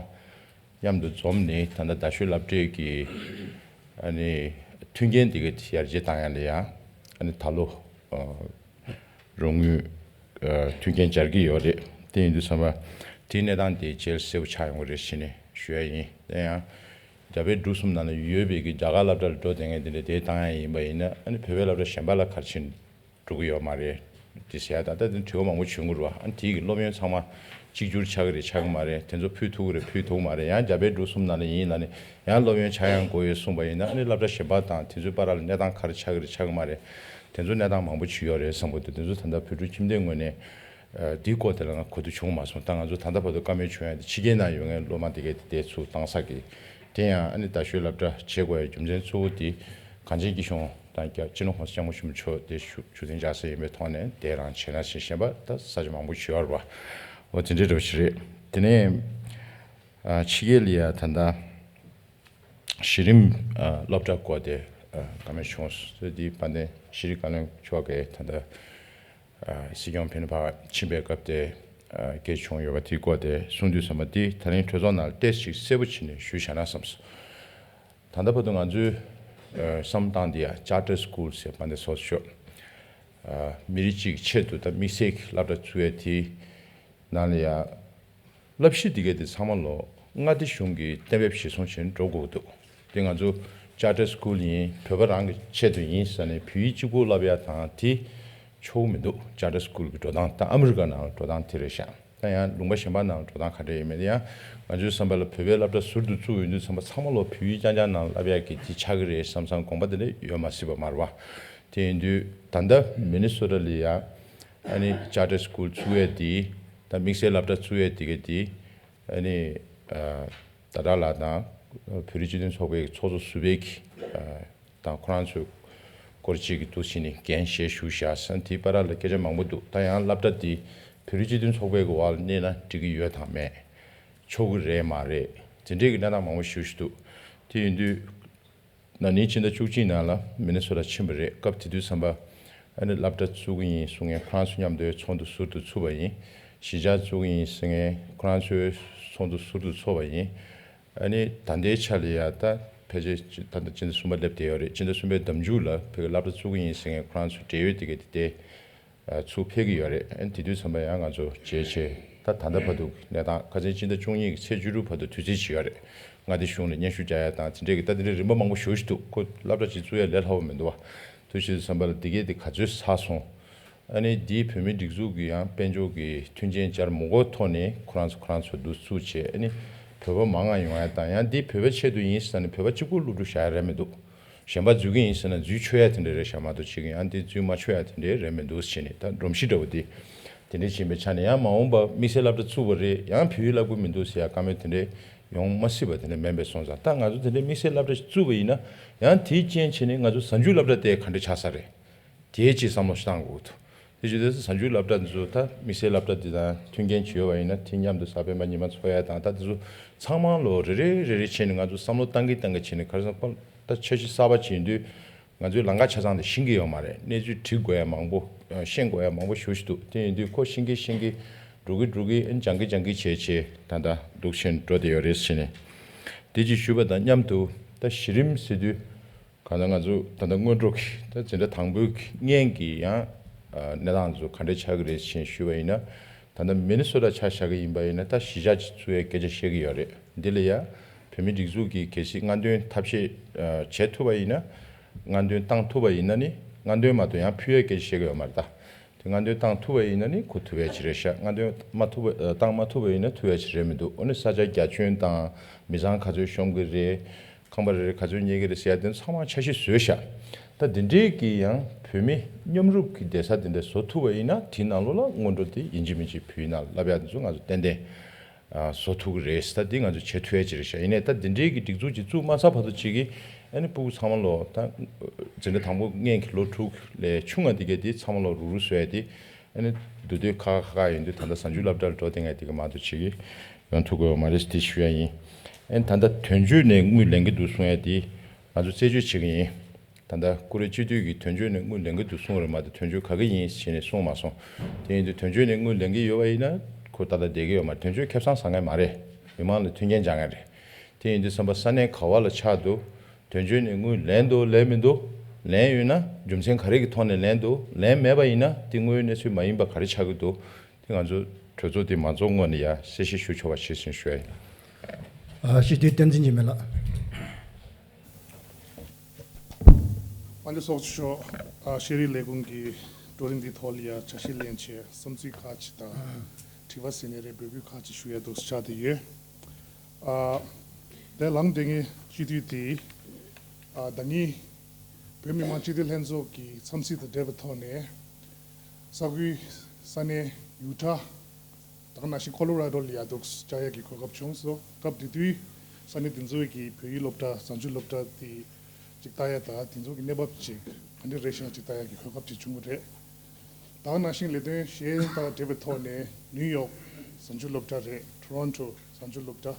མཉམ་དུ་འཛོམས་ནས། ད་ལྟ་རྡ་ཤོད་སློབ་གྲྭའི་གི་ཨ་ནི་མཐུན་རྐྱེན་འདི་ག་ཡར་རྒྱས་བཏང་ཡ་ལ་ཡ་ཨ་ནི་ད་ལོ་ཨ་རོགས་དངུལ་ཨ་མཐུན་རྐྱེན་སྦྱར་གྱི་ཡོད་རེད། དེ་ཡིན་དུས་ཙམ་པ་དེའི་གནས་སྟངས་དེ་རྗེས་ལ་གསལ་པོ་ཆགས་ཡོང་གི་རེད་ཟེར་ནས་ཞུ་ཡ་ཡིན། དེ་ཡང་རྒྱ་བལ་འབྲུག་གསུམ་ནང་ལ་ཡོད་པའི་གི་རྒྱ་གར་སློབ་གྲྭ་ལ་འགྲོ་བསྡད་མཁན་དེ་འདྲ་དེ་བཏང་ཡ་ཡིན་པ་ཡིན་ན། ཨ་ནི་བོད་པའི་སློབ་གྲྭ་གཞན་པ་ལ་ག་རེ་བྱས་འགྲོ་གི་ཡོད་མ་རེད། དེ་ཟེར་ཡ་ད་ལྟ་དེ་དྲི་བ་མང་པོ་བྱུང་གི་རེད་པ། ཨ་ནི་དེའི་གི་སློབ་ཡོན་ཚང་མ་གཅིག་གྱུར་ཆགས་ཀྱི་རེད་ཆགས་ཀྱི་མ་རེད། དེ་ཚོ་ཕུལ་ཐུབ་ཀྱི་རེད་ཕུལ་ཐུབ་ཀྱི་མ་རེད། ཡང་རྒྱ་བལ་འབྲུག་གསུམ་ནང་ལ་ཡིན་ལབ་ནས་ཡང་སློབ་ཡོན་ཆག་ཡང་དགོས་ཡོད་གསུངས་པ་ཡིན་ན། ཨ་ནི་སློབ་གྲྭ་གཞན་པ་དང་དེ་ཚོའི་བར་ལ་གནས་སྟངས་ག་རེ་ཆགས་ཀྱི་རེད་ཆགས་ཀྱི་མ་རེད། དེ་ཚོ་གནས་སྟངས་མང་པོ་ཅིག་ཡོད་རེད་བསམ་གྱི་འདུག་དེ་ཚོ་ད་ལྟ་བོད་ཕྲུག་ཁྱིམ་སྡེའི་ངོས་ནས་ཨ་འདིའི་སྐོར་དེ་ལ་ང་གོ་བསྡུར་བྱུང་མ་སོང་། ད་ང་ཚོ་ད་ལྟ་བར་དུ་བཀའ་མོལ་བྱུང་ཡ་དེ་ཕྱི་རྒྱལ་ནང་ཡོད་མཁན་སློབ་མ་དེ་གས་དེ་དེ་ཚུར་བཏང་ས་གི། དེ་ཡང་ཨ་ནི་རྡ་ཤོད་སློབ་གྲྭ་བྱེད་དགོས་ཡ་རྒྱུ་མཚན་གཙོ་བོ་དེ་གངས་ཅན་སྐྱིད་གཤོངས་དང་སྐྱབས་སྤྱི་ནོར་༸གོང་ས་༸སྐྱབས་མགོན་ཆེན་པོ་མཆོག་དེ་ཞུ་ཞུ་སེམས་འཇགས་ས་ཡིན་པའི་ཐོག་ནས་དེ་རང་བྱས་ན་ཞེས་བཤད་པ་ད་ས་ཆ་མང་པོ་ཞིག་ཡོད་རེད་པ། འོ་དེ་འདྲའི་འདྲ་བོ་ཞིག་རེད། དེ་ནས་ཨ་ཕྱི་རྒྱལ་ལ་ཡ་ད་ལྟ་གཞི་རིམ་ཨ་སློབ་གྲྭ་སྐོར་དེ་ཨ་བཀའ་མོལ་བྱུང་སོང་། དེ་དཔལ་ལྡན་ཤེས་རིག་བཀའ་བློན་མཆོག་གིས་ད་ལྟ་ཨ་སྲིད་སྐྱོང་ཕེབས་ནས་ཕར་ཕྱིན་པའི་སྐབས་དེ་ཨ་སྐད་བྱུང་ཡོད་པ་དེའི་སྐོར་དེ་གསུང་དུས་ཙམ་པ་དེ་ད་རིང་གྲོས་ཚོགས་ནང་ལ་ཏོག་ཙམ་ཞིབ་གསལ་པོ་བྱས་ནས་ཞུས་བཞག་ན་བསམས་སོང་། ད་ལྟ་བར་དུ་ང་ཚོའི་ཨ་བསམ་བློ་བཏང་དེ་ཡ་ཅར་ཊར་སི་ཀུལ་ཟེར་བ་འདི་སོ་སོ་ཤོག་ཨ་མི་རིགས་གཅིག་གི་ཆེད་དུ་ད་དམིགས་བསལ་གྱི་སློབ་གྲྭ་བཙུགས་ཡས་དེའི་ནང་ལ་ཡ་བསླབ་གཞི་འདི་གའི་དེ་ཚང་མ་ལོ་མངའ་སྡེ་གཞུང་གིས་གཏན་འབེབས་གཞིར་བཟུང་བྱས་ནས་འགྲོ་དགོས་ཀྱི་འདུག་དེ་ང་ཚོ་ཅར་ཊར་སི་ཀུལ་ཡིན། བོད་པ་རང་གི་ཆེད་དུ་ཡིན་ཟེར་ནས་བོད་ཡིག་གཅིག་པུ་བསླབ་ཡ་དང་དེ་ཆོག་གི་མི་འདུག་ཅར་ཊར་སི་ཀུལ་གྱི་འགྲོ་སྟངས་དང་ཨ་མི་རི་ཀ་ནང་ལ་འགྲོ་སྟངས་དེ་རེད་ཤག་ད་ཡང་ལུང་པ་གཞན་པ་ནང་ལ་འགྲོ་སྟངས་ག་འདྲ་ཡིན་མིན་དེ་ཡང་ང་ཚོའི་བསམ་པ་ལ་བོད་པའི་སློབ་གྲྭ་ཟུར་དུ་བཙུགས་ཡོང་དུས་ཙམ་པ་ཚང་མ་ལོ་བོད་ཡིག་རྐྱང་རྐྱང་ནང་བསླབ་ཡག་གི་དེ་ཆགས་ཀྱི་རེད་བསམ་བསམ་དགོངས་པ་དེ་འདྲ་ཡོད་མ་སྲིད་པ་མ་རེད་པ། དེ་ཡིན་དུས་ད་ལྟ་མི་ནི་སོ་ཊ་ལ་ཡ་ཨ་ནི་ཅར་ཊར་སི་ཀུལ་བཙུགས་ཡས་དེ་ད་དམིགས་བསལ་སློབ་གྲྭ་བཙུགས་ཡས་དེ་ག་དེ་ཨ་ནི་ཨ་ཟླ་གྲགས་ལགས་དང་བོད་རིགས་སྤྱི་མཐུན་ཚོགས་པའི་ཚོགས་གཙོ་ཟུར་པའི་གི་ཨ་དང་ཁོ་རང་ཚོའི་སྐོར་གཅིག་གི་འདུག་ཟེར་ནས་འགན་བཞེས་ཞུས་བཞག་ཟེར་དེའི་བར་ལ་སྐད་ཆ་མང་པོ་འདུག་ད་ཡང་སློབ་གྲྭ་འདི་བོད་རིགས་སྤྱི་མཐུན་ཚོགས་པའི་གི་འོག་ལ་གནས་ན་འགྲིག་གི་ཡོད་དང་མེད། ཆོག་གི་རེད་མ་རེད། དེ་འདྲའི་གི་གནས་སྟངས་མང་པོ་ཞེ་པོ་ཞིག་འདུག་དེ་ཡིན་དུས་ན་ནིང་ཕྱི་ཟླ་བཅུ་གཅིག་ནང་ལ་མི་ནི་སོ་ཊ་ཕྱིན་པ་རེད། སྐབས་དེ་དུས་ཙམ་པ་ཨ་ནི་སློབ་གྲྭ་བཙུགས་ཀྱི་ཡིན་གསུང་མཁན་ཁོ་རང་ཚོ་མཉམ་དུ་ཚོགས་འདུ་ཟུར་དུ་ཚུགས་པ་ཡིན། གཞིས་ཆགས་བཙུགས་ཀྱི་ཡིན་ཟེར་མཁན་ཁོ་རང་ཚོའི་ཚོགས་འདུ་ཟུར་དུ་ཚུགས་པ་ཡིན། ཨ་ནི་ད་ལྟའི་ཆ་ལ་ཡ་ད་ཕལ་ཆེར་ད་ལྟ་སྤྱི་ཟླ་གསུམ་པ་སླེབས་བསྡད་ཡོད་རེད། སྤྱི་ཟླ་གསུམ་པའི་ཟླ་མཇུག་ལ་ཕ་གིར་སློབ་གྲྭ་བཙུགས་ཀྱི་ཡིན་ཟེར་མཁན་ཁོ་རང་ཚོ་འབྲེལ་ཡོད་དེ་ག་དེ་དེ་ཚུར་ཕེབས་ཀྱི་ཡོད་རེད། ཨ་ནི་དེ་དུས་ཙམ་པ་ཡང་ང་ཚོ་མཇལ་བྱས་ད་ད་ལྟ་བར་དུ་གནས་སྟངས་ཁ་སང་སྤྱི་ཟླ་བཅུ་གཉིས་ཀྱི་ཚེས་བཅུ་དྲུག་བར་དུ་དུས་ཚོད་ཅིག་ཡོད་རེད། མངའ་སྡེ་གཞུང་ལ་སྙན་ཞུ་རྒྱག་ཡ་དང་དེ་འདྲས་ཀྱི་ད་དེ་འདྲའི་རིམ་པ་མང་པོ་ཞེ་པོ་ཞིག་འདུག་ཁོ་སློབ་གྲྭ་ཅིག་བཙུགས་ཡ་ལས་སླ་པོ་མི་འདུག་བ། ཐུགས་རྗེ་ཆེ་བསམ་པ་ལ་འདི་གས་དེ་ག་ཚོད་ཚར་སོང་། ཨ་ནི་འདིའི་བོད་མི་སྒྲིག་འཛུགས་ཀྱི་ཡང་དཔལ་འབྱོར་གྱི་མཐུན་རྐྱེན་སྦྱར་མི་དགོས་ཐོག་ནས་ཁོ་རང་ཚོ་ཁོ་རང་ཚོ་འདུ་ཚུགས་བྱས། ཨ་ནི་བོད་པ་མང་ང་ཡོང་ཡ་དང་། ཡང་འདི་བོད་པའི་ཆེད་དུ་ཡིན་ཟེར་ནས་བོད་པ་གཅིག་པུ་སློབ་ཕྲུག་བཞག་ཡ་རེད་མི་འདུག་གཞན་པ་འཛུལ་གྱི་ཡིན་ཟེར་ན་འཛུལ་ཆོག་ཡ་དེ་འདྲ་རེད་ཤག་མ་གཏོགས་གཅིག་ཡང་འདི་འཛུལ་མ་ཆོག་ཡ་དེ་འདྲ་རེད་མི་འདུག་ཟེར་ནས། ད་སྒྲོམ་གཞི་འདྲ་བོ་འདི་དེ་འདྲ་ཕྱིན་པའི་ཆ་ནས་ཡང་མ་འོངས་པ་དམིགས་བསལ་སློབ་གྲྭ་བཙུགས་པ་རེད། ཡང་བོད་ཡིག་བསླབ་དགོས་མི་འདུག་ཟེར་ཡ་བཀའ་མོལ་དེ་འདྲ་ཡོང་མ་སྲིད་པ་དེ་འདྲ་མིན་པས་སོང་ཙང་། ད་ང་ཚོ་དེ་འདྲའི་དམིགས་བསལ་སློབ་གྲྭ་ཞིག་བཙུགས་པ་ཡིན་ན་ཡང་དེའི་རྐྱེན་བྱས་ནས་ང་ཚོ་གཟའ་མཇུག་སློབ་གྲྭ་དེ་ག་འདྲ་ཆགས་ས་རེད། དེའི་ཆེད་བསམ་བློ་ཞིག་བཏང་དགོས་འདུག་དེ་བཞིན་དུ་གཟའ་མཇུག་སློབ་གྲྭ་འདི་ཚོ་ད་དམིགས་བསལ་སློབ་གྲྭ་འདི་དང་མཐུན་རྐྱེན་བྱས་ཡོད་པ་ཡིན་ན་དེ་མཉམ་དུ་གཟའ་སྤེན་པ་ཉི་མ་འཚོགས་ཡ་དང་། ད་འདི་ཚོ་ཚང་མ་ལོ་རེ་རེ་རེ་རེ་བྱས་ནས་ང་ཚོ་བསམ་བློ་བཏང་གི་བཏང་གི་བྱས་ནས། ག་རེ་ཟེར་ན་ད་འཆར་གཞི་གསར་པ་བྱེད་དུས་ང་ཚོའི་ལམ་ཁ་ཆ་ཚང་དེ་ཤེས་ཀྱི་ཡོད་མ་རེད། གནས་ཚུལ་དྲི་དགོས་ཡ་མང་པོ། ཤེས་དགོས་ཡ་མང་པོ་ཞེ་པོ་ཅིག་འདུག་དེ་ཡིན་དུས་ཁོ་ཤེས་ཀྱི་ཤེས་ཀྱི་འགྲོ་གི་འགྲོ་གི་སྦྱང་གི་སྦྱང་གི་བྱས་བྱས་ད་ལྟ་འདུག་བྱས་འགྲོ་བསྡད་ཡོད་རེད་ཟེར་ནས། དེ་ཅིག་ཞུས་པ་དང་མཉམ་དུ་ད་གཞི་རིམ་ཟེར་དུས་གང་ལྟར་ང་ཚོ་ད་ལྟ་སྔོན་འགྲོ་གི་ད་འཛིན་གྲྭ་དང་པོའི་སྔོན་གྱི་ཡང་གནས་སྟངས་ཚོ་ག་འདྲ་ཆགས་ཀྱི་རེད་ཅེས་ཞུས་པ་ཡིན་ན། ད་ལྟ་མི་ནི་སོ་ཊ་ཆ་བཞག་གི་ཡིན་པ་ཡིན་ན་ད་གཞིས་ཆགས་ཅིག་བཙུགས་ཡའི་སྐད་ཆ་བཤད་ཀྱི་ཡོད་རེད། འདི་ལ་ཡ་བོད་མི་སྒྲིག་འཛུགས་ཀྱིས་གལ་སྲིད་སྔ་འདོན་ཐབས་ཤེས་བྱེད་ཐུབ་པ་ཡིན་ན། སྔ་འདོན་བཏང་ཐུབ་པ་ཡིན་ན་ནི། སྔ་འདོན་མ་གཏོགས་ཡང་ཕུལ་ཡའི་སྐད་ཆ་བཤད་ཀྱི་ཡོད་མ་རེད་ད། དེ་སྔ་འདོན་བཏང་ཐུབ་པ་ཡིན་ན་ནི་གོ་ཐུབ་ཡ་ཅིག་རེད་ཤག་སྔ་འདོན་མ་ཐུབ་པ་བཏང་མ་ཐུབ་པ་ཡིན་ན་ཐུབ་ཡ་ཅིག་རེད་མི་འདུག་འོ་ན་ས་ཆ་རྒྱ་ཁྱོན་དང་མི་ཚང་ག་ཚོད་ཤོང་གི་རེད། ཁང་པ་རེ་རེ་ག་ཚོད་ཉོ་གི་རེད་ཟེར་ཡ་དེ་ཚང་མ་འཆར་གཞི་བཟོས་ཤག་ད་འདི་འདྲའི་གི་ཡང་བོད་མི་མཉམ་རུབ་ཀྱི་བསྡད་ས་དེ་འདྲ་བཟོ་ཐུབ་པ་ཡིན་ན་དེའི་ནང་ལོགས་ལ་སྔོན་འགྲོ་དེ་ཡིན་གཅིག་མིན་གཅིག་བོད་ཡིག་ནང་ལ་བསླབ་ཡ་དེ་ཚོ་ང་ཚོ་ཏན་ཏན་བཟོ་ཐུབ་ཀྱི་རེད། ད་འདི་ང་ཚོ་བྱེད་ཐུབ་ཡ་ཅིག་རེད་ཤག་ཡིན་ནའི་ད་འདི་འདྲའི་གི་སྒྲིག་འཛུགས་ཅིག་བཙུགས་མ་ཚར་བར་དུ་ཅིག་གི་ཨ་ནི་སྤུ་གུ་ཚང་མ་ལོ་ད་འཛིན་གྲྭ་དང་པོ་སྔོན་གྱི་ལོ་དྲུག་ལས་ཆུང་བ་འདི་གས་འདི་ཚང་མ་ལོ་རུག་རུག་བཟོ་ཡ་དེ། ཨ་ནི་འདུག་དུས་ཁག་ཁག་ཁག་ཡིན་དུས་ད་ལྟ་གཟའ་མཇུག་སློབ་གྲྭར་འགྲོ་བསྡད་མཁན་དེ་ག་མ་གཏོགས་བྱེད་ཀྱི་ཡོང་ཐུབ་ཀྱི་ཡོད་མ་རེད་ཟེར་དེ་ཞུ་ཡ་ཡིན། ཨ་ནི་ད་ལྟ་དོན་གཅོད་ནས་དངུལ་ལེན་གྱི་འདུག་གསུང་ཡ་དེ་ང་ཚོ་རྩད་གཅོད་བྱེད་ཀྱི་ཡིན། ད་ལྟ་ཀུ་རེ་སྤྱི་འཐུས་ཀྱིས་དོན་གཅོད་ནས་དངུལ་ལེན་གྱི་འདུག་གསུང་རེད་མ་གཏོགས་དོན་གཅོད་ག་གི་ཡིན་ཞེས་ནས་གསུངས་མ་སོང་། དེ་ཡིན་དུས་དོན་གཅོད་ནས་དངུལ་ལེན་གྱི་ཡོད་པ་ཡིན་ན་ཁོ་ད་ལྟ་བསྡད་ཀྱི་ཡོད་མ་རེད། དོན་གཅོད་ཁེ་བཟང་ཟ་མཁན་མ་རེད། མི་མང་ལ་མཐུན་རྐྱེན་སྦྱར་མཁན་རེད། དེ་ཡིན་དུས་བསམ་པ་ས་གནས་ག་བ་ལ་ཆགས་འདུག་དོན་གཅོད་ནས་དངུལ་ལེན་འདུག་ལེན་མི་འདུག་ལེན་ཡོད་ན་རྒྱུ་མཚན་ག་རེ་གི་ཐོག་ནས་ལེན་འདུག་ལེན་མེད་པ་ཡིན་ན་དེ་དངུལ་གནས་ཚུལ་མ་ཡིན་པ་ག་རེ་ཆགས་ཀྱི་འདུག་དེ་ང་ཚོ་གྲོས་ཚོགས་དེ་མ་རྫོགས་སྔོན་ནས་ཡ་གསལ་བཤད་ཞུ་ཆོག་པ་བྱེད་ཟིན་ཞུ་ཡ་ཡིན། ཨ་སྤྱི་འཐུས་བསྟན་འཛིན་འཇིགས་མེད་ལགས། དཔལ་འབྱོར་ཚོགས་གཙོ་མཆོག་ཨ་ཤེས་རིག་ལས་ཁུངས་ཀྱི་བགྲོ་གླེང་འདིའི་ཐོག་ལ་ཡ་ཆ་ཤས་ལེན་བྱས་བསམ་ཚུལ་ཁག་ཅིག་དང་དྲི་བ་ཟེར་ནའི་རེད། འབོད་སྐུལ་ཁག་ཅིག་ཞུ་ཡ་འདུག་ཆགས་བསྡད་ཡོད། ཨ་དེ་ལངས་བསྡད་མཁན་སྤྱི་འཐུས་དེ་ཨ་ཟླ་ཉིན་བོད་མི་མང་སྤྱི་འཐུས་ལྷན་ཚོགས་ཀྱི་འཚམས་གཟིགས་དང་འབྲེལ་བའི་ཐོག་ནས་ས་ཁུལ་ས་གནས་ཡུ་ཊ། ད་ག་ནང་བཞིན་ཁོ་ལོ་ར་ཌོ་ལ་ཡ་འདུག་བཅར་ཡ་གི་གོ་སྐབས་བྱུང་སོང་། སྐབས་དེ་དུས་ས་གནས་དེ་ཚོའི་གི་བོད་ཡིག་སློབ་གྲྭ་གཟའ་མཇུག་སློབ་གྲྭ་དེ་ཅིག་ལྟ་ཡ་དང་དེ་ཚོ་གི་གནས་བབ་ཅིག་ག་འདྲ་རེད་ཤག་ཅིག་ལྟ་ཡ་གི་གོ་སྐབས་ཅིག་བྱུང་བ་རེད། ད་ག་ནང་བཞིན་ལས་དོན་གཞན་དང་འབྲེལ་བའི་ཐོག་ནས་ནིའུ་ཡོག་གཟའ་མཇུག་སློབ་གྲྭ་རེད། ཊོ་རོན་ཊོ་གཟའ་མཇུག་སློབ་གྲྭ།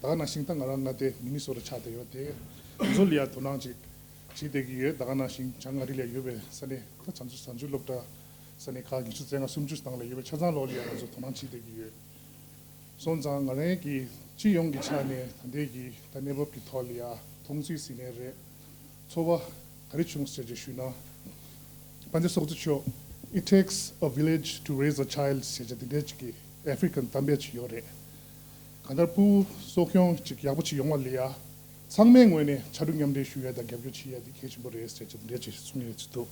ད་ག་ནང་བཞིན་ད་ང་རང་མངའ་སྡེ་མི་ནི་སོ་ཊ་ཆགས་བསྡད་ཡོད་དེ། དེ་ཚོ་ལ་ཡ་དོ་སྣང་ཅིག་བྱེད་བསྡད་ཀྱི་ཡོད། ད་ག་ནང་བཞིན་བྱང་ཨ་རི་ལ་ཡོད་པའི་ས་གནས་ད་གཟའ་མཇུག་གཟའ་མཇུག་སློབ་གྲྭ་ས་གནས་ཁག་ཉི་ཤུ་རྩ་ལྔ་སུམ་ཅུ་སྟེང་ལ་ཡོད་པའི་ཆ་ཚང་ལོག་ལ་ཡ་ང་ཚོ་དོ་སྣང་བྱེད་བསྡད་ཀྱི་ཡོད། སོང་ཙང་ང་རང་གི་སྤྱི་ཡོངས་ཀྱི་ཆ་ནས་ད་ལྟའི་གི་ད་གནས་བབ་ཀྱི་ཐོག་ལ་ཡ་མཐོང་ཚུལ་ཟེར་ནའི་རེད། ཚོར་བ་ག་རེ་བྱུང་ཟེར་ཅིག་ཞུས་ན། དཔལ་འབྱོར་ཚོགས་གཙོ་མཆོག It takes a village to raise a child ཟེར་ཅིག་དེ་འདྲའི་ཅིག་གི་ཨ་ཧྥི་རི་ཀན་གཏམ་དཔེ་ཅིག་ཡོད་རེད། གང་ལྟར་སྤུ་གུ་གསོ་སྐྱོང་ཅིག་ཡག་པོ་ཅིག་ཡོང་བ་ལ་ཡ་ཚང་མའི་ངོས་ནས་ཕྱར་གྲུ་མཉམ་འབྲེལ་ཞུ་ཡ་དང་རྒྱབ་སྐྱོར་བྱེད་ཡ་དེ་གལ་ཆེན་པོ་རེད་ཟེར་ཅིག་དེ་འདྲའི་ཅིག་གསུང་ཡ་ཅིག་འདུག་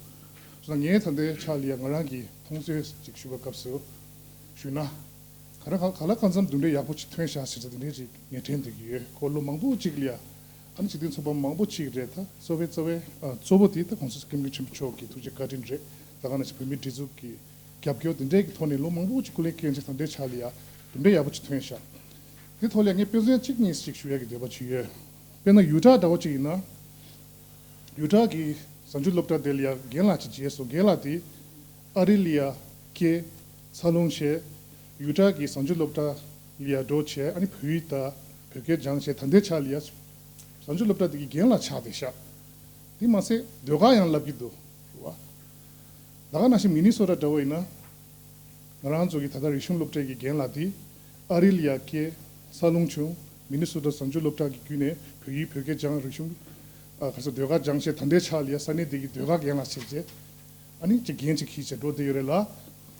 སོང་ཙང་ངས་ད་ལྟའི་ཆ་ལ་ཡ་ང་རང་གི་མཐོང་ཚུལ་ཅིག་ཞུ་བའི་སྐབས་སུ་ཞུས་ན། ག་རེ་ག་ག་ལ་གང་འཚམ་འདུ་འབྲེལ་ཡག་པོ་ཅིག་ཐོན་ཤག་ཟེར་ཚེ་དེ་འདྲའི་ཅིག་ངས་དྲན་བསྡད་ཀྱི་ཡོད། ཁོ་ལོ་མང་པོ་ཅིག་ལ་ཡ་ཨ་ནི་སྤྱི་མཐུན་ཚོགས་པ་མང་པོ་ཅིག་རེད། ད་གཙོ་བའི་རྩ་བའི་ཨ་གཙོ་བོ་དེ་ད་༸གོང་ས་༸སྐྱབས་མགོན་ཆེན་པོ་མཆོག་གི་ཐུགས་རྗེ་བཀའ་དྲིན་རེད། ད་ག་ནང་བཞིན་བོད་མིའི་སྒྲིག་འཛུགས་ཀྱི་རྒྱབ་སྐྱོར་དེ་འདྲའི་གི་ཐོག་ནས་ལོ་མང་པོ་ཅིག་སྐུ་ལས་བསྐྱོན་བྱས་ད་ལྟའི་ཆ་ལ་ཡ་དེ་འདྲའི་ཡག་པོ་ཅིག་ཐོན་ཤག་དེ་ཐོག་ལ་ཡ་ངས་དཔེ་མཚོན་གཅིག་གཉིས་ཅིག་ཞུ་ཡ་གི་འདོད་པ་ཅིག་ཡོད། དཔེར་ན་ཡུ་ཊ་འདྲ་བོ་ཅིག་ཡིན་ན། ཡུ་ཊ་གི་གཟའ་མཇུག་སློབ་གྲྭ་དེ་ལ་ཡ་རྒན་ལགས་ཅིག་མཇལ་སོང་། རྒན་ལགས་དེ་ཨ་རི་ལ་ཡ་སྐྱེས། འཚར་ལོངས་བྱས། ཡུ་ཊ་གི་གཟའ་མཇུག་སློབ་གྲྭ་ལ་ཡ་འགྲོ་བྱས། ཨ་ནི་བོད་ཡིག་དང་བོད་སྐད་སྦྱངས་བྱས་ད་ལྟའི་ཆ་ལ་ཡ་གཟའ་མཇུག་སློབ་གྲྭ་དེ་གི་རྒན་ལགས་ཆགས་བསྡད་ཤག་དེ་མ་ཟད་ཟློས་གར་ཡང་བསླབ་ཀྱི་འདུག་རེད་བ། ད་ག་ནང་བཞིན་མི་ནི་སོ་ཊ་འདྲ་བོ་ཡིན་ན། ང་རང་ཚོ་གི་ད་ལྟ་རིག་གཞུང་སློབ་གྲྭའི་གི་རྒན་ལགས་དེ་ཨ་རི་ལ་ཡ་སྐྱེས། འཚར་ལོངས་བྱུང་། མི་ནི་སོ་ཊ་གཟའ་མཇུག་སློབ་གྲྭ་གི་བརྒྱུད་ནས་བོད་ཡིག་བོད་སྐད་སྦྱངས། རིག་གཞུང་ཨ་ག་ས་ཟློས་གར་སྦྱངས་བྱས་ད་ལྟའི་ཆ་ལ་ཡ་ས་གནས་དེ་གི་ཟློས་གར་རྒན་ལགས་བྱས་བྱས། ཨ་ནི་ཅིག་འགན་ཅིག་འཁྱེར་བྱས་འགྲོ་བསྡད་ཡོད་རེད་ལ།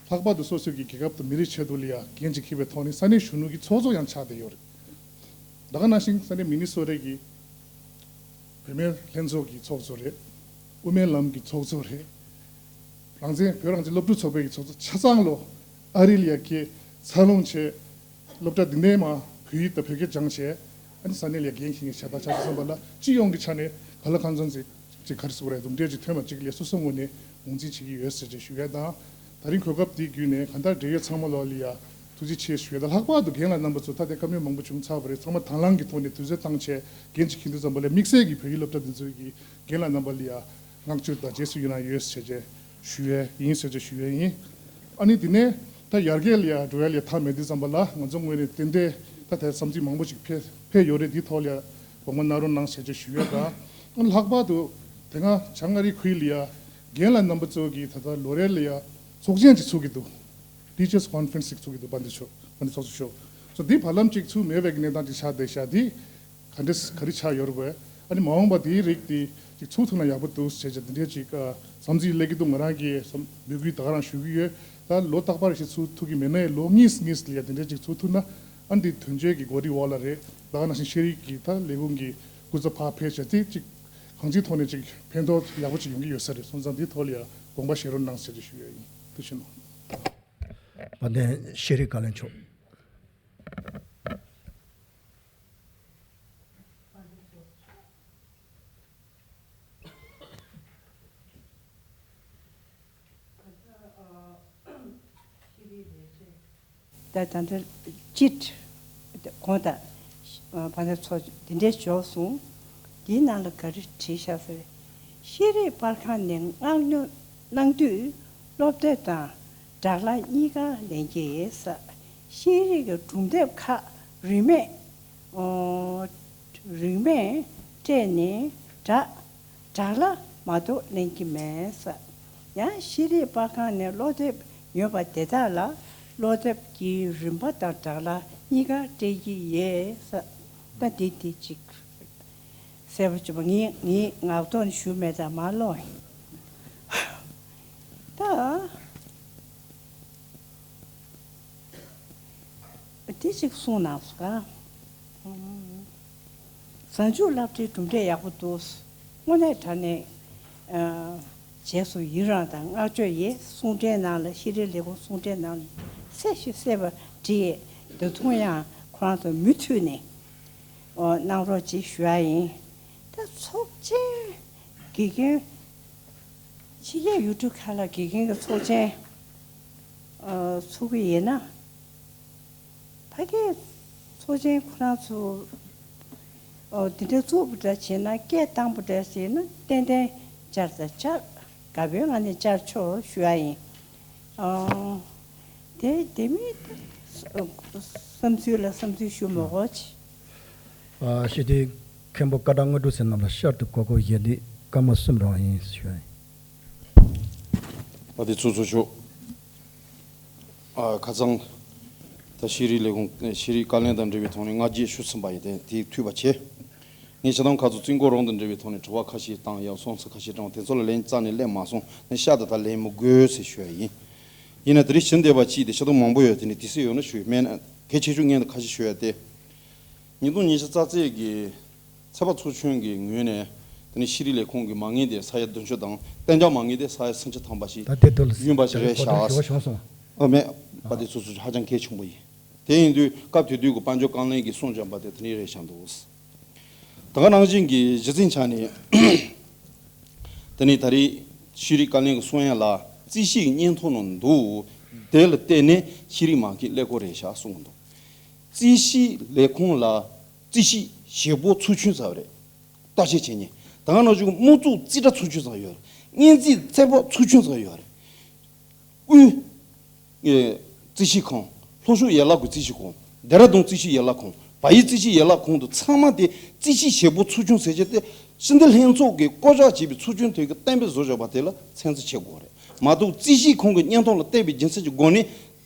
ལྷག་པར་དུ་སོ་སོའི་གི་རྒྱལ་ཁབ་དང་མི་རིགས་ཆེད་དུ་ལ་ཡ་འགན་ཅིག་འཁྱེར་བའི་ཐོག་ནས་ས་གནས་གཞོན་ནུ་གི་ཚོགས་གཙོ་ཡང་ཆགས་བསྡད་ཡོད་རེད། ད་ག་ནང་བཞིན་ས་གནས་མི་ནི་སོ་ཊ་གི་བུད་མེད་ལྷན་ཚོགས་ཀྱི་ཚོགས་གཙོ་རེད། དབུ་མའི་ལམ་གྱི་ཚོགས་གཙོ་རེད། རང་བཙན་བོད་རང་བཙན་སློབ་ཕྲུག་ཚོགས་པའི་གི་ཚོགས་གཙོ་ཆ་ཚང་ལོ་ཨ་རི་ལ་ཡ་ཁྱེད་འཚར་ལོངས་བྱས། སློབ་གྲྭ་འདི་ནས་མ་བོད་ཡིག་དང་བོད་སྐད་སྦྱངས་བྱས། ཨ་ནི་ས་གནས་ལ་ཡ་འགན་འཁྱེར་མཁན་ཤ་སྟག་ཆགས་སོང་བསམ་པ་ལ་སྤྱི་ཡོངས་ཀྱི་ཆ་ནས་ག་ལ་གང་འཚམ་ཅིག་ཅིག་ག་རེ་ཟེར་དགོས་རེད། གྲུབ་འབྲས་ཅིག་ཐོན་པ་ཅིག་ལ་སོ་སོ་ངོས་ནས་ངོས་འཛིན་བྱེད་ཀྱི་ཡོད་ཟེར་ཅིག་ཞུ་ཡ་དང་། ད་རིང་གོ་སྐབས་འདི་བརྒྱུད་ནས་གང་ལྟར་འབྲེལ་ཡོད་ཚང་མ་ལོག་ལ་ཡ་ཐུགས་རྗེ་ཆེ་ཞུ་ཡ་དང་། ལྷག་པར་དུ་རྒན་ལགས་རྣམ་པ་ཚོ་ད་ལྟའི་བཀའ་མོལ་མང་པོ་བྱུང་ཚར་བ་རེད། ཚང་མ་དང་བླངས་ཀྱི་ཐོག་ནས་དུས་ཚོད་བཏང་བྱས་འགན་ཅིག་འཁྱེར་དུས་ཙམ་པ་ལ་དམིགས་བསལ་གྱི་བོད་ཡིག་སློབ་གྲྭ་འདི་ཚོའི་གི་རྒན་ལགས་རྣམ་པ་ལ་ཡ་བསྔགས་བརྗོད་དང་རྗེས་སུ་ཡི་རང་ཡོད་ཟེར་བྱས་ཞུ་ཡས་ཡིན་ཟེར་བྱས་ཞུ་ཡས་ཡིན། ཨ་ནི་འདི་ནས་ད་ཡར་རྒྱས་ལ་ཡ་འགྲོ་ཡ་ལ་ཡ་ཐག་མེད་དུས་ཙམ་པ་ལ་ང་ཚོ་ངོས་ནས་ཏན་ཏན་ད་དེ་བསམ་ཚུལ་མང་པོ་ཞིག་ཕེབས་ཕེབས་ཡོད་རེད། འདི་ཐོག་ལ་ཡ་དགོངས་པ་གནང་རོགས་གནང་ཟེར་བྱས་ཞུ་ཡས་དང་། ཨ་ནི་ལྷག་པར་དུ་དེ་སྔ་བྱང་ཨ་རིའི་ཁུལ་ལ་ཡ་རྒན་ལགས་རྣམ་པ་ཚོ་གིས་ད་ལྟ་ལོ་རེ་ལ་ཡ་ཚོགས་ཆེན་ཅིག་ཚུགས་ཀྱི་འདུག Teachers Conference ཞིག་ཚུགས་ཀྱི་འདུག་དཔལ་ལྡན་ཚོགས་དཔལ་ལྡན་ཚོགས་གཙོ་མཆོག་སོ་འདིའི་བར་ལམ་ཅིག་ཚུགས་མེད་པའི་གནས་སྟངས་ཅིག་ཆགས་བསྡད་ཤག་འདི་ག་འདྲས་ག་རེ་ཆགས་ཡོད་རེད་པས། ཨ་ནི་མ་འོངས་པ་དེའི་རིགས་དེ་ཅིག་ཚུགས་ཐུབ་ན་ཡག་པོ་འདུག་ཟེར་བྱས་འདི་འདྲས་ཅིག་ཨ་བསམ་ཚུལ་སླེབས་ཀྱི་འདུག་ང་རང་གིས་བསམ་འབོད་སྐུལ་ད་ག་རང་ཞུ་གི་ཡོད། ད་ལོ་རྟག་པར་ཞིག་ཚུགས་ཐུབ་ཀྱི་མེད་ན་ཡང་ལོ་གཉིས་གཉིས་ལ་ཡ་འདི་འདྲས་ཅིག་ཚུགས་ཐུབ་ན་ཨ་འདི་དོན་གཅོད་ཀྱི་འགོ་ཁྲིད་འོག་ལ་རེད། ད་ག་ནང་བཞིན་ཤེས་རིག་གི་ད་ལས་ཁུངས་ཀྱི་སྐུ་ཚབ་ཕར་ཕེབས་བྱས་ཏེ་ཅིག་གང་ཅིའི་ཐོག་ནས་ཅིག་ཕན་ཐོགས་ཡག་པོ་ཅིག་ཡོང་གི་ཡོད་ས་རེད། སོང་ཙང་འདིའི་ཐོག་ལ་ཡ་དགོངས་པ་བཞེས་རོགས་གནང་ཟེར་ཏེ་ཞུ་ཡ་ཡིན། ཐུགས་རྗེ་གནང་། དཔལ་ལྡན་ཤེས་རིག་བཀའ་བློན་མཆོག་ད་ད་ལྟ་སྤྱིར་གོང་དང་བར་ན་ཚོ་འདི་འདྲའི་འབྱོར་སོང་། འདིའི་ནང་ལ་ག་རེ་བྲིས་བཞག་ཟེར། ཤེས་རིག་པར་ཁང་ནས་མངགས་ཉོ་གནང་དུས་སློབ་དེབ་དང་སྦྲགས་ལ་གཉིས་ཀ་ལེན་གྱི་ཡོད་ས། ཤེས་རིག་གི་སྒྲུང་དེབ་ཁག་རིན་མེད་ཨོ། རིན་མེད་སྤྲད་ནས་སྦྲགས་སྦྲགས་ལ་མ་གཏོགས་ལེན་གྱི་མེད་ས། ཡང་ཤེས་རིག་པར་ཁང་ནས་སློབ་དེབ་ཉོས་པ་དེ་དག་ལ་སློབ་དེབ་ཀྱི་རིན་པ་དང་སྦྲགས་ལ་གཉིས་ཀ་སྤྲད་ཀྱི་ཡོད་ས། ད་འདི་འདི་གཅིག་གསལ་པོ་བྱུང་བ། ངས་ངས་ངག་ཐོག་ནས་ཞུ་མེད་ཙང་མ་ཀློག་ཡིན། ད། དེ་ཅིག་གསུངས་གནང་སོང་ཨ། གཟའ་མཇུག་སློབ་གྲྭའི་གྲུབ་འབྲས་ཡག་པོ་འདུག་དངོས་གནས་དྲང་གནས་ཨ། རྗེས་སུ་ཡི་རང་དང་བསྔགས་བརྗོད་ཡོད། གསུང་འཕྲིན་ནང་ལ་ཤེས་རིག་ལས་ཁུངས་གསུང་འཕྲིན་ནང་ལ་གསལ་ཞིང་གསལ་བ་བྲིས་ཡོད། ད་དུང་ཡང་ཁོ་རང་ཚོ་མུ་མཐུད་ནས་ཨོ་གནང་རོགས་ཅེས་ཞུ་ཡ་ཡིན། ད་ཚོགས་ཆེན་དགེ་རྒན་ཕྱི་རྒྱལ་ཡུལ་གྲུ་ཁག་ལ་དགེ་རྒན་གྱི་ཚོགས་ཆེན་ཨ། ཚུགས་ཀྱི་ཡིན་ན། ཕ་གིའི་ཚོགས་ཆེན་ཁོ་རང་ཚོ་ཨོ་དེ་འདྲ་བཙུགས་པ་འདྲ་བྱས་ན། སྐད་བཏང་པ་འདྲ་བྱས་ན་ཏན་ཏན་བཅར་དང་བཅར། དགའ་པོའི་ངང་ནས་བཅར་ཆོག་ཞུ་ཡ་ཡིན། ཨོ་དེ་དེ་མིན་བསམ་ཚུལ་ལ་བསམ་ཚུལ་ཞུ་མ་དགོས་ཅི། ཨ་ཞི་བདེ་མཁན་པོ་ཀ་ཌ་དངོས་གྲུབ་ཟེར་རྣམས་ལ་ཤར་དུ་གོ་སྐབས་ཡོད་དུས་སྐར་མ་གསུམ་རང་ཡིན་ཞུ་ཡ་ཡིན། ཨ་དེ་ཚོ་ཚོ་ཆོག་ཨ་ཁ་སང་ད་ཤེས་རིག་ལས་ཁུངས་ཤེས་རིག་བཀའ་བློན་དང་འབྲེལ་བའི་ཐོག་ནས་བསྔགས་བརྗོད་ཞུ་ཚུན་པ་ཡིན་ཏེ་དེ་འཐུས་པ་བྱས། ངས་ཤ་ཐང་ཁ་ཚོ་རྩིས་འགོ་རོང་དང་འབྲེལ་བའི་ཐོག་ནས་དྲི་བ་ཁ་ཤས་བཏང་ཡང་སོང་ས་ཁ་ཤས་དྲངས་དེ་ཚོ་ལ་ལན་རྩ་ནས་སླེབས་མ་སོང་། ནས་ཤ་ད་ད་ལན་མི་དགོས་ཟེར་ཞུ་ཡ་ཡིན། ཡིན་ན་དེ་རིང་ཞི་བདེ་བ་ཅིག་དེ་ཤ་ཐང་མང་པོ་ཡོད། དེ་ནས་དུས་ཚོད་ཡོད་ན་ཞུ་མེད་ན་གལ་ཆེ་ཤོས་ངས་ད་ཁ་ཤས་ཞུ་ཡ་སྟེ། ཉིས་སྟོང་ཉི་ཤུ་རྩ་གཅིག་གི་ཚན་པ་ཚོགས་ཆུང་གི་ངོས་ནས་དེ་ནི་ཤེས་རིག་ལས་ཁུངས་ཀྱི་མ་དངུལ་དེ་ས་ཡ་བདུན་ཅུ་དང་གཏན་འཇགས་མ་དངུལ་དེ་ས་ཡ་སུམ་ཅུ་ཐམ་པ་ཞིག་ད་དེ་དུ་ཡིན་པ་ཞིག་རེད་ཤག་ཞུ་བ་བྱུང་སོང་། ཨ་མེད་པ་དེ་ཚོ་ཚོ་ཧ་ཅང་གལ་ཆེན་པོ་ཡིན། དེ་ཡིན་དུས་སྐབས་དེ་དུས་ཀྱི་དཔལ་འབྱོར་བཀའ་བློན་གྱིས་གསུངས་བཞག་པ་དེ་དེ་ནི་རེད་ཤག་འདུག་ད་ག་ནང་བཞིན་གྱི་གཞི་རྩའི་ཆ་ནས་དེ་ནི་ད་རེས་ཤེས་རིག་བཀའ་བློན་གྱིས་གསུང་ཡ་ལ་རྩིས་ཞིབ་སྙན་ཐོ་ནང་འདུག་དེ་ལ་བལྟས་ནས་ཤེས་རིག་མ་དངུལ་སླེབས་ཀྱི་རེད་ཤག་གསུངས་འདུག་རྩིས་ཞིབ་ལས་ཁུངས་ལ་རྩིས་ཞིབ་བྱེད་པོ་ཚོགས་ཆུང་ཟེར་བ་རེད། བརྟག་དཔྱད་བྱེད་མཁན་ད་ག་ནང་བཞིན་དམངས་གཙོ་རྩིས་ཁྲ་ཚོགས་ཆུང་ཟེར་བ་ཡོད་རེད། སྙན་རྩིས་ཚན་པ་ཚོགས་ཆུང་ཟེར་བ་ཡོད་རེད། དབུས་ཨེ་རྩིས་ཞིབ་ཁང་། ལྷོ་ཕྱོགས་ཡན་ལག་གི་རྩིས་ཞིབ་ཁང་། ལྡེ་ར་ལྡུན་རྩིས་ཞིབ་ཡན་ལག་ཁང་། བལ་ཡུལ་རྩིས་ཞིབ་ཡན་ལག་ཁང་དུ་ཚང་མ་དེ་རྩིས་ཞིབ་བྱེད་པོ་ཚོགས་ཆུང་ཟེར་བྱས་ཏེ་ཕྱི་འབྲེལ་ལྷན་ཚོགས་ཀྱིས་བསྐོ་གཞག་བྱས་པའི་ཚོགས་ཆུང་དེ་གིས་གཏན་འབེབས་བཟོ་བཞག་པ་དེ་ལ་ཚད་འཛིན་བྱེད་དགོས་རེད་མ་གཏོགས་རྩིས་ཞིབ་ཁང་གི་སྙན་ཐོ་ལ་བལྟས་པའི་རྒྱུ་མཚན་གྱི་སྒོ་ནས་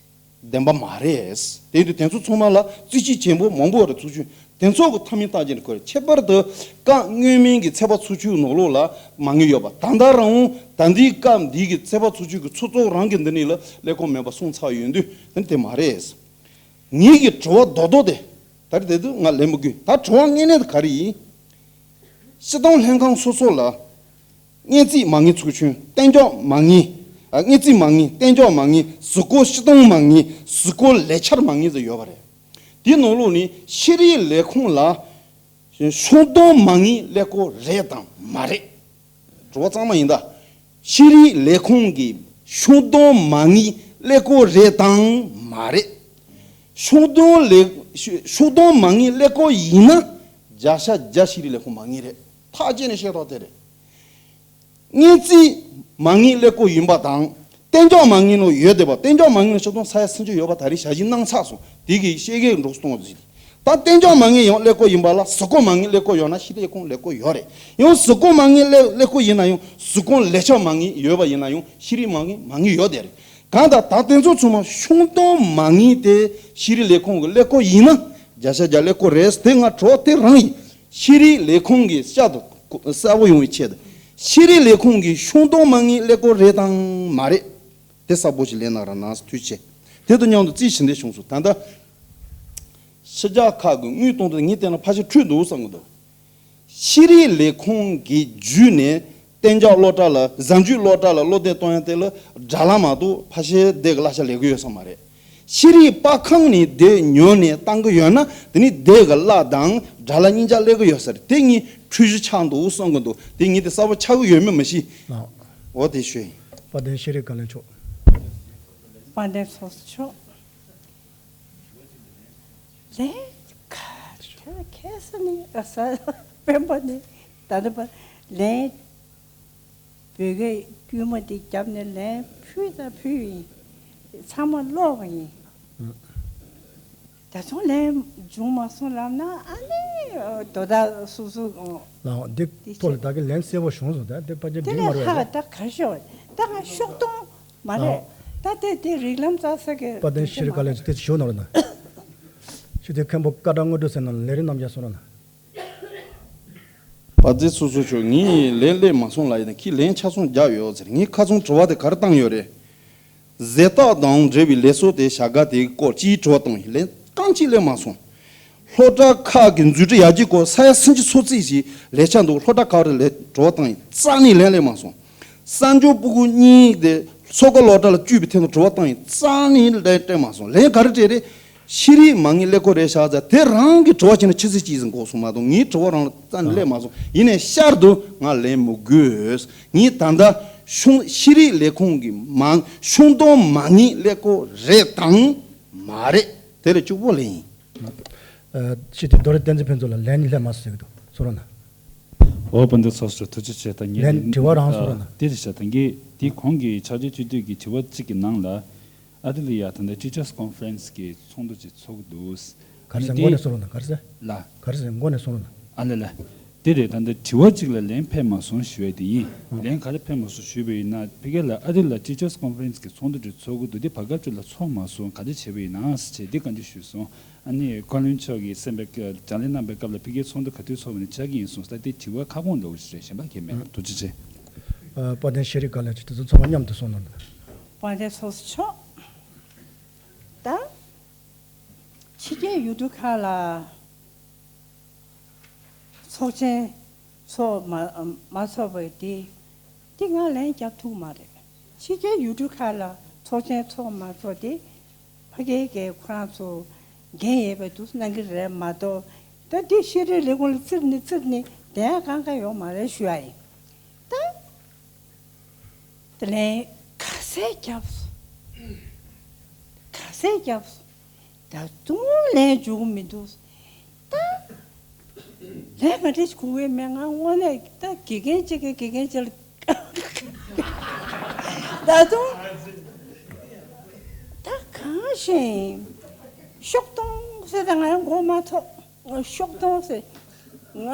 བདེན་པ་མ་རེད། དེ་དུས་དེ་ཚོ་ཚང་མ་ལ་རྩིས་ཞིབ་བྱེད་པོ་མང་པོ་རེད། ཚོགས་ཆུང་དེ་ཚོ་གི་མཐའ་མའི་རྟགས་ཅན་དུ་གོ་རེད། ཁྱད་པར་དུ་སྐབས་སྔོན་མའི་གི་ཚན་པ་ཚོགས་ཆུང་ནང་ལོགས་ལ་མ་དངུལ་ཡོད་པ་ད་ལྟ་རང་ད་ལྟའི་སྐབས་འདིའི་གི་ཚན་པ་ཚོགས་ཆུང་གི་ཚོགས་གཙོ་རང་གི་འདི་ནས་ལ་ལས་ཁུངས་མེད་པ་གསུངས་ཚར་ཡོད་དུས་དེ་དེ་མ་རེད། ངེད་ཀྱི་དྲི་བ་རྡོག་རྡོག་དེ་ད་རེས་དེ་དུས་ང་ལན་མི་དགོས། ད་དྲི་བ་དངོས་གནས་དེ་ག་རེ་ཡིན། སྤྱི་བཏང་ལྷན་ཁང་སོ་སོ་ལ་ སྔས་རྩིས་མ་དངུལ་ཚུགས་ཆུང་། གཏན་འཇགས་མ་དངུལ། ཨ། སྔས་རྩིས་མ་དངུལ། གཏན་འཇགས་མ་དངུལ། གཟུགས་སྐོར་སྤྱི་གཏོང་མ་དངུལ། གཟུགས་སྐོར་ལས་འཆར་མ་དངུལ་ཟེར་ཡོད་པ་རེད། དེའི་ནང་ལོགས་ནས་ཤེས་རིག་ལས་ཁུངས་ལ་ཤུང་གཏོང་མ་དངུལ་ཀླད་ཀོར་རེད་དང་མ་རེད། དྲི་བ་གཙང་མ་ཡིན་ད། ཤེས་རིག་ལས་ཁུངས་ཀྱི་ཤུང་གཏོང་མ་དངུལ་ཀླད་ཀོར་རེད་དང་མ་རེད། ཤུང་གཏོང་ལས་ཤུང་གཏོང་མ་དངུལ་ཀླད་ཀོར་ཡིན་ན་བརྒྱ་ཆ་བརྒྱ་ཤེས་རིག་ལས་ཁུངས་མ་དངུལ་རེད། ཐག་བཅད་ནས་བཤད་ཐོག་དེ་རེད། སྔས་རྩིས་མ་དངུལ་ཀླད་ཀོར་ཡིན་པ་དང་། གཏན་འཇགས་མ་དངུལ་ནང་ཡོད་བསྡད་པ། གཏན་འཇགས་མ་དངུལ་ནང་ཆིག་སྟོང་ས་ཡ་སུམ་ཅུ་ཡོད་པ་ད་རེས་ཞལ་བཞེས་གནང་ཚར་སོང་། དེ་གི་ཤེས་ཀའི་འགྲོ་སོང་གཏོང་བ་ཟིན། ད་གཏན་འཇགས་མ་དངུལ་ཡང་ཀླད་ཀོར་ཡིན་པ་ལ་གཟུགས་སྐོར་མ་དངུལ་ཀླད་ཀོར་ཡོད་ན་ཤེས་རིག་ལས་ཁུངས་ཀླད་ཀོར་ཡོད་རེད། ཡང་གཟུགས་སྐོར་མ་དངུལ་ཀླད་ཀོར་ཡིན་ན་ཡང་གཟུགས་སྐོར་ལས་འཆར་མ་དངུལ་ཡོད་པ་ཡིན་ན་ཡང་ཤེས་རིག་མ་དངུལ་མ་དངུལ་ཡོད་བསྡད་རེད། གང་ལྟར་ད་དེ་ཚོ་ཚང་མ་ཤུང་གཏོང་མ་དངུལ་དེ་ཤེས་རིག་ལས་ཁུངས་ཀྱི་ཀླད་ཀོར་ཡིན་ན་བརྒྱ་ཆ་བརྒྱ་ཀླད་ཀོར་རེད། དེ་ང་དྲི་བ་དེ་རང་ཡིན། ཤེས་རིག་ལས་ཁུངས་ཀྱི་བསྐྱར་དུ་གསལ་པོ་ཡོང་བའི་ཆེད་དུ། ཤེས་རིག་ལས་ཁུངས་ཀྱི་ཤུང་གཏོང་མ་དངུལ་ཀླད་ཀོར་རེད་དང་མ་རེད། དེ་གསལ་པོ་ཞིག་ལན་གནང་རོགས་གནང་། ཐུགས་རྗེ་ཆེ། དེ་དང་མཉམ་དུ་རྩིས་ཞིབ་འདེད་བྱུང་སོང་། ད་ལྟ་ཕྱི་རྒྱལ་ཁག་གི་དངུལ་གཏོང་དུས་ངས་བལྟས་ན་ཕལ་ཆེར་འཁྲུལ་འདུག་བསམ་གྱི་འདུག་ཤེས་རིག་ལས་ཁུངས་ཀྱི་བརྒྱུད་ནས་གཏན་འཇགས་སློབ་གྲྭ་ལ། གཟའ་མཇུག་སློབ་གྲྭ་ལ་སློབ་དེབ་གཏོང་ཡ་དེ་ལ་དྲ་ལམ་མ་གཏོགས་ཕལ་ཆེར་དེ་གི་གླ་ཆ་ལས་ཀྱི་ཡོད་ས་མ་རེད། ཤེས་རིག་པར་ཁང་ནས་དེབ་ཉོས་ནས་བཏང་གི་ཡོད་ན་དེ་ནི་དེབ་གི་གླ་དང་དྲ་ལམ་གཉིས་ཆ་སླེབས་ཀྱི་ཡོད་ས་རེད། དེ་གཉིས་འཁྲུལ་གཞི་ཆགས་འདུག་བསམ་གྱི་འདུག་དེ་ངས་དེ་གསལ་པོ་ཆགས་ཀྱི་ཡོད་མེད་མི་ཤེས། ལགས། འོ་དེ་ཞུ་ཡིན། དཔལ་ལྡན་ཤེས་རིག་བཀའ་བློན་མཆོག་དཔལ་ལྡན་ཚོགས་གཙོ་མཆོག་ལན་ག་ཁ་ཁ་ས་ནི་ཨ་ས་སྤེན་པ་ནི་ད་ལྟ་བར་ལན་བོད་སྐད་དཀྱུས་མ་འདི་བརྒྱབ་ནས་ལན་ཕུལ་དང་ཕུལ་ཡིན། ཚང་མ་ཀློག་གི་ཡིན། ད་ཚོང་ལན་བྱུང་མ་སོང་ལབ་ན་ཨ་ནི་དོ་བདག་སོ་སོ། ལའོ་འདི་ཐོག་ལ་ད་གི་ལན་གསལ་པོ་བྱུང་སོང་། ད་འདི་དཔལ་ལྡན་དེ་འདི་མ་ལས་རེད་ཧ་ད་ག་ཤོག་ད་ང་ཤོག་སྟོང་མ་རེད། ད་དེ་དེ་རིགས་ལམ་རྩ་ས་གི་དཔལ་ལྡན་ཤེས་རིག་བཀའ་བློན་ཆེ་དེ་ཞུ་ནོར་ན། ཤུ་དེ་མཁན་པོ་ཀ་བྲག་དངོས་གྲུབ་ཟེར་ན་ལས་རིགས་རྣམ་རྒྱལ་སོང་ན། པ་ཙེ་སོ་སོ་ཆོ་ངས་ལན་སླེབས་མ་སོང་ལ་ཡིན་ན་ཁྱི་ལན་ཆ་ཚང་རྒྱག་ཡོད་ཟེར། ངས་ཁ་ཚང་དྲི་བ་དེ་ག་རེ་བཏང་ཡོད་རེད། ཟས་རྟགས་དང་འབྲེལ་བའི་ལས་བཟོ་དེ་བྱ་དགའ་དེའི་སྐོར་ཅིའི་དྲི་བ་བཏང་ཡིན། ལན་རྐང་གཅིག་སླེབས་མ་སོང་། སློབ་གྲྭ་ཁག་གི་འཛུགས་སྐྲུན་ཡར་རྒྱས་སྐོར་ས་ཡ་སུམ་ཅུ་སོ་གཅིག་ཞིག་ལས་འཆར་འདུག་སློབ་གྲྭ་ཁག་རེ་ལས་དྲི་བ་བཏང་ཡིན། རྩ་ནས་ལན་སླེབས་མ་སོང་། གསར་འབྱོར་སྤུ་གུ་གཉིས་དེ་མཚོ་ཁ་སློབ་གྲྭ་ལ་བསྐྱོད་པའི་ཐད་དུ་དྲི་བ་བཏང་ཡིན། རྩ་ནས་ལན་སྤྲད་མ་སོང་། ལན་ག་རེ་སྤྲད་རེད། ཤེས་རིག་མ་དངུལ་ཀླད་ཀོར་རེད་བཞག་ཙང་དེ་རང་གི་དྲི་བ་བྱས་ན་ཆུ་ཚོད་གཅིག་ཙམ་འགོར་སོང་མ་གཏོགས་ངའི་དྲི་བ་རང་ལ་རྩ་ནས་སླེབས་མ་སོང་། ཡིན་ནའི་ཤར་དུ་ང་ལན་མི་དགོས། ངས་ད་ལྟ་ཤུང་ཤེས་རིག་ལས་ཁུངས་ཀྱི་མ་ཤུང་གཏོང་མ་དངུལ་ཀླད་ཀོར་རེད་དང་མ་རེད་དེ་ལ་གཅིག་པོ་ལན་ཡིན། ཨ། ཤི་དེ་རྡོ་རི་བསྟན་འཛིན་ཕུན་ཚོགས་ལ་ལན་སླེབས་མ་སོང་ཟེར་གི་འདུག་ཚོར་བ་ན། འོ་དཔལ་ལྡན་ཚོགས་གཙོ་ཐུགས་རྗེ་ཆེ། ད་ངས་ལན་དྲི་བ་རང་ཚོར་བ་ན། དེ་རེད་ཤག་ད་ངས་དེ་གོང་གི་ཕྱག་སྦྲེལ་སྤྱི་འཐུས་ཀྱི་དྲི་བ་གཅིག་གི་ནང་ལ། ཨ་ཏི་ལི་ཡ་ད་ལྟ་Teachers Conference གི་ཚོགས་འདུ་ཅིག་ཚོགས་ཀྱི་འདུག་ག་རེ་ཟེར། དངོས་གནས་ཚོགས་རོགས་དང་ག་རེ་ཟེར། ལ། ག་རེ་ཟེར། དངོས་གནས་ཚོགས་རོགས་དང་། ཨ་ལ་ལ། དེ་རེད། ད་ལྟ་དྲི་བ་གཅིག་ལ་ལན་ཕེབས་མ་སོང་ཞུ་ཡས་དེ་ཡིན། ཨ། ལན་ག་རེ་ཕེབས་མ་སོང་ཞུས་པ་ཡིན་ན་ཕ་གི་ལ་ཨ་ཏི་ལ་Teachers Conference གི་ཚོགས་འདུ་ཅིག་ཚོགས་ཀྱི་འདུག་དེ་བར་སྐབས་ཅིག་ལ་ཚོགས་མ་སོང་། ག་འདྲ་བྱས་པ་ཡིན་ན་ཟེར་བྱས་དེ་བཀའ་འདྲི་ཞུས་སོང་། ཨ་ནི་བཀའ་བློན་མཆོག་གིས་གསན་པའི་བགྲོ་གླེང་གནང་པའི་སྐབས་ལ་ཕ་གིའི་ཚོགས་འདུ་ག་དུས་ཚོགས་པ་ནས་བཅར་གྱི་ཡིན་གསུངས་ས། དེ་དྲི་བ་ཁ་སྐོང་འདྲ་བོ་ཞིག་རེད། གཞན་པ་གང་ཡང་མེད། ཐུགས་རྗེ་ཆེ། ཨ། དཔལ་ལྡན་ཤེས་རིག་བཀའ་བློན་ཆེ་དེ་ཚོ་ཚང་མ་མཉམ་དུ་གསུངས་གནང་དང་། དཔལ་ལྡན་ཚོགས་གཙོ་མཆོག་ད་ཕྱི་རྒྱལ་ཡུལ་གྲུ་ཁག་ལ་ཚོགས་ཆེན་ཚོགས་མ་མ་ཚོགས་པ་དེ་དེ་ང་ལན་རྒྱབ་ཐུབ་མ་རེད། ཕྱི་རྒྱལ་ཡུལ་གྲུ་ཁག་ལ་ཚོགས་ཆེན་ཚོགས་མ་ཚོགས་དེ་ཕ་གིའི་གི་ཁོ་རང་ཚོ་འགན་ཡོད་པའི་འདུག་གནང་གི་རེད་མ་གཏོགས། ད་འདི་ཤེས་རིག་ལས་ཁུངས་ལ་བཙིར་ནས་བཙིར་ནས་བསྡད་ཡ་གང་ག་ཡོད་མ་རེད་ཞུ་ཡ་ཡིན། ད་དེ་ལན་ག་ཚད་རྒྱབ་སོང་། ག་ཚད་རྒྱབ་སོང་། ད་དུང་ལན་འཇུག་མི་འདུག་ད་ལན་ག་འདྲ་ཞིག་གོ་གི་མེད། ང་དངོས་གནས་ད་དགེ་རྒན་གཅིག་གིས་དགེ་རྒན་གཅིག་ལ་ད་དུང་ད་གང་ཞིག་ཤོག་སྟོང་ཟེར། ད་ང་མགོ་མ་ཐོག་ཤོག་སྟོང་ཟེར། ང་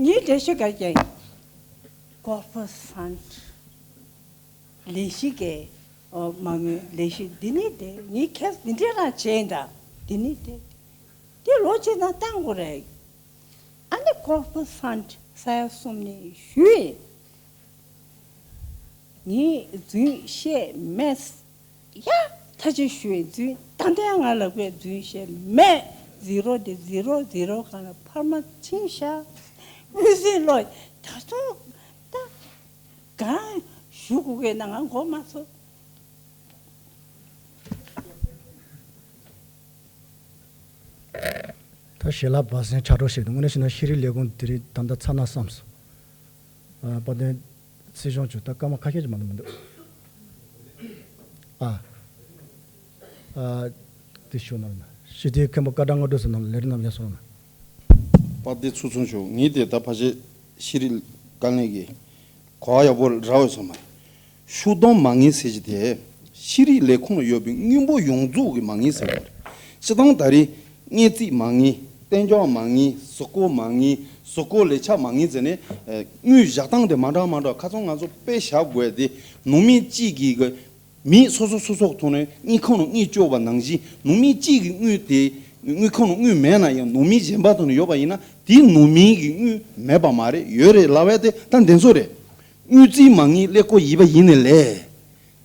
ངའི་འགྲེལ་བཤད་ག་རེ་རྒྱག་ཡིན། ཀོར་པོ་སན་ལས་གཞི་གི་མ་དངུལ་ལས་གཞི་འདི་ནི་དེ་ངའི་ཁེ་འདི་འདྲ་རང་བྱས་ཡིན། ད་འདི་ནི་དེ་དེ་ལོ་གཅིག་ནང་བཏང་དགོས་རེད། ཨ་ནི་ཀོར་པོ་སན་ས་ཡ་གསུམ་ནས་ཞུས་ཡིན། ངས་རྫུན་བཤད་མེད། ཡ། ཐ་ཆད་ཞུ་བའི་རྫུན་ད་ལྟའི་ང་ལ་བའི་རྫུན་བཤད་མེད། ཟི་རོ་དེ་ཟི་རོ་ཟི་རོ་གང་ལ་འཕར་མ་ཕྱིན་ཤག་དངུལ་རྩིས་ལོ་ ད་སོ་ད་གང་ཞུ་དགོས་ཀྱི་ན་ང་གོ་མ་སོང་། ད་ཞལ་ལག་སྦ་སེང་ཆ་འགྲོ་ཞིག་འདུག་དངོས་གནས་བྱས་ན་ཤེས་རིག་ལས་ཁུངས་དེ་རིང་ད་ལྟ་ཚར་ན་བསམ་སོང་། ཨ། དཔལ་ལྡན་སྲིད་སྐྱོང་མཆོག་ད་སྐར་མ་ཁ་ཤས་ཀྱི་མ་གཏོགས་མི་འདུག་ཨ། ཨ། དེ་ཞུ་གནང་ན། སྤྱི་འཐུས་མཁན་པོ་སྐལ་བཟང་དངོས་གྲུབ་ཟེར་ནང་ལས་རིམ་རྣམས་ཡར་སོང་ན། དཔལ་ལྡན་ཚོགས་གཙོ་མཆོག་ངས་དེ་ད་ཕལ་ཆེར་ཤེས་རིག་བཀའ་བློན་གྱིས་གོ་བ་ཡག་པོ་རག་ཡོད་ས་མ་རེད། ཤུགས་འདོན་མ་དངུལ་ཟེར་གྱི་དེ་ཤེས་རིག་ལས་ཁུངས་ལ་ཡོད་པའི་དངུལ་འབོར་ཡོངས་རྫོགས་ཀྱི་མ་དངུལ་ཟེར་བ་རེད། སྤྱིར་བཏང་ད་རེས་སྔས་རྩིས་མ་དངུལ། གཏན་འཇགས་མ་དངུལ། གཟུགས་སྐོར་མ་དངུལ། གཟུགས་སྐོར་ལས་འཆར་མ་དངུལ་ཟེར་ནས། ཨ། དངུལ་བཞག་སྟངས་དེ་མ་འདྲ་མ་འདྲ། ཁ་སང་ང་ཚོ་དཔེ་བཞག་དགོས་དེ་ནང་མི་གཅིག་གིས་གི་མི་སོ་སོ་སོ་སོ་ཐོག་ནས་དངུལ་ཁང་ནང་དངུལ་བཅོལ་བ་ནང་བཞིན། ནང་མི་གཅིག་གི་དངུལ་དེ་དངུལ་ཁང་ནང་དངུལ་མེད་ན་ཡང་ནང་མི་གཞན་པ་ཐོག་ནས་ཡོད་པ་ཡིན་ན། དེ་ནང་མི་གི་དངུལ་མེད་པ་མ་རེད། ཡོད་རེད་ལབ་པ་དེ་ད་འདི་ཚོ་རེད། དངུལ་རྩིས་མ་དངུལ་ཀླད་ཀོར་ཡིན་པ་ཡིན་ནའི་ལས།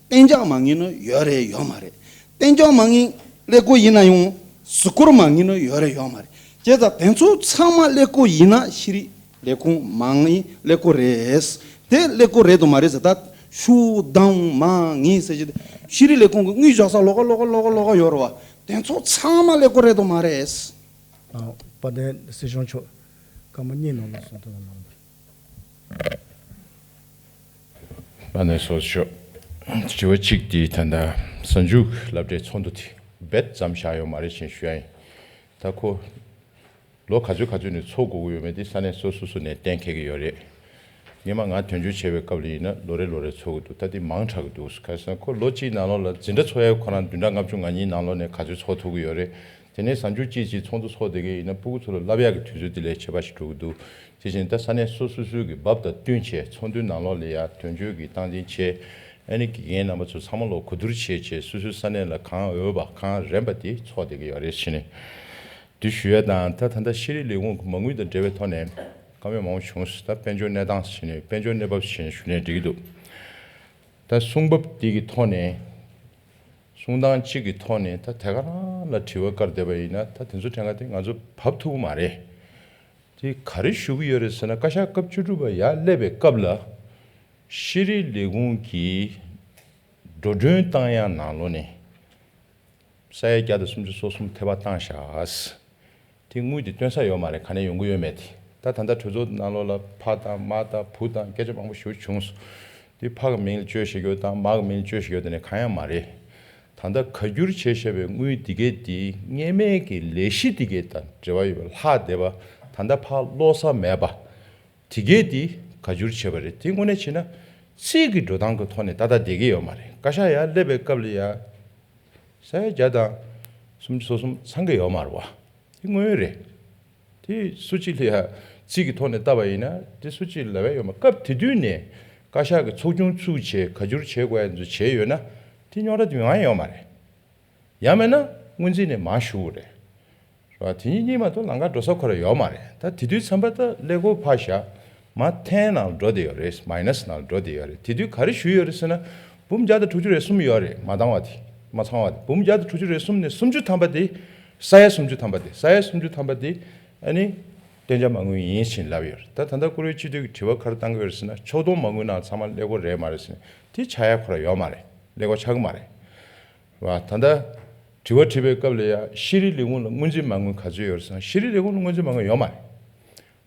གཏན་འཇགས་མ་དངུལ་ནི་ཡོད་རེད་ཡོད་མ་རེད། གཏན་འཇགས་མ་དངུལ་ཀླད་ཀོར་ཡིན་ན་ཡང་གཟུགས་སྐོར་མ་དངུལ་ནི་ཡོད་རེད་ཡོད་མ་རེད། བྱས་ཙང་དེ་ཚོ་ཚང་མ་ཀླད་ཀོར་ཡིན་ན་ཤེས་རིག་ལས་ཁུངས་མ་དངུལ་ཀླད་ཀོར་རེད། དེ་ཀླད་ཀོར་རེད་དང་མ་རེད་ཟེར། ད་ཤུགས་འདོན་མ་དངུལ་ཟེར་གྱི་དེ་ཤེས་རིག་ལས་ཁུངས་ཀྱི་དངུལ་བཞག་ས་ལོགས་ཀ་ལོགས་ཀ་ལོགས་ཀ་ལོགས་ཀ་ཡོད་རེད་བ། དེ་ཚོ་ཚང་མ་ཀླད་ཀོར་རེད་དང་མ་རེད། ཨ། དཔལ་ལྡན་སྲིད་སྐྱོང་མཆོག་སྐར་མ་གཉིས་ནང་ལ་གསུང་ཐུབ་པ་གནང་རོགས། དཔལ་ལྡན་ཚོགས་གཙོ་མཆོག་དྲི་བ་གཅིག་དེ་ད་ལྟ་གཟའ་མཇུག་སློབ་གྲྭའི་ཚོགས་འདུ་དེ་རྦད་ཙམ་བཞག་ཡོད་མ་རེད་ཅེས་ཞུ་ཡ་ཡིན། ད་ཁོ་ལོ་ག་ཚོད་ག་ཚོད་ནས་ཚོགས་དགོས་ཀྱི་ཡོད་མེད་དེ་ས་གནས་སོ་སོ་སོ་ནས་གཏན་འཁེལ་གྱི་ཡོད་རེད། སྔོན་མ་ང་དོན་གཅོད་བྱས་པའི་སྐབས་ལ་ཡིན་ན་ལོ་རེ་ལོ་རེ་ཚོགས་ཀྱི་འདུག་ད་དེ་མང་དྲགས་ཀྱི་འདུག་ག་རེ་ཟེར་ན་ཁོ་ལོ་གཅིག་ནང་ལོགས་ལ་འཛིན་གྲྭ་ཚོགས་ཡ་ཁོ་རང་བདུན་ཕྲག་ལྔ་བཅུ་ང་གཉིས་ནང་ལོགས་ནས་ག་ཚོད་ཚོགས་ཐུབ་ཀྱི་ཡོད་རེད། དེ་ནས་གཟའ་མཇུག་གཅིག་གཅིག་ཚོགས་འདུ་ཚོགས་བསྡད་མཁན་ཡིན་ན་སྤུ་གུ་ཚོ་ལ་བསླབ་ཡག་གི་དུས་ཚོད་དེ་ལས་ཆེ་བ་ཞིག་འགྲོ་གི་འདུག་དེ་བཞིན་ད་ས་གནས་སོ་སོ་སོའི་གི་བབ་དང་བསྟུན་བྱས་ཚོགས་འདུའི་ནང་ལོགས་ལ་ཡ་དོན་གཅོད་ཀྱི་སྟངས་འཛིན་བྱས། ཨ་ནི་དགེ་རྒན་རྣམ་པ་ཚོ་ཚང་མ་ལོ་གོ་བསྡུར་བྱས་བྱས་སོ་སོའི་ས་གནས་ལ་གང་འོས་པ་གང་རན་པ་དེ་ཚོགས་བསྡད་ཀྱི་ཡོད་རེད་ཟེར་ནས། དེ་ཞུ་ཡ་དང་། ད་ད་ལྟ་ཤེས་རིག་ལས་ཁུངས་ཀྱི་མ་དངུལ་དང་འབྲེལ་བའི་ཐོག་ནས་བཀའ་མོལ་མང་པོ་བྱུང་སོང་། ད་དཔལ་འབྱོར་གནས་སྟངས་ཟེར་ནས་དཔལ་འབྱོར་གནས་བབ་ཟེར་ནས་ཞུ་ནས་འགྲིག་གི་འདུག་ད་གསུང་བབ་འདི་གི་ཐོག་ནས། གསུང་སྟངས་གཅིག་གི་ཐོག་ནས་ད་དེ་ག་རང་ལ་དྲི་བ་བཀར་བསྡད་པ་ཡིན་ན་ད་དེ་ཚོ་དྲན་ག་དེ་ང་ཚོ་བབས་ཐུབ་ཀྱི་མ་རེད། དེ་ག་རེ་ཞུ་གི་ཡོད་རེད་ཟེར་ན་བཀའ་ཤག་སྐབས་བཅུ་དྲུག་པ་ཡར་སླེབས་པའི་སྐབས་ལ་ཤེས་རིག་ལས་ཁུངས་ཀྱི་འགྲོ་གྲོན་བཏང་ཡག་ནང་ལོགས་ནས་ས་ཡ་བརྒྱ་དང་སུམ་ཅུ་སོ་གསུམ་ཐེ་བ་བཏང་བཞག་དེ་དངུལ་དེ་བཏོན་ས་ཡོད་མ་རེད། ག་ནས་ཡོང་གི་ཡོད་མེད་དེ། ད་ད་ལྟ་གྲོས་ཚོགས་ནང་ལོགས་ལ་ཕ་དང་མ་དང་བུ་དང་སྐད་ཆ་མང་པོ་ཞིག་བྱུང་སོང་། དེ་ཕ་གི་མིང་ལ་བཅོལ་བཞག་ཡོད་དང་མ་གི་མིང་ལ་བཅོལ་བཞག་ཡོད་དེ་ནས་གང་ཡང་མ་རེད། ད་ལྟ་བཀའ་འགྱུར་བྱས་བཞག་པའི་དངུལ་དེ་གས་དེ་སྔོན་མའི་གི་ལས་གཞི་དེ་གས་དང་འབྲེལ་བ་ཡོད་པ་ལྷག་བསྡད་པ། ད་ལྟ་ཕར་སློག་ས་མེད་པ། དེ་གས་དེ་བཀའ་འགྱུར་བྱས་པ་རེད། དེ་དངོས་གནས་བྱས་ན་རྩིས་ཀྱི་འགྲོ་སྟངས་ཀྱི་ཐོག་ནས་ཏག་ཏག་བསྡད་ཀྱི་ཡོད་མ་རེད། བཀའ་ཤག་ཡར་སླེབས་པའི་སྐབས་ལ་ཡ་ས་ཡ་བརྒྱ་དང་སུམ་ཅུ་སོ་གསུམ་ཚང་གི་ཡོད་མ་རེད་བ། དེ་དངོས་ཡོད་རེད། དེ་སུ་གཅིག་ལ་ཡ་རྩིས་ཀྱི་ཐོག་ནས་བལྟས་པ་ཡིན་ན་དེ་སུ་གཅིག་ལ་ལབ་ཡ་ཡོད་མ། སྐབས་དེ་དུས་ནས་བཀའ་ཤག་གི་ཚོགས་ཆུང་བཙུགས་བྱས་བཀའ་འགྱུར་བྱེད་དགོས་ཡ་ཚོ་བྱས་ཡོད་ན་དེ་རྙོག་དྲ་དེ་ཡོང་ཡ་ཡོད་མ་རེད། ཡང་མིན་ན་སྔོན་རྩིས་ནས་མར་ཞུ་དགོས་རེད། རེད་བ། དེ་གཉིས་གཉིས་མ་གཏོགས་ལམ་ཁ་འགྲོ་ས་ཁོ་རང་ཡོད་མ་རེད། ད་དེ་དུས་ཙམ་པ་ད་ཀླད་ཀོར་ཕར་བཞག་མར་ཐན་ནང་འགྲོ་བསྡད་ཡོད་རེད། མའི་ནས་ནང་འགྲོ་བསྡད་ཡོད་རེད། དེ་དུས་ག་རེ་ཞུས་ཡོད་རེད་ཟེར་ན་འབུམ་བརྒྱ་དང་དྲུག་ཅུ་རེ་གསུམ་ཡོད་རེད། མ་འདང་བ་དེ་མ་ཚང་བ་དེ་འབུམ་བརྒྱ་དང་དྲུག་ཅུ་རེ་གསུམ་ནས་སུམ་ཅུ་ཐམ་པ་དེ། ས་ཡ་སུམ་ཅུ་ཐམ་པ་དེ། ས་ཡ་སུམ་ཅུ་ཐམ་པ་དེ་ཨ་ནི་གཏན་འཇགས་མ་དངུལ་ཡིན་ཞེས་ལབ་ཡོད་རེད། ད་ད་ལྟ་བཀུར་འོས་སྤྱི་འཐུས་ཀྱི་དྲི་བ་ག་རེ་བཏང་གི་ཡོད་རེད་ཟེར་ན་ཕྱོགས་གཏོགས་མ་དངུལ་ནང་ཚང་མ་ཀླད་ཀོར་རེད་མ་རེད་ཟེར་ན་དེ་ཆགས་ཡ་ཁོ་རང་ཡོད་མ་རེད། ཀླད་ཀོར་ཆགས་ཀྱི་མ་རེད། བ། ད་ལྟ་དྲི་བ་དྲིས་པའི་སྐབས་ལ་ཡ་ཤེས་རིག་ལས་ཁུངས་ལ་སྔོན་རྩིས་མ་དངུལ་ག་ཚོད་ཡོད་རེད་ཟེར་ན་ཤེས་རིག་ལས་ཁུངས་ལ་སྔོན་རྩིས་མ་དངུལ་ཡོད་མ་རེད།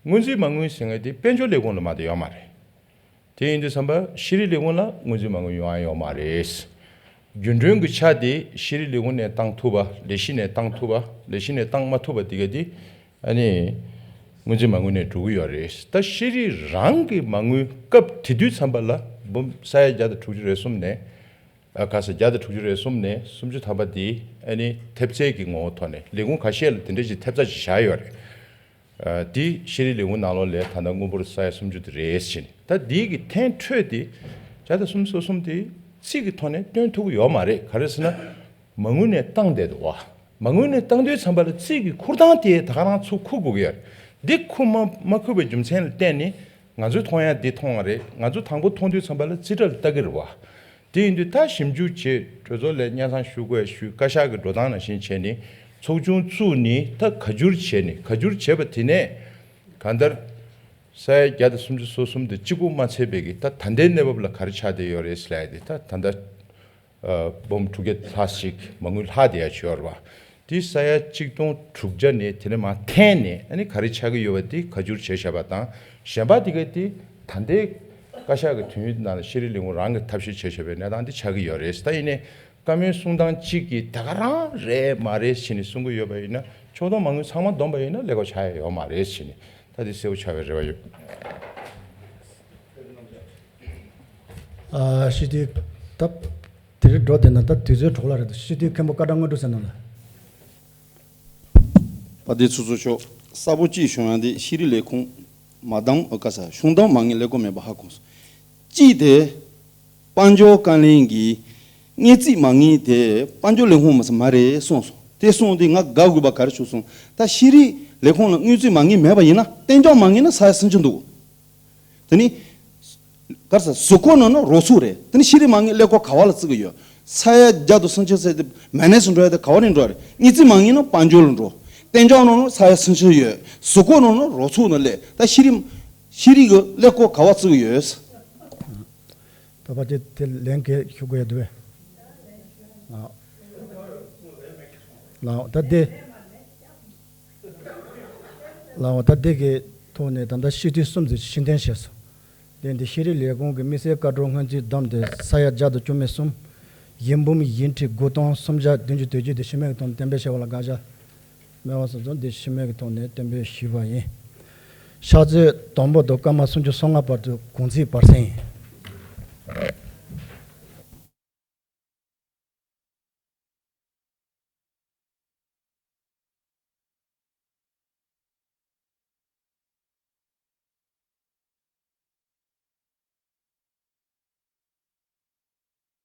སྔོན་རྩིས་མ་དངུལ་ཟེར་མཁན་དེ་དཔལ་འབྱོར་ལས་ཁུངས་ལ་མ་གཏོགས་ཡོད་མ་རེད། དེ་ཡིན་དུས་ཙམ་པ་ཤེས་རིག་ལས་ཁུངས་ལ་སྔོན་རྩིས་མ་དངུལ་ཡོང་ཡ་ཡོད་མ་རེད། རྒྱུན་གྲོན་གྱི་ཆ་དེ་ཤེས་རིག་ལས་ཁུངས་ནས་བཏང་ཐུབ་པ། ལས་གཞི་ནས་བཏང་ཐུབ་པ། ལས་གཞི་ནས་བཏང་མ་ཐུབ་པ་དེ་ག་དེ་ཨ་ནི་སྔོན་རྩིས་མ་དངུལ་ནས་འགྲོ་གི་ཡོད་རེད། ད་ཤེས་རིག་རང་གི་མ་དངུལ་སྐབས་དེ་དུས་ཙམ་པ་ལ་འབུམ་ས་ཡ་བརྒྱ་དང་དྲུག་ཅུ་རེ་གསུམ་ནས། ཨ། ག་ས་བརྒྱ་དང་དྲུག་ཅུ་རེ་གསུམ་ནས་སུམ་ཅུ་ཐམ་པ་དེ་ཨ་ནི་ཐེབས་རྩའི་གི་ངོ་བོ་ཐོག་ནས་ལས་ཁུངས་ཁ་ཤས་ལ་དེ་འདྲ་ཞིག་ཐེབས་རྩ་ཞིག་བཞག་ཡོད་རེད། ཨ། དེ་ཤེས་རིག་ལས་ཁུངས་ནང་ལོགས་ལ་ད་ལྟ་དངུལ་འབོར་ས་ཡ་སུམ་ཅུ་དེ་རེད་ཟེར་ནས། ད་དེ་གི་ཐེངས་འཕྲོས་དེ་བརྒྱ་དང་སུམ་ཅུ་སོ་གསུམ་དེ་རྩིས་ཀྱི་ཐོག་ནས་སྟོན་ཐུབ་ཀྱི་ཡོད་མ་རེད། ག་རེ་ཟེར་ན་མ་དངུལ་ནས་བཏང་བསྡད་འདུག་བ། མ་དངུལ་ནས་བཏང་དུས་ཙམ་པ་ལ་རྩིས་ཀྱི་ཁུར་སྟངས་དེ་ད་ག་རང་ཚུར་ཁུར་དགོས་ཀྱི་ཡོད་རེད། འདི་ཁུར་མ་མ་ཁུར་བའི་རྒྱུ་མཚན་ལ་བརྟེན་ནས། ང་ཚོས་མཐོང་ཡ་འདི་མཐོང་བ་རེད། ང་ཚོ་དང་པོ་མཐོང་དུས་ཙམ་པ་ལ་རྩིས་ཁྲ་ལ་ལྟ་གི་རེད་བ། དེ་ཡིན་དུས་ད་ཞིབ་འཇུག་བྱས་གྲོས་ཚོགས་ལ་སྙན་སེང་ཞུ་དགོས་ཞུས། བཀའ་ཤག་གི་འགྲོ་སྟངས་ནང་བཞིན་བྱས་ནས་ཚོགས་ཆུང་བཙུགས་ནས་ད་བཀའ་འགྱུར་བྱས་ནས། བཀའ་འགྱུར་བྱས་པ་དེ་ནས་གང་ལྟར་ ས་ཡ་བརྒྱ་དང་སུམ་ཅུ་སོ་གསུམ་དེ་གཅིག་པུ་མ་ཚད་པའི་གི་ད་ད་ལྟའི་གནས་བབ་ལ་ག་རེ་ཆགས་བསྡད་ཡོད་རེད་ཟེར་ཡ་དེ། ད་ད་ལྟ་ཨ་འབུམ་དྲུག་བརྒྱ་ལྷག་ཅིག་མ་དངུལ་ལྷག་བསྡད་ཡ་ཅིག་ཡོད་རེད་བ། དེ་ས་ཡ་གཅིག་སྟོང་དྲུག་བརྒྱ་ནས་དེ་ནས་མར་འཐེན་ནས་ཨ་ནི་ག་རེ་ཆགས་ཀྱི་ཡོད་པ་དེ་བཀའ་འགྱུར་བྱས་བཞག་པ་དང་། གཞན་པ་དེ་ག་དེ་ད་ལྟའི་བཀའ་ཤག་གི་དུས་ཡུན་ནང་ལ་ཤེས་རིག་ལས་ཁུངས་རང་གིས་ཐབས་ཤེས་བྱས་བཞག་པའི་གནས་སྟངས་དེ་ཆགས་ཀྱི་ཡོད་རེད། ད་ཡིན་ནའི་བཀའ་མོལ་གསུང་སྟངས་གཅིག་གིས་ད་ག་རང་རེད་མ་རེད་ཟེར་ནས་གསུང་གི་ཡོད་པ་ཡིན་ན། ཕྱོགས་གཏོགས་མ་དངུལ་ཚང་མ་བསྡོམས་པ་ཡིན་ན་ཀླད་ཀོར་ཆགས་ཡ་ཡོད་མ་རེད་ཟེར་ནས་ད་དེ་གསལ་པོ་ཆགས་པའི་རེ་བ་ཡོད། ཨ་སྤྱི་འཐུས་ད་དེ་རིང་འགྲོ་བསྡད་ན་ད་དུས་ཚོད་འཕྲོ་བརླག་རེད་འདུག་སྤྱི་འཐུས་མཁན་པོ་སྐར་གྲངས་དངོས་གྲུབ་ཟེར་ན་ལ། དཔལ་ལྡན་ཚོགས་གཙོ་མཆོག་གསལ་པོ་གཅིག་ཞུ་ཡ་དེ་ཤེས་རིག་ལས་ཁུངས་མ་འདང་ཨ་ཀ་ས་གཞུང་འདང་མ་ངེས་ཀླད་ཀོར་མེད་པ་ཧ་གོ་སོང་། གཅིག་དེ། དཔལ་འབྱོར་བཀའ་བློན་གྱིས་དངུལ་རྩིས་མ་དངུལ་དེ་དཔལ་འབྱོར་ལས་ཁུངས་མ་ས་མ་རེད་གསུངས་སོང་། དེ་གསུངས་དུས་ང་དགའ་དགོས་པ་ག་རེ་བྱུང་སོང་། ད་ཤེས་རིག་ལས་ཁུངས་ལ་དངུལ་རྩིས་མ་དངུལ་མེད་པ་ཡིན་ན་གཏན་འཇགས་མ་དངུལ་ན་ས་ཡ་སུམ་ཅུ་འདུག་དེ་ནི་གར་ས་གཟུགས་སྐོར་ནང་ན་རོགས་ཚོགས་རེད། དེ་ནི་ཤེས་རིག་མ་དངུལ་ཀླད་ཀོར་ག་བ་ལ་བརྩི་གི་ཡོད། ས་ཡ་བརྒྱ་དང་སུམ་ཅུ་ཚད་དེ་མ་ནས་སུ་འགྲོ་ཡ་དེ་ག་བ་ནས་འགྲོ་ཡ་རེད། དངུལ་རྩིས་མ་དངུལ་ན་དཔལ་འབྱོར་ལ་འགྲོ། གཏན་འཇགས་ནང་ན་ས་ཡ་སུམ་ཅུ་ཡོད། གཟུགས་སྐོར་ནང་ན་རོགས་ཚོགས་ནང་སླེབས། ད་ཤེས་རིག་ཤེས་རིག་གི་ཀླད་ཀོར་ག་བ་བརྩི་གི་ཡོད། ད་ཕལ་ཆེར་དེ་ལན་གྱིས་ཤོད་དགོས་ཡ་འདུག་བས། ལའོ་ད་དེ། ལའོ་ད་དེ་གི་ཐོག་ནས་ད་ལྟ་སྤྱི་འཐུས་གསུམ་ཙམ་ཕྱིར་འཐེན་བྱས་སོང་། དེ་འདི་ཤེས་རིག་ལས་ཁུངས་ཀྱི་དམིགས་བསལ་བཀའ་འཁྲོལ་སྔོན་རྩིས་བསྡོམས་ཏེ་ས་ཡ་བརྒྱ་དང་བཅུ་མེད་གསུམ། ཡིག་འབུམ་ཡིག་ཁྲི་དགུ་སྟོང་སུམ་བརྒྱ་བདུན་ཅུ་དོན་གཅིག་དེ་ཤི་མེད་ཀྱི་ཐོག་ནས་གཏན་འབེབས་བྱས་པ་ལ་དགག་བྱ་མེད་པ་སོགས་སོང་། འདི་ཤི་མེད་ཀྱི་ཐོག་ནས་གཏན་འབེབས་ཞུས་པ་ཡིན། ཕྱག་ཚོད་དང་པོ་དང་སྐར་མ་སུམ་ཅུ་སོ་ལྔ་བར་དུ་གུང་ཚིགས་བར་གསེང་ཡིན།